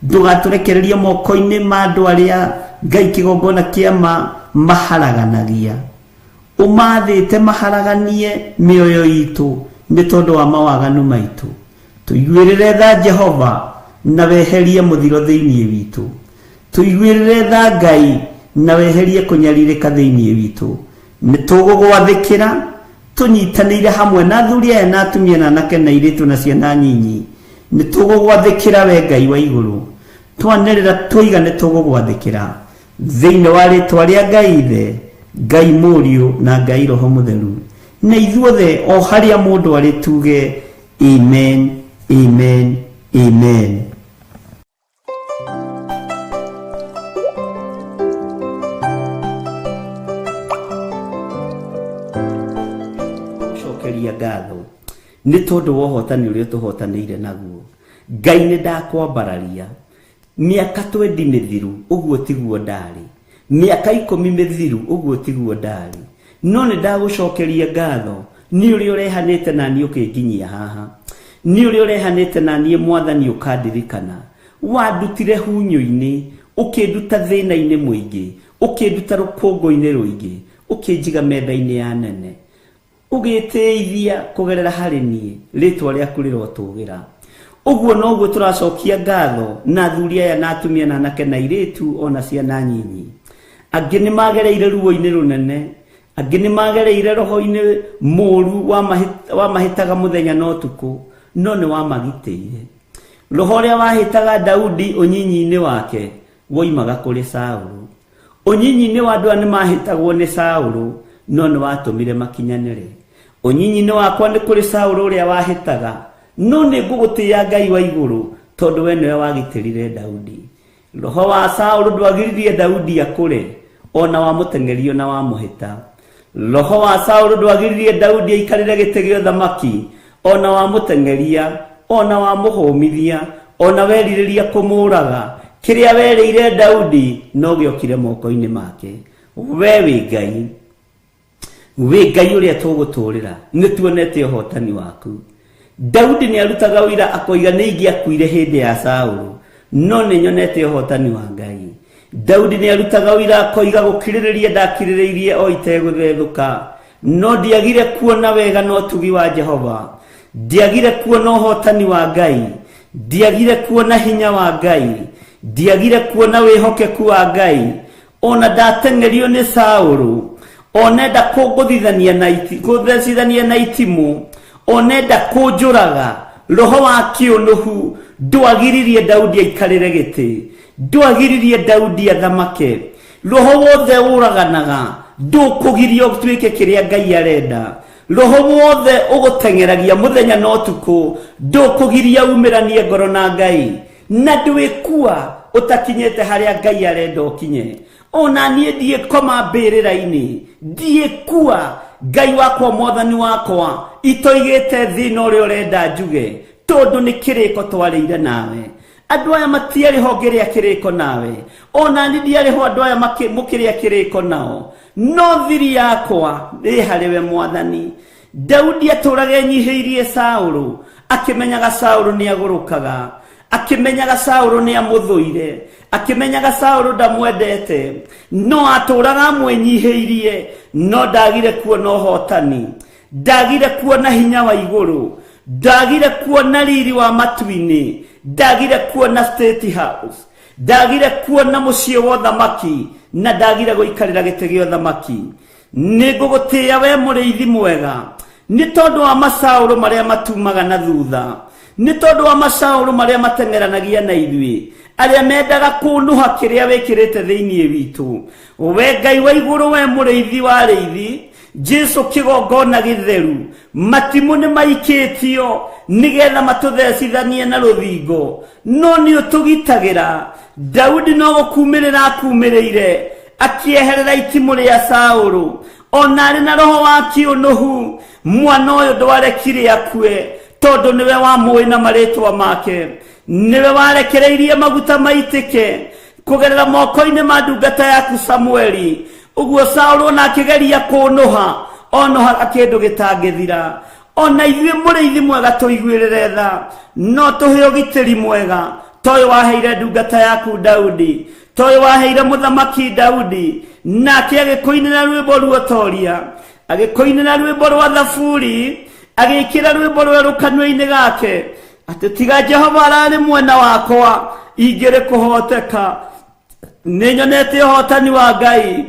ndũgatũrekererie moko-inĩ ma andũ arĩa Ngai kĩgongona kĩa ma maharaganagia. Ũmathĩte maharaganie mĩoyo itũ nĩ tondũ wa mawaganu maitũ. Tũiguĩrĩre tha Jehova, na weherie mũthiro thĩinĩ witũ. Tũiguĩrĩre tha Ngai, na weherie kũnyarirĩka thĩinĩ witũ. Nĩ tũgũgwathĩkĩra tũnyitanĩire hamwe na athuri aya na atumia na anake na airĩtu na ciana nyinyi. Nĩ tũgũgwathĩkĩra we Ngai wa igũrũ. Twanĩrĩra twoiga nĩ tũgũgwathĩkĩra thĩinĩ wa rĩtwa rĩa Ngai Ithe, Ngai Mũriũ na Ngai Roho Mũtheru. Na ithuothe o harĩa mũndũ arĩ tuge amen, amen, amen. Cokeria ngatho nĩ tondũ wa ũhotani ũrĩa ũtũhotanĩire naguo. Ngai nĩ ndakwambararia. Mĩaka twendi mĩthiru ũguo tiguo ndarĩ, mĩaka ikũmi mĩthiru ũguo tiguo ndarĩ, no nĩ ndagũcokeria ngatho nĩ ũrĩa ũrehanĩte na niĩ ũkĩnginyia haha, nĩ ũrĩa ũrehanĩte na niĩ Mwathani ũkandirikana. Wandutire hunyũ-inĩ, ũkĩnduta thĩna-inĩ mũingĩ, ũkĩnduta rũkũngũ-inĩ rũingĩ, ũkĩnjiga metha-inĩ ya nene, ũgĩtĩithia kũgerera harĩ niĩ, rĩtwa rĩaku rĩrotũgĩra. Ũguo noguo tũracokia ngatho na athuri aya na atumia na anake na airĩtu ona ciana nyinyi. Angĩ nĩ magereire ruo-inĩ rũnene, angĩ nĩ magereire roho-inĩ mũru wamahĩtaga mũthenya na ũtukũ, no nĩ wamagitĩire. Roho ũrĩa wahĩtaga Daudi ũnyinyi-inĩ wake woimaga kũrĩ Saũlũ. Ũnyinyi-inĩ wa andũ aya nĩ mahĩtagwo nĩ Saũlũ, no nĩ watũmire makinyanĩre. Ũnyinyi-inĩ wakwa nĩ kũrĩ Saũlũ ũrĩa wahĩtaga, no nĩ ngũgũtĩĩa Ngai wa igũrũ, tondũ we nĩwe wagitĩrire Daudi. Roho wa Saũlũ ndwagiririe Daudi akũre, o na wamũteng'erio na wamũhĩta. Roho wa Saũlũ ndwagiririe Daudi aikarĩre gĩtĩ gĩa ũthamaki, o na wamũteng'eria, o na wamũhũmithia, o na werirĩria kũmũũraga. Kĩrĩa werĩire Daudi no gĩokire moko-inĩ make. We wĩ Ngai, wĩ Ngai ũrĩa tũgũtũũrĩra, nĩ tuonete ũhotani waku. Daudi nĩ arutaga ũira akoiga nĩ ingĩakuire hĩndĩ ya Saũlũ, no nĩ nyonete ũhotani wa Ngai. Daudi nĩ arutaga ũira akoiga gũkirĩrĩria ndakirĩrĩirie o itegũthethũka, no ndiagire kuona wega na ũtugi wa Jehova, ndiagire kuona ũhotani wa Ngai, ndiagire kuona hinya wa Ngai, ndiagire kuona wĩhokeku wa Ngai. Ona ndateng'erio nĩ Saũlũ, onenda kũngũthithania na iti, kũthecithania na itimũ, onenda kũnjũraga, roho wa kĩũnũhu ndwagiririe Daudi aikarĩre gĩtĩ, ndwagiririe Daudi athamake. Roho wothe ũraganaga ndũkũgiria ũtuĩke kĩrĩa Ngai arenda. Roho wothe ũgũteng'eragia mũthenya na ũtukũ ndũkũgiria umĩranie ngoro na Ngai, na ndwĩkua ũtakinyĩte harĩa Ngai arenda ũkinye. Ona niĩ ndiĩkoma mbĩrĩra-inĩ, ndiĩkua Ngai wakwa Mwathani wakwa itoigĩte thĩna ũrĩa ũrenda njuge, tondũ nĩ kĩrĩko twarĩire nawe. Andũ aya matiarĩ ho ngĩrĩa kĩrĩko nawe, ona niĩ ndiarĩ ho andũ aya mũkĩrĩa kĩrĩko nao, no thiri yakwa ĩ harĩ we Mwathani. Daudi atũraga enyihĩirie Saũlũ, akĩmenyaga Saũlũ nĩ agũrũkaga, akĩmenyaga Saũlũ nĩ amũthũire, akĩmenyaga Saũlũ ndamwendete, no atũraga amwĩnyihĩirie, no ndagire kuona ũhotani, ndagire kuona hinya wa igũrũ, ndagire kuona riri wa matu-inĩ, ndagire kuona State House, ndagire kuona mũciĩ wa ũthamaki, na ndagire gũikarĩra gĩtĩ gĩa ũthamaki. Nĩ ngũgũtĩĩa we mũrĩithi mwega, nĩ tondũ wa macaũrũ marĩa matumaga na thutha, nĩ tondũ wa macaũrũ marĩa mateng'eranagia na ithuĩ, arĩa mendaga kũnũha kĩrĩa wĩkĩrĩte thĩinĩ witũ. We Ngai wa igũrũ, we mũrĩithi wa arĩithi, Jesu kĩgongona gĩtheru, matimũ nĩ maikĩtio nĩgetha matũthecithanie na rũthingo, no nĩ ũtũgitagĩra. Daudi no gũkumĩrĩra akumĩrĩire, akĩeherera itimũ rĩa Saũlũ, ona arĩ na roho wa kĩũnũhu. Mwana ũyũ ndwarekire akue, tondũ nĩwe wamũĩ na marĩtwa make, nĩwe warekereirie maguta maitĩke kũgerera moko-inĩ ma ndungata yaku Samueli. Ũguo Saũlũ ona akĩgeria kũnũha, onũhaga kĩndũ gĩtangĩthira. Ona ithuĩ mũrĩithi mwega tũiguĩrĩre tha, no tũhe ũgitĩri mwega ta ũyũ waheire ndungata yaku Daudi, ta ũyũ waheire mũthamaki Daudi, nake agĩkũinĩra rwĩmbo ruotoria, agĩkũinĩra rwĩmbo rwa thaburi, agĩkĩra rwĩmbo rwerũ kanua-inĩ gake, atĩ tiga Jehova ararĩ mwena wakwa, ingĩrĩ kũhoteka. Nĩ nyonete ũhotani wa Ngai.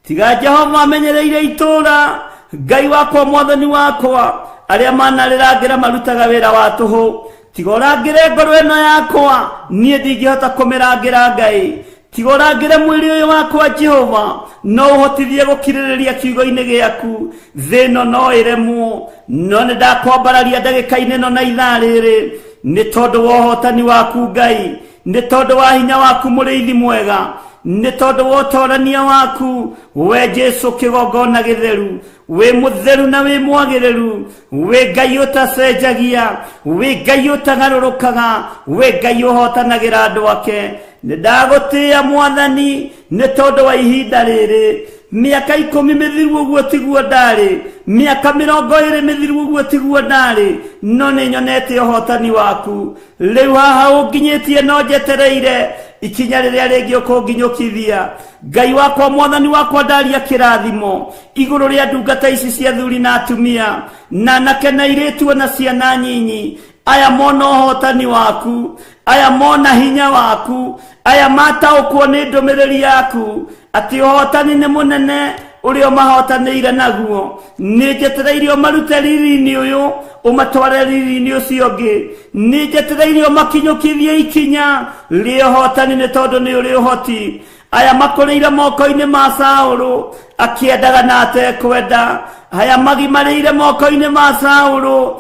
Tiga Jehova amenyereire itũũra, Ngai wakwa, mwathani wakwa, arĩa manarĩrangĩra marutaga wĩra wa tũhũ. Tiga ũrangĩre ngoro ĩno yakwa, niĩ ndingĩhota kũmĩrangĩra Ngai. Tiga ũrangĩre mwĩrĩ ũyũ wakwa Jehova, no ũhotithie gũkirĩrĩria kiugo-inĩ gĩaku. Thĩ ĩno no ĩremwo, no nĩ ndakwambararia ndagĩka-inĩ ĩno na ithaa rĩrĩ, nĩ tondũ wa ũhotani waku Ngai, nĩ tondũ wa hinya waku mũrĩithi mwega, nĩ tondũ wa ũtorania waku we Jesu kĩgongona gĩtheru. Wĩ mũtheru na wĩ mwagĩrĩru, wĩ Ngai ũtacenjagia, wĩ Ngai ũtagarũrũkaga, wĩ Ngai ũhotanagĩra andũ ake. Nĩ ndagũtĩĩa Mwathani nĩ tondũ wa ihinda rĩrĩ. Mĩaka 10 mĩthiru ũguo tiguo ndarĩ, mĩaka 20 mĩthiru ũguo tiguo ndarĩ, no nĩ nyonete ũhotani waku. Rĩu haha ũnginyĩtie no njetereire ikinya rĩrĩa rĩngĩ ũkũnginyũkithia. Ngai wakwa, mwathani wakwa, ndaria kĩrathimo igũrũ rĩa ndungata ici cia athuri na atumia, na anake na airĩtu ona ciana nyinyi. Aya mona ũhotani waku, aya mona hinya waku, aya mataũkwo nĩ ndũmĩrĩri yaku atĩ ũhotani nĩ mũnene ũrĩa ũmahotanĩire naguo. Nĩ njetereire ũmarute riri-inĩ ũyũ ũmatware riri-inĩ ũcio ũngĩ. Nĩ njetereire ũmakinyũkithie ikinya rĩa ũhotani, nĩ tondũ nĩ ũrĩ ũhoti. Aya makũrĩire moko-inĩ ma Saũlũ akĩendaga na atekwenda, aya magimarĩire moko-inĩ ma Saũlũ,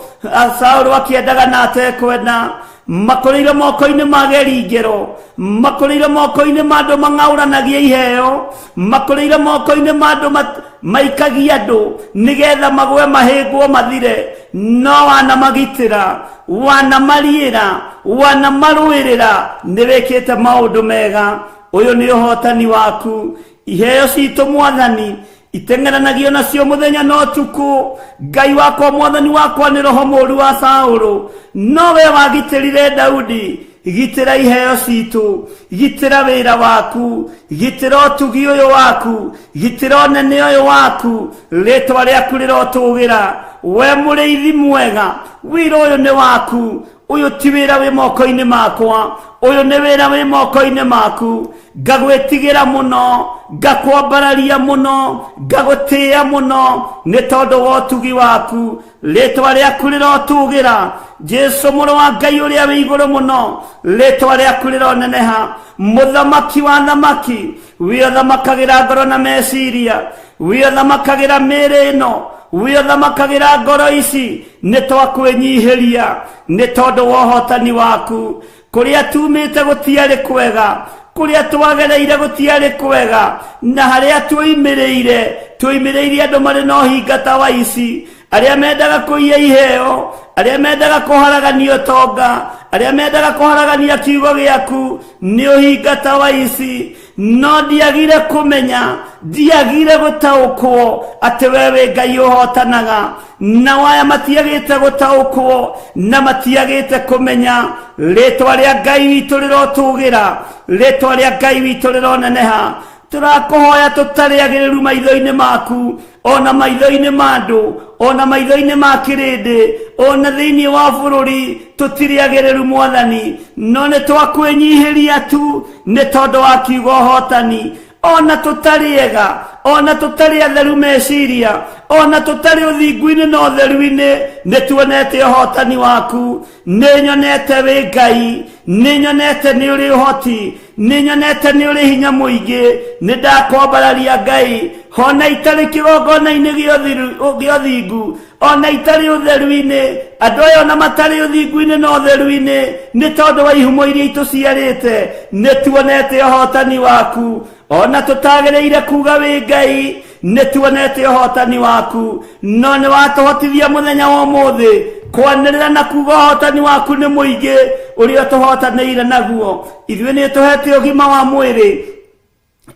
Saũlũ akĩendaga na atekwenda, makũrĩire moko-inĩ ma geringero, makũrĩire moko-inĩ ma andũ mang'aũranagia iheo, makũrĩire moko-inĩ ma andũ maikagia andũ nĩgetha magwe mahĩngwo mathire, no wanamagitĩra, wanamariĩra, wanamarũĩrĩra. Nĩ wĩkĩte maũndũ mega. Ũyũ nĩ ũhotani waku. Iheo citũ Mwathani iteng'eranagio nacio mũthenya na ũtukũ. Ngai wakwa, mwathani wakwa, nĩ roho mũũru wa Saũlũ, no we wagitĩrire Daudi. Gitĩra iheo citũ, gitĩra wĩra waku, gitĩra ũtugi ũyũ waku, gitĩra ũnene ũyũ waku. Rĩtwa rĩaku rĩrotũgĩra, we mũrĩithi mwega. Wĩra ũyũ nĩ waku, ũyũ ti wĩra wĩ moko-inĩ makwa, ũyũ nĩ wĩra wĩ moko-inĩ maku. Ngagwĩtigĩra mũno, ngakwambararia mũno, ngagũtĩĩa mũno nĩ tondũ wa ũtugi waku. Rĩtwa rĩaku rĩrotũgĩra, Jesu mũrũ wa Ngai ũrĩa wĩ igũrũ mũno. Rĩtwa rĩaku rĩroneneha, mũthamaki wa thamaki. Wĩ ũthamakagĩra ngoro na meciria, wĩ ũthamakagĩra mĩĩrĩ ĩno, wĩ ũthamakagĩra ngoro ici. Nĩ twakwĩnyihĩria nĩ tondũ wa ũhotani waku. Kũrĩa tumĩte gũtiarĩ kwega, kũrĩa twagereire gũtiarĩ kwega, na harĩa tũimĩrĩire tũimĩrĩire andũ marĩ na ũhinga ta wa ici. Arĩa mendaga kũiya iheo, arĩa mendaga kũharagania ũtonga, arĩa mendaga kũharagania kiugo gĩaku, nĩ ũhinga ta wa ici. No ndiagire kũmenya, ndiagire gũtaũkwo atĩ we wĩ Ngai ũhotanaga. Nao aya matiagĩte gũtaũkwo na matiagĩte kũmenya. Rĩtwa rĩa Ngai witũ rĩrotũgĩra, rĩtwa rĩa Ngai witũ rĩroneneha. Tũrakũhoya tũtarĩ agĩrĩru maitho-inĩ maku, ona maitho-inĩ ma andũ, ona maitho-inĩ ma kĩrĩndĩ, ona thĩinĩ wa bũrũri, tũtirĩ agĩrĩru Mwathani, no nĩ twakwĩnyihĩria tu nĩ tondũ wa kiugo ũhotani. Ona tũtarĩ ega, ona tũtarĩ atheru meciria, ona tũtarĩ ũthingu-inĩ na ũtheru-inĩ, nĩ tuonete ũhotani waku. Nĩ nyonete wĩ Ngai, nĩ nyonete nĩ ũrĩ ũhoti, nĩ nyonete nĩ ũrĩ hinya mũingĩ. Nĩ ndakwambararia Ngai, ona itarĩ kĩgongona-inĩ gĩa ũthingu, ona itarĩ ũtheru-inĩ. Andũ aya ona matarĩ ũthingu-inĩ na ũtheru-inĩ, nĩ tondũ wa ihumo iria itũciarĩte, nĩ tuonete ũhotani waku. Ona tũtagĩrĩire kuga wĩ Ngai, nĩ tuonete ũhotani waku. No nĩ watũhotithia mũthenya wa ũmũthĩ kwanĩrĩra na kuga ũhotani waku nĩ mũingĩ ũrĩa ũtũhotanĩire naguo. Ithuĩ nĩ ũtũhete ũgima wa mwĩrĩ,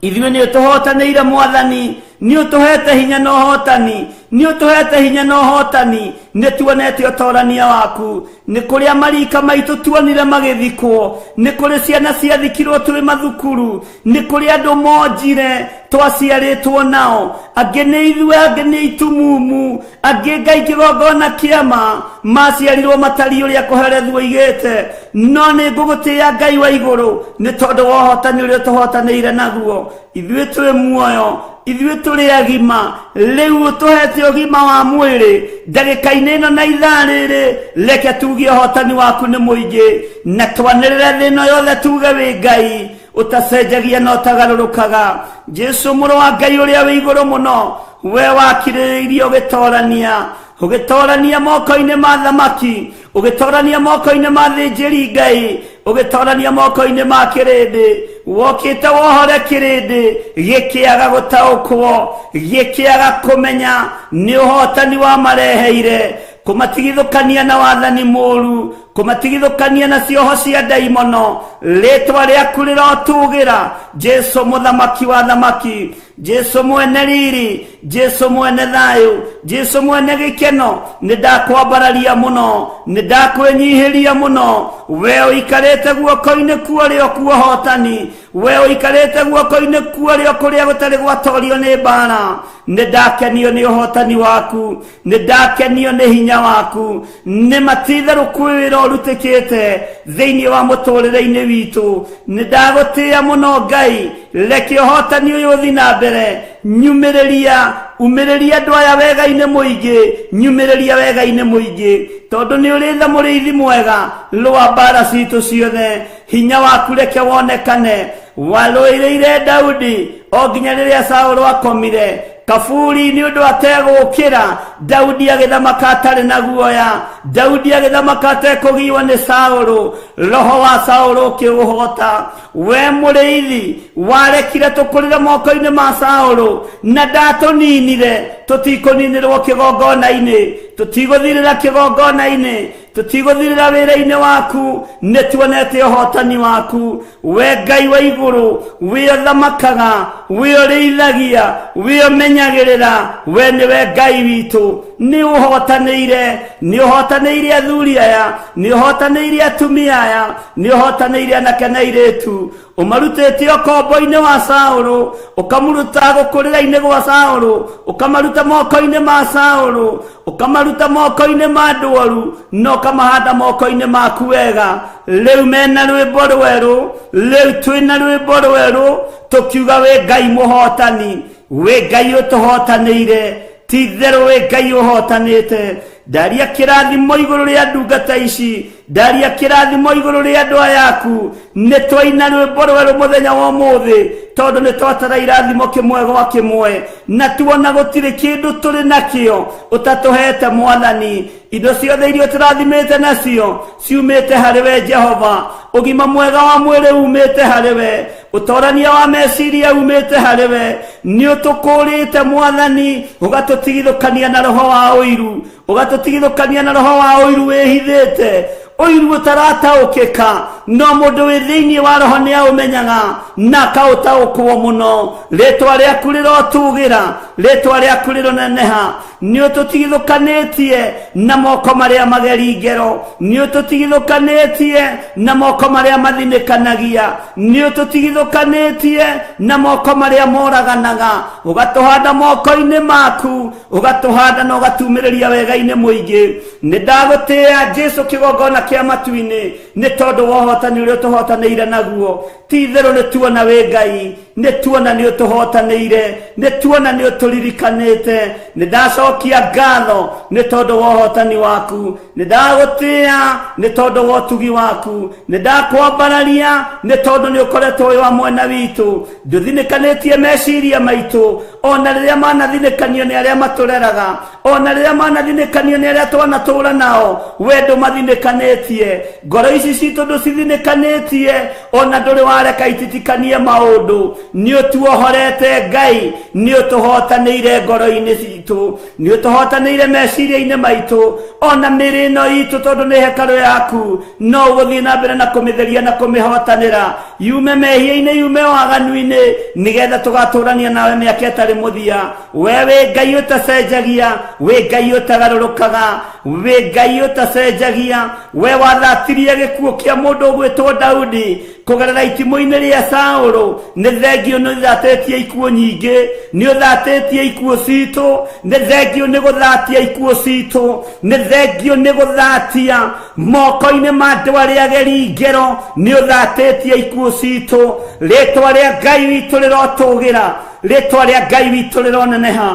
ithuĩ nĩ ũtũhotanĩire Mwathani, nĩ ũtũhete hinya na ũhotani, nĩ ũtũhete hinya na ũhotani. Nĩ tuonete ũtorania waku. Nĩ kũrĩa marika maitũ tuonire magĩthikwo, nĩ kũrĩ ciana ciathikirwo twĩ mathukuru, nĩ kũrĩ andũ monjire twaciarĩtwo nao, angĩ nĩ ithuĩ, angĩ nĩ itumumu, angĩ Ngai kĩgongona kĩama maciarirwo matariĩ ũrĩa kũherethwo oigĩte. No nĩ ngũgũtĩĩa Ngai wa igũrũ nĩ tondũ wa ũhotani ũrĩa ũtũhotanĩire naguo. Ithuĩ twĩ muoyo, ithuĩ tũrĩ agima, rĩu ũtũhete ũgima wa mwĩrĩ ndagĩka-inĩ ĩno na ithaa rĩrĩ. Reke tuge ũhotani waku nĩ mũingĩ, na twanĩrĩre thĩ ĩno yothe tuge wĩ Ngai ũtacenjagia na ũtagarũrũkaga. Jesu mũrũ wa Ngai ũrĩa wĩ igũrũ mũno, we wakirĩrĩirie ũgĩtorania, ũgĩtorania moko-inĩ ma thamaki, ũgĩtorania moko-inĩ ma thĩnjĩri Ngai, ũgĩtorania moko-inĩ ma kĩrĩndĩ. Wokĩte wohore kĩrĩndĩ gĩkĩaga gũtaũkwo, gĩkĩaga kũmenya nĩ ũhotani wamareheire, kũmatigithũkania na wathani mũru, kũmatigithũkania na cioho cia ndaimono. Rĩtwa rĩaku rĩrotũgĩra, Jesu mũthamaki wa thamaki, Jesu mwene riri, Jesu mwene thayũ, Jesu mwene gĩkeno. Nĩ ndakwambararia mũno, nĩ ndakwĩnyihĩria mũno. We ũikarĩte guoko-inĩ kuorĩo kuohotani, we ũikarĩte guoko-inĩ kuorĩo kũrĩa gũtarĩ gwatorio nĩ mbara. Nĩ ndakenio nĩ ũhotani waku, nĩ ndakenio nĩ hinya waku. Nĩ matitherũ kwĩ wĩra ũrutĩkĩte thĩinĩ wa mũtũrĩre-inĩ witũ. Nĩ ndagũtĩĩa mũno Ngai, reke ũhotani ũyũ ũthi na mbere. Nyumĩrĩria, umĩrĩria andũ aya wega-inĩ mũingĩ, nyumĩrĩria wega-inĩ mũingĩ, tondũ nĩ ũrĩ tha mũrĩithi mwega. Rũa mbara citũ ciothe, hinya waku reke wonekane. Warũĩrĩire Daudi o nginya rĩrĩa Saũlũ akomire kaburi nĩ ũndũ ategũkĩra. Daudi agĩthamaka atarĩ na guoya, Daudi agĩthamaka atekũgiwa nĩ Saũlũ. Roho wa Saũlũ ũkĩũhota. We mũrĩithi warekire tũkũrĩre moko-inĩ ma Saũlũ na ndatũninire. Tũtikũninĩrwo kĩgongona-inĩ, tũtigũthirĩra kĩgongona-inĩ, tũtigũthirĩra wĩra-inĩ waku. Nĩ tuonete ũhotani waku, we Ngai wa igũrũ, wĩ ũthamakaga, wĩ ũrĩithagia, wĩ ũmenyagĩrĩra. We nĩwe Ngai witũ. Nĩ ũhotanĩire, nĩ ũhotanĩire athuri aya, nĩ ũhotanĩire atumia aya, nĩ ũhotanĩire anake na airĩtu. Ũmarutĩte ũkombo-inĩ wa Saũlũ, ũkamũruta gũkũrĩra-inĩ gwa Saũlũ, ũkamaruta moko-inĩ ma Saũlũ, ũkamaruta moko-inĩ ma andũ oru, na ũkamahanda moko-inĩ maku wega. Rĩu mena rwĩmbo rwerũ, rĩu twĩna rwĩmbo rwerũ tũkiuga wĩ Ngai mũhotani, wĩ Ngai ũtũhotanĩire, ti itherũ wĩ Ngai ũhotanĩte. Ndaria kĩrathimo igũrũ rĩa ndungata ici, ndaria kĩrathimo igũrũ rĩa andũ aya aku. Nĩ twaina rwĩmbo rwerũ mũthenya wa ũmũthĩ, tondũ nĩ twatara irathimo kĩmwe gwa kĩmwe, na tuona gũtirĩ kĩndũ tũrĩ nakĩo ũtatũhete Mwathani. Indo ciothe iria ũtũrathimĩte nacio ciumĩte harĩ we Jehova. Ũgima mwega wa mwĩrĩ umĩte harĩ we. Ũtorania wa meciria umĩte harĩ we. Nĩ ũtũkũrĩte Mwathani, ũgatũtigithũkania na roho wa ũiru, ũgatũtigithũkania na roho wa ũiru wĩhithĩte, ũiru ũtarataũkĩka, no mũndũ wĩ thĩinĩ wa roho nĩ aũmenyaga na akaũtaũkwo mũno. Rĩtwa rĩaku rĩrotũgĩra, rĩtwa rĩaku rĩroneneha. Nĩ ũtũtigithũkanĩtie na moko marĩa mageri ngero, nĩ ũtũtigithũkanĩtie na moko marĩa mathinĩkanagia, nĩ ũtũtigithũkanĩtie na moko marĩa moraganaga, ũgatũhanda moko-inĩ maku, ũgatũhanda na ũgatumĩrĩria wega-inĩ mũingĩ. Nĩ ndagũtĩĩa Jesu kĩgongona kĩa matu-inĩ, nĩ tondũ wa ũhotani ũrĩa ũtũhotanĩire naguo. Ti itherũ nĩ tuona wĩ Ngai, nĩ tuona nĩ ũtũhotanĩire, nĩ tuona nĩ ũtũririkanĩte. Nĩ ndacokia ngatho nĩ tondũ wa ũhotani waku, nĩ ndagũtĩĩa nĩ tondũ wa ũtugi waku, nĩ ndakwambararia nĩ tondũ nĩ ũkoretwo wĩ wa mwena witũ. Ndũthinĩkanĩtie meciria maitũ, ona rĩrĩa manathinĩkanio nĩ arĩa matũreraga, ona rĩrĩa manathinĩkanio nĩ arĩa twanatũra nao, we ndũmathinĩkanĩtie. Ngoro ici citũ ndũcithinĩkanĩtie, ona ndũrĩ wareka ititikanie maũndũ. Nĩ ũtuohorete Ngai, nĩ ũtũhotanĩire ngoro-inĩ citũ, nĩ ũtũhotanĩire meciria-inĩ maitũ, ona mĩĩrĩ ĩno itũ, tondũ nĩ hekarũ yaku, no ũgũthiĩ na mbere na kũmĩtheria na kũmĩhotanĩra, yume mehia-inĩ, yume waganu-inĩ, nĩgetha tũgatũrania nawe mĩaka ĩtarĩ mũthia. We wĩ Ngai ũtacenjagia, wĩ Ngai ũtagarũrũkaga, wĩ Ngai ũtacenjagia. We wathatirie gĩkuũ kĩa mũndũ ũgwĩtwo Daudi kũgerera itimũ-inĩ rĩa Saũlũ. Nĩ thengio nĩ ũthatĩtie ikuũ nyingĩ, nĩ ũthatĩtie ikuũ citũ, nĩ thengio nĩ gũthatia ikuũ citũ, nĩ thengio nĩ gũthatia moko-inĩ ma andũ arĩa ageri ngero, nĩ ũthatĩtie ikuũ citũ. Rĩtwa rĩa Ngai witũ rĩrotũgĩra, rĩtwa rĩa Ngai witũ rĩroneneha,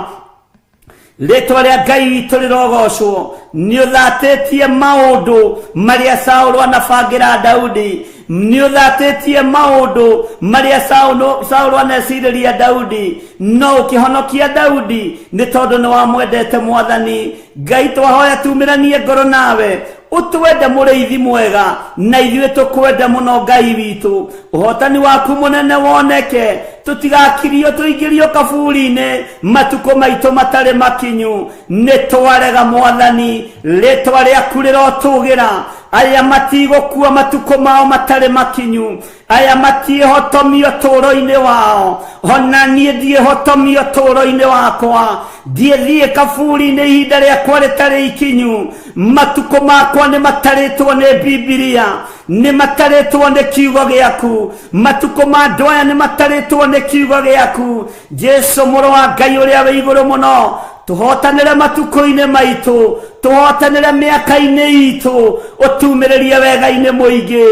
rĩtwa rĩa Ngai witũ rĩrogocwo. Nĩ ũthatĩtie maũndũ marĩa Saũlũ anabangĩra Daudi, nĩ ũthatĩtie maũndũ marĩa Saũlũ anecirĩria Daudi, no ũkĩhonokia Daudi nĩ tondũ nĩ wamwendete. Mwathani Ngai, twahoya tumĩranie ngoro nawe, ũtwende mũrĩithi mwega, na ithuĩ tũkwende mũno. Ngai witũ, ũhotani waku mũnene woneke, tũtigakirio tũingĩrio kaburi-inĩ matukũ maitũ matarĩ makinyu. Nĩ twarega Mwathani, rĩtwa rĩaku rĩrotũgĩra. Aya matigũkua matukũ mao matarĩ makinyu, aya matiĩhotomio tũũro-inĩ wao, ona niĩ ndiĩhotomio tũũro-inĩ wakwa. Ndiĩthiĩ kaburi-inĩ ihinda rĩakwa rĩtarĩ ikinyu. Matukũ makwa nĩ matarĩtwo nĩ Bibilia, nĩ matarĩtwo nĩ kiugo gĩaku. Matukũ ma andũ aya nĩ matarĩtwo nĩ kiugo gĩaku. Jesu mũrũ wa Ngai ũrĩa wĩ igũrũ mũno, tũhotanĩre matukũ-inĩ maitũ, tũhotanĩre mĩaka-inĩ itũ, ũtumĩrĩrie wega-inĩ mũingĩ.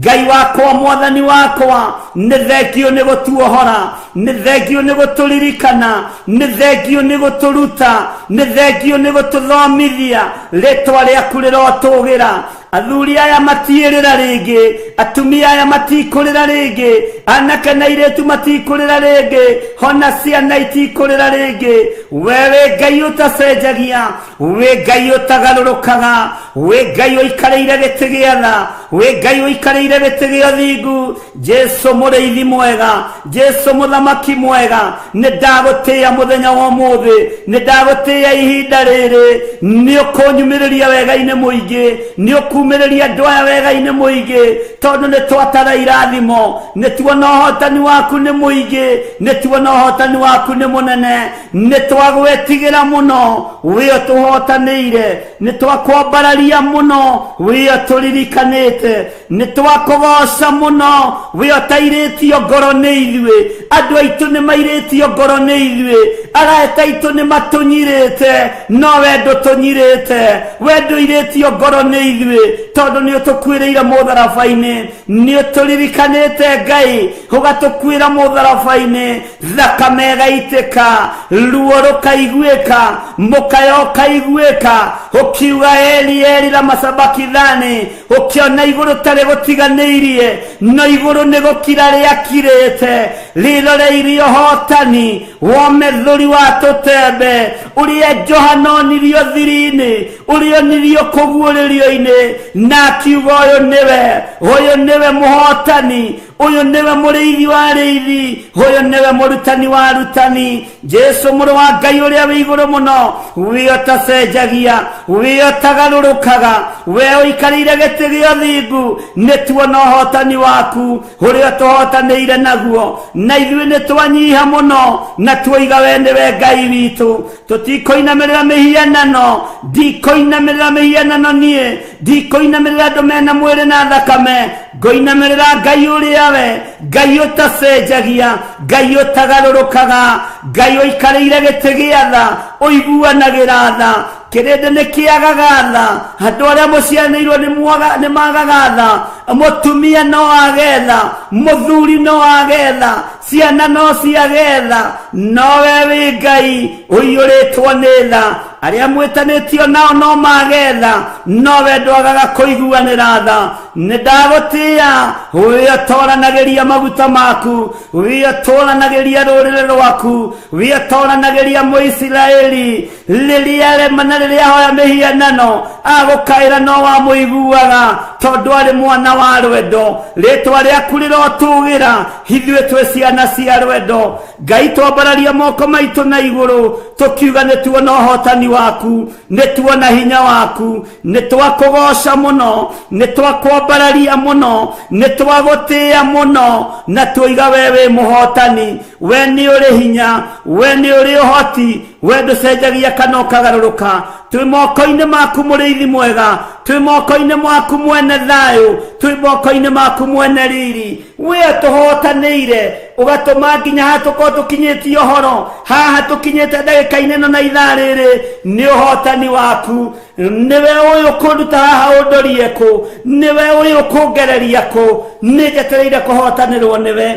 Ngai wakwa, Mwathani wakwa, nĩ thengio nĩ gũtuohora, nĩ thengio nĩ gũtũririkana, nĩ thengio nĩ gũtũruta, nĩ thengio nĩ gũtũthomithia. Rĩtwa rĩaku rĩrotũgĩra. Athuri aya matiĩrĩra rĩngĩ, atumia aya matikũrĩra rĩngĩ, anake na airĩtu matikũrĩra rĩngĩ, hona ciana itikũrĩra rĩngĩ. We wĩ Ngai ũtacenjagia, wĩ Ngai ũtagarũrũkaga, wĩ Ngai ũikarĩire gĩtĩ gĩa tha, wĩ Ngai ũikarĩire gĩtĩ gĩa ũthingu. Jesu mũrĩithi mwega, Jesu mũthamaki mwega, nĩ ndagũtĩĩa mũthenya wa ũmũthĩ, nĩ ndagũtĩĩa ihinda rĩrĩ. Nĩ ũkũnyumĩrĩria wega-inĩ mũingĩ, nĩ ũkumĩrĩria andũ aya wega-inĩ mũingĩ, tondũ nĩ twatara irathimo, nĩ tuona ũhotani waku nĩ mũingĩ, nĩ tuona ũhotani waku nĩ mũnene. Nĩ twagwetigĩra mũno, wĩ ũtũhotanĩire. Nĩ twakwambararia mũno, wĩ ũtũririkanĩte. Nĩ twakũgoca mũno, wĩ ũtairĩtio ngoro nĩ ithuĩ. Andũ aitũ nĩ mairĩtio ngoro nĩ ithuĩ, arata aitũ nĩ matũnyirĩte, no we ndũtũnyirĩte. We ndũirĩtio ngoro nĩ ithuĩ, tondũ nĩ ũtũkuĩrĩire mũtharaba-inĩ. Nĩ ũtũririkanĩte Ngai, ũgatũkuĩra mũtharaba-inĩ, thakame ĩgaitĩka, ruo rũkaiguĩka, mũkayo ũkaiguĩka, ũkiuga Eli Eli lama sabakithani. Ũkĩona igũrũ tarĩ gũtiganĩirie, no igũrũ nĩ gũkira rĩakirĩte rĩroreirie ũhotani womethũri wa tũtembe, ũrĩa Johana onirio thiri-inĩ, ũrĩa onirio kũguũrĩrio-inĩ, na akiuga ũyũ nĩwe, ũyũ nĩwe mũhotani. Ũyũ nĩwe mũrĩithi wa arĩithi, ũyũ nĩwe mũrutani wa arutani, Jesu mũrũ wa Ngai ũrĩa wĩ igũrũ mũno, we ũtacenjagia, we ũtagarũrũkaga, we ũikarĩire gĩtĩ gĩa ũthingu, nĩ tuona ũhotani waku ũrĩa tũhotanĩire naguo, na ithuĩ nĩ twanyiha mũno na tuoiga we nĩwe Ngai witũ. Tũtikũinamĩrĩra mĩhianano, ndikũinamĩrĩra mĩhianano niĩ, ndikũinamĩrĩra andũ mena mwĩrĩ na thakame, ngũinamĩrĩra Ngai ũrĩa we, Ngai ũtacenjagia, Ngai ũtagarũrũkaga, Ngai ũikarĩire gĩtĩ gĩa tha, ũiguanagĩra tha. Kĩrĩndĩ nĩ kĩagaga tha, andũ arĩa mũcianĩirwo nĩ magaga tha, mũtumia no age tha, mũthuri no age tha, ciana no ciage tha, no we wĩ Ngai ũiyũrĩtwo nĩ tha. Arĩa mwĩtanĩtio nao no mage tha, no we ndwagaga kũiguanĩra tha. Nĩ ndagũtĩĩa, we ũtoranagĩria maguta maku, we ũtũranagĩria rũrĩrĩ rwaku, we ũtoranagĩria Mũisiraeli. Rĩrĩa arema na rĩrĩa ahoya mĩhianano, agũkaĩra no wamũiguaga, tondũ arĩ mwana wa rwendo. Rĩtwa rĩaku rĩrotũgĩra, ithuĩ twĩ ciana cia rwendo. Ngai, twambararia moko maitũ na igũrũ, tũkiuga nĩ tuona ũhotani waku, nĩ tuona hinya waku, nĩ twakũgoca mũno, nĩ twakwambararia mũno, nĩ twagũtĩĩa mũno, na tuoiga we wĩ mũhotani, we nĩ ũrĩ hinya, we nĩ ũrĩ ũhoti, we ndũcenjagia kana ũkagarũrũka. Twĩ moko-inĩ maku mũrĩithi mwega, twĩ moko-inĩ maku mwene thayũ, twĩ moko-inĩ maku mwene riri. We tũhotanĩire ũgatũma nginya haha tũkorwo tũkinyĩtie ũhoro, haha tũkinyĩte ndagĩka-inĩ ĩno na ithaa rĩrĩ, nĩ ũhotani waku. Nĩwe ũyũ kũnduta haha ũndorie kũ, nĩwe ũyũ kũngereria kũ, nĩ njetereire kũhotanĩrwo nĩwe,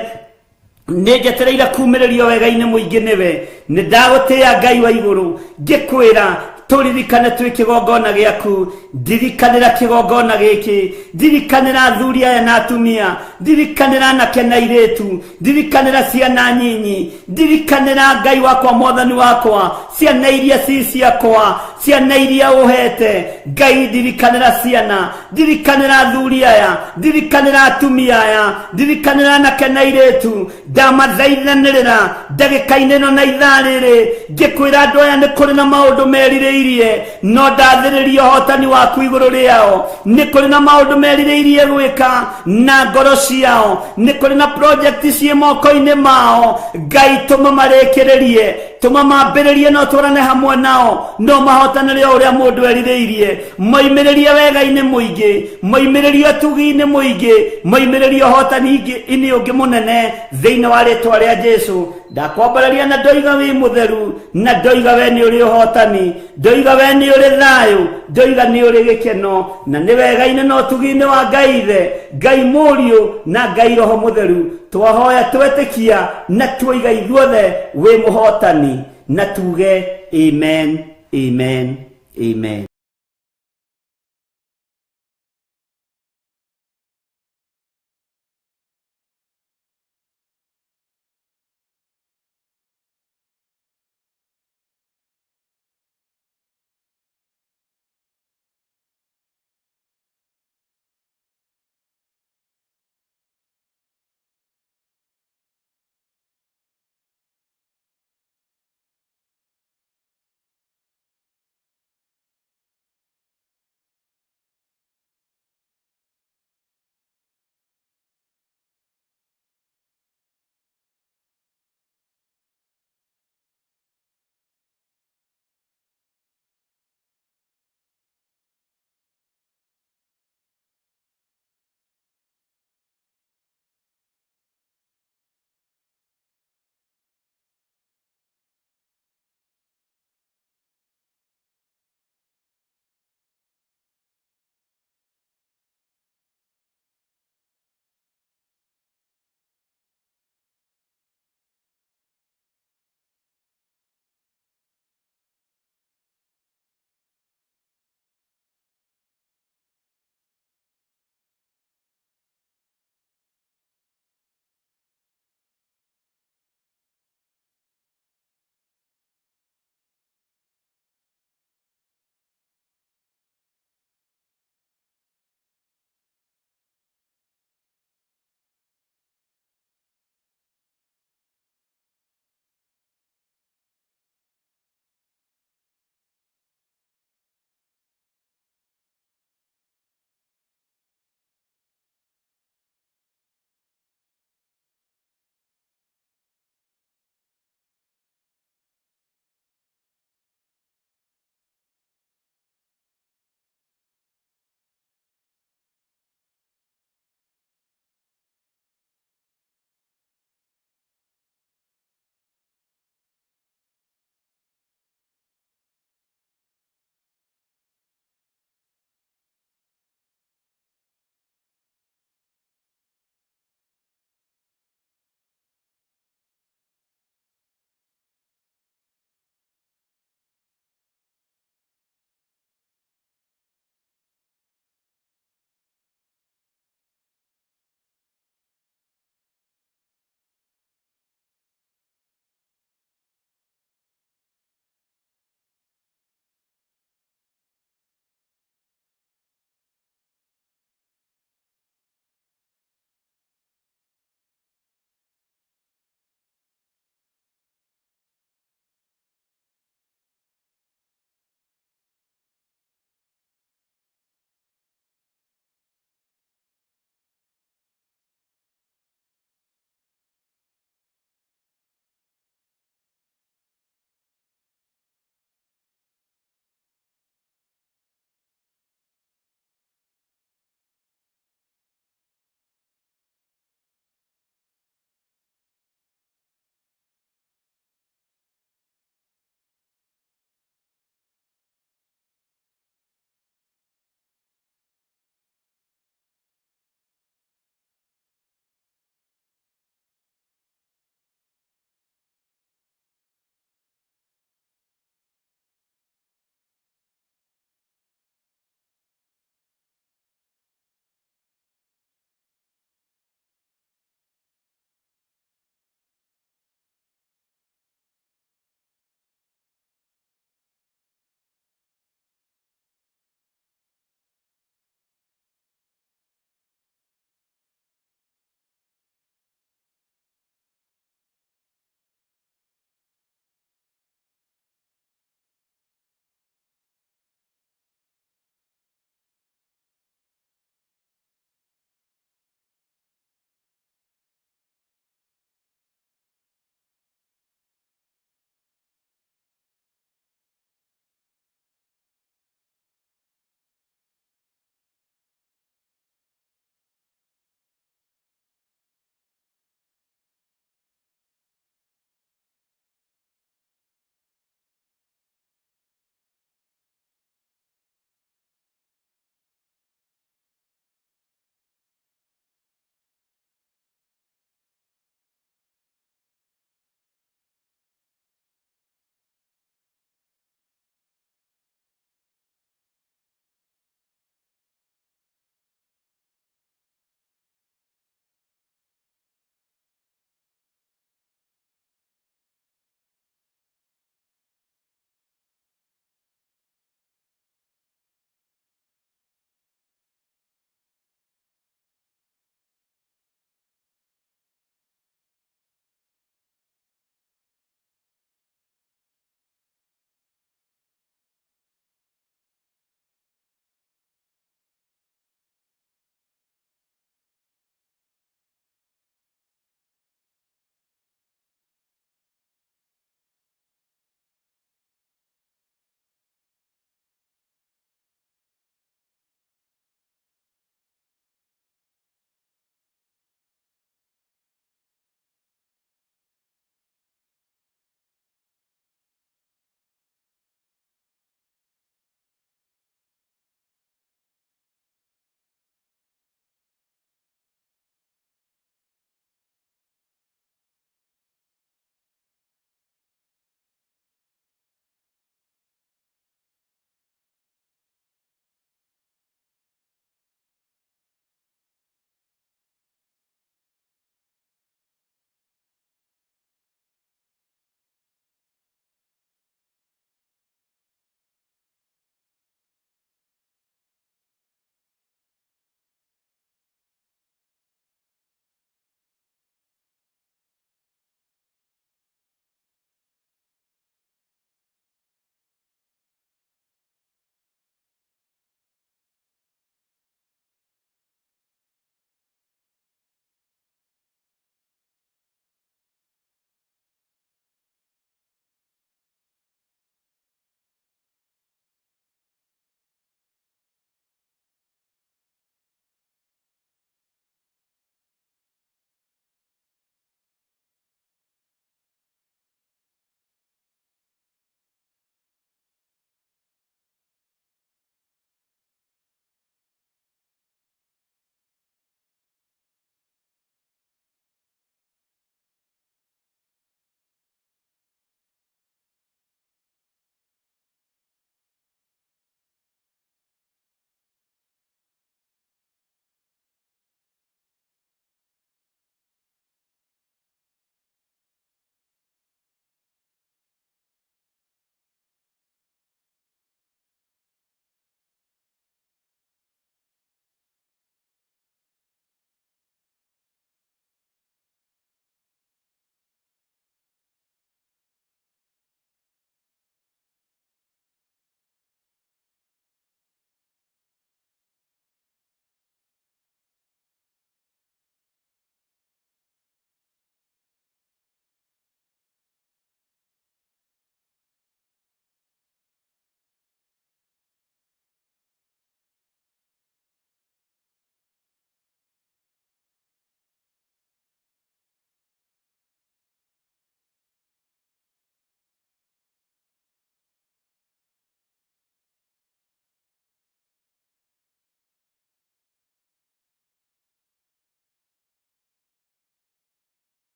nĩ njetereire kumĩrĩrio wega-inĩ mũingĩ nĩwe. Nĩ ndagũtĩĩa Ngai wa igũrũ, ngĩkwĩra tũririkane twĩ kĩgongona gĩaku. Ndirikanĩra kĩgongona gĩkĩ, ndirikanĩra athuri aya na atumia, ndirikanĩra anake na airĩtu, ndirikanĩra ciana nyinyi, ndirikanĩra Ngai wakwa, mwathani wakwa, ciana iria ci ciakwa, ciana iria ũhete Ngai, ndirikanĩra ciana, ndirikanĩra athuri aya, ndirikanĩra atumia aya, ndirikanĩra anake na airĩtu. Ndamathaithanĩrĩra ndagĩka-inĩ ĩno na ithaa rĩrĩ, ngĩkwĩra andũ aya nĩ kũrĩ na maũndũ merirĩirie, no ndathĩrĩria ũhotani waku igũrũ rĩao. Nĩ kũrĩ na maũndũ merirĩirie gwĩka na ngoro ciao, nĩ kũrĩ na project ciĩ moko-inĩ mao. Ngai, tũma marĩkĩrĩrie, tũma mambĩrĩrie, no twarane hamwe nao, no mahotanĩre o ũrĩa mũndũ erirĩirie. Moimĩrĩrie wega-inĩ mũingĩ, moimĩrĩrie ũtugi-inĩ mũingĩ, moimĩrĩrie ũhotani-inĩ ũngĩ mũnene, thĩinĩ wa rĩtwa rĩa Jesu. Ndakwambararia na ndoiga wĩ mũtheru, na ndoiga we nĩ ũrĩ ũhotani, ndoiga we nĩ ũrĩ thayũ, ndoiga nĩ ũrĩ gĩkeno, na nĩ wega-inĩ na ũtugi-inĩ wa Ngai Ithe, Ngai Mũriũ na Ngai Roho Mũtheru. Twahoya twetĩkia na tuoiga ithuothe wĩ mũhotani, na tuge amen, amen, amen.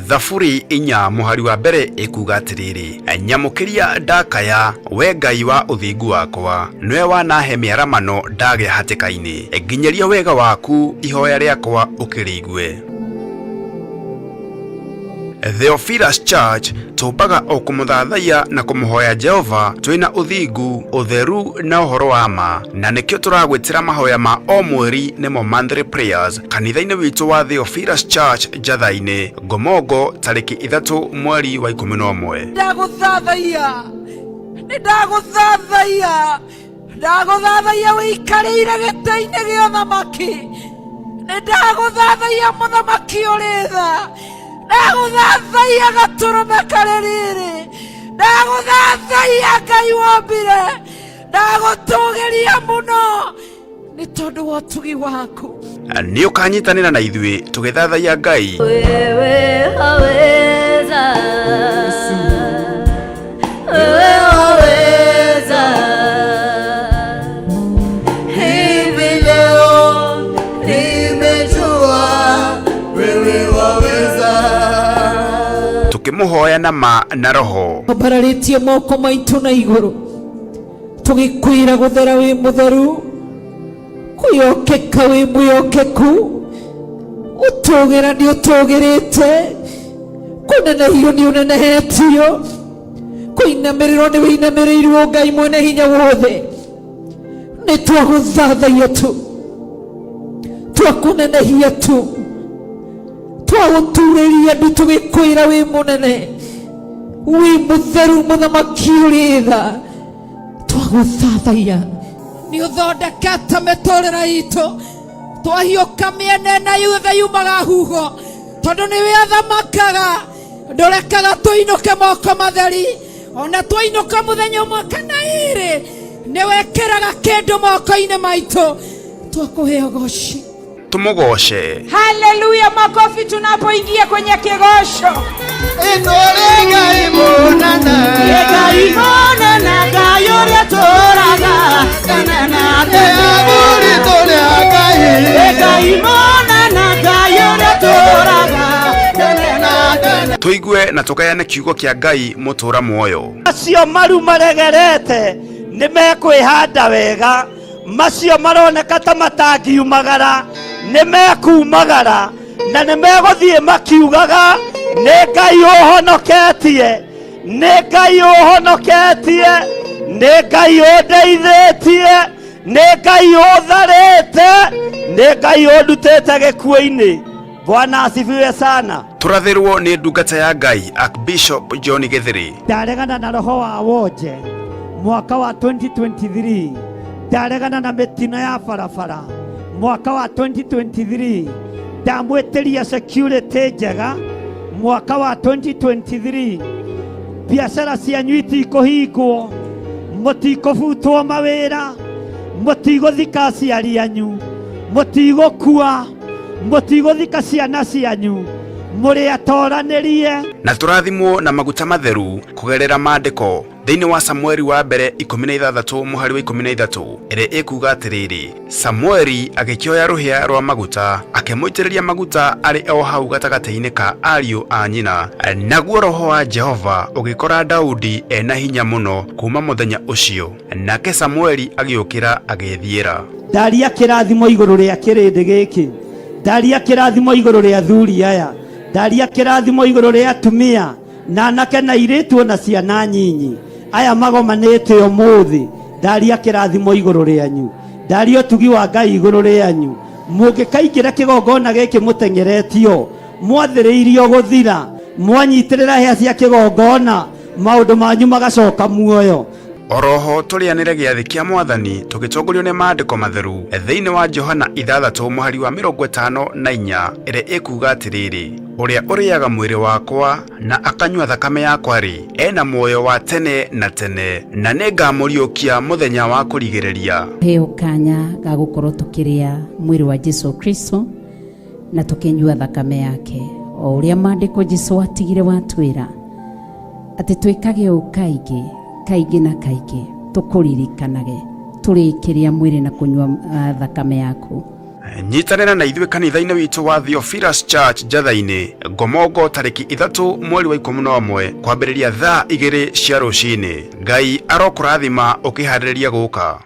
Thaburi 4 mũhari wa mbere ĩkuga atĩrĩrĩ, nyamũkĩria ndakaya, we Ngai wa ũthingu wakwa, nĩwe wanahe mĩaramano ndagĩa hatĩka-inĩ, nginyĩria wega waku ihoya rĩakwa ũkĩrĩigue. Theophilus Church tũmbaga o kũmũthathaiya na kũmũhoya Jehova twĩna ũthingu, ũtheru na ũhoro wa ma, na nĩkĩo tũragwĩtĩra mahoya ma o mweri nĩmo monthly prayers kanitha-inĩ witũ wa Theophilus Church Njatha-inĩ, Ngomongo, tarĩki 3 mweri wa 11. Ndagũthathaiya, nĩ ndagũthathaiya, ndagũthathaiya wĩikarĩire gĩtĩ-inĩ gĩa ũthamaki, nĩ ndagũthathaiya mũthamaki ũrĩ tha, ndagũthathaiya gatũrũme karĩ riri, ndagũthathaiya Ngai wombire, ndagũtũgĩria mũno nĩ tondũ wa ũtugi waku. Nĩ ũkanyitanĩra na ithuĩ tũgĩthathaiya Ngai. Wewe waweza, wewe waweza. Hivi leo nimejua wewe waweza. Tukĩmũhoya na ma na roho. Twambararĩtie moko maitũ na igũrũ tũgĩkwĩra gũthera wĩ mũtheru, kwĩyokeka wĩ mwĩokeku, ũtũgĩra nĩ ũtũgĩrĩte, kũnenehio nĩ ũnenehetio, kũinamĩrĩrwo nĩ wĩinamĩrĩirwo Ngai mwene hinya wothe. Nĩ twagũthathaiya tu, twakũnenehia tu, twagũturĩria ndu tũgĩkwĩra wĩ mũnene, wĩ mũtheru, mũthamaki ũrĩ tha, twagũthathaiya. Nĩ ũthondekete mĩtũrĩre itũ, twahiũka mĩena ĩna yothe yumaga huho, tondũ nĩwe athamakaga, ndũrekaga tũinũke moko matheri, ona twainũka mũthenya ũmwe kana ĩrĩ, nĩwekĩraga kĩndũ moko-inĩ maitũ, twakũhe ũgoci. Tũmũgoce. Haleluya, makofi tunapoingia kwenye kigosho. Itore Ngai mũnene, Ngai mũnene, Ngai ũrĩa tũraga tene na tene. Itore Ngai, Ngai mũnene, Ngai ũrĩa tũraga tene na tene. Tũigue na tũgayane kiugo kĩa Ngai mũtũra muoyo. Macio maru maregerete nĩ mekwĩhanda wega, macio maroneka ta matangiumagara nĩ mekumagara, na nĩ megũthiĩ makiugaga nĩ Ngai ũhonoketie, nĩ Ngai ũhonoketie, nĩ Ngai ũndeithĩtie, nĩ Ngai ũtharĩte, nĩ Ngai ũndutĩte gĩkuũ-inĩ. Bwana asifiwe sana. Tũrathĩrwo nĩ ndungata ya Ngai Archbishop John Githiri. Ndaregana na roho wa wonje mwaka wa 2023, ndaregana na mĩtino ya barabara mwaka wa 2023, ndamwĩtĩria security njega mwaka wa 2023, biacara cianyu itikũhingwo, mũtikũbutwo mawĩra, mũtigũthika aciari anyu, mũtigũkua, mũtigũthika ciana cianyu, mũrĩ atoranĩrie. Na tũrathimwo na maguta matheru kũgerera maandĩko thĩinĩ wa Samueli wa mbere 16 mũhari wa 13 ĩrĩa ĩkuga atĩrĩrĩ, Samueli agĩkĩoya rũhĩa rwa maguta akĩmũitĩrĩria maguta arĩ o hau gatagatĩ-inĩ ka ariũ a nyina, naguo roho wa Jehova ũgĩkora Daudi ena hinya mũno kuma mũthenya ũcio, nake Samueli agĩũkĩra agĩthiĩra. Ndaria kĩrathimo igũrũ rĩa kĩrĩndĩ gĩkĩ, ndaria kĩrathimo igũrũ rĩa athuri aya, ndaria kĩrathimo igũrũ rĩa atumia na anake na airĩtu na ciana nyinyi aya magomanĩte ũmũthĩ, ndaria kĩrathimo igũrũ rĩanyu, ndaria ũtugi wa Ngai igũrũ rĩanyu. Mũngĩkaingĩra kĩgongona gĩkĩ mũteng'eretio, mwathĩrĩirio gũthira, mwanyitĩrĩra hĩa cia kĩgongona, maũndũ manyu magacoka muoyo. Oroho tũrĩanĩre gĩathĩ kĩa Mwathani tũgĩtongorio nĩ maandĩko matheru thĩinĩ wa Johana 6 mũhari wa 54 ĩrĩa ĩkuga atĩrĩrĩ, ũrĩa ũrĩaga mwĩrĩ wakwa na akanyua thakame yakwa rĩ, ena muoyo wa tene na tene, na nĩngamũriũkia mũthenya wa kũrigĩrĩria. Heo kanya ga gũkorwo tũkĩrĩa mwĩrĩ wa Jesu Kristo na tũkĩnyua thakame yake, o ũrĩa maandĩko Jesu atigire watwĩra atĩ twĩkage ũũ kaingĩ kaingĩ na kaingĩ, tũkũririkanage tũrĩkĩrĩa mwĩrĩ na kũnyua thakame yaku. Nyitanĩra na ithuĩ kanitha-inĩ witũ wa Theophilus Church Njatha-inĩ, Ngomongo tarĩki 3 mweri wa 11 kwambĩrĩria thaa 2 cia rũcinĩ. Ngai arokũrathima ũkĩharĩrĩria gũka.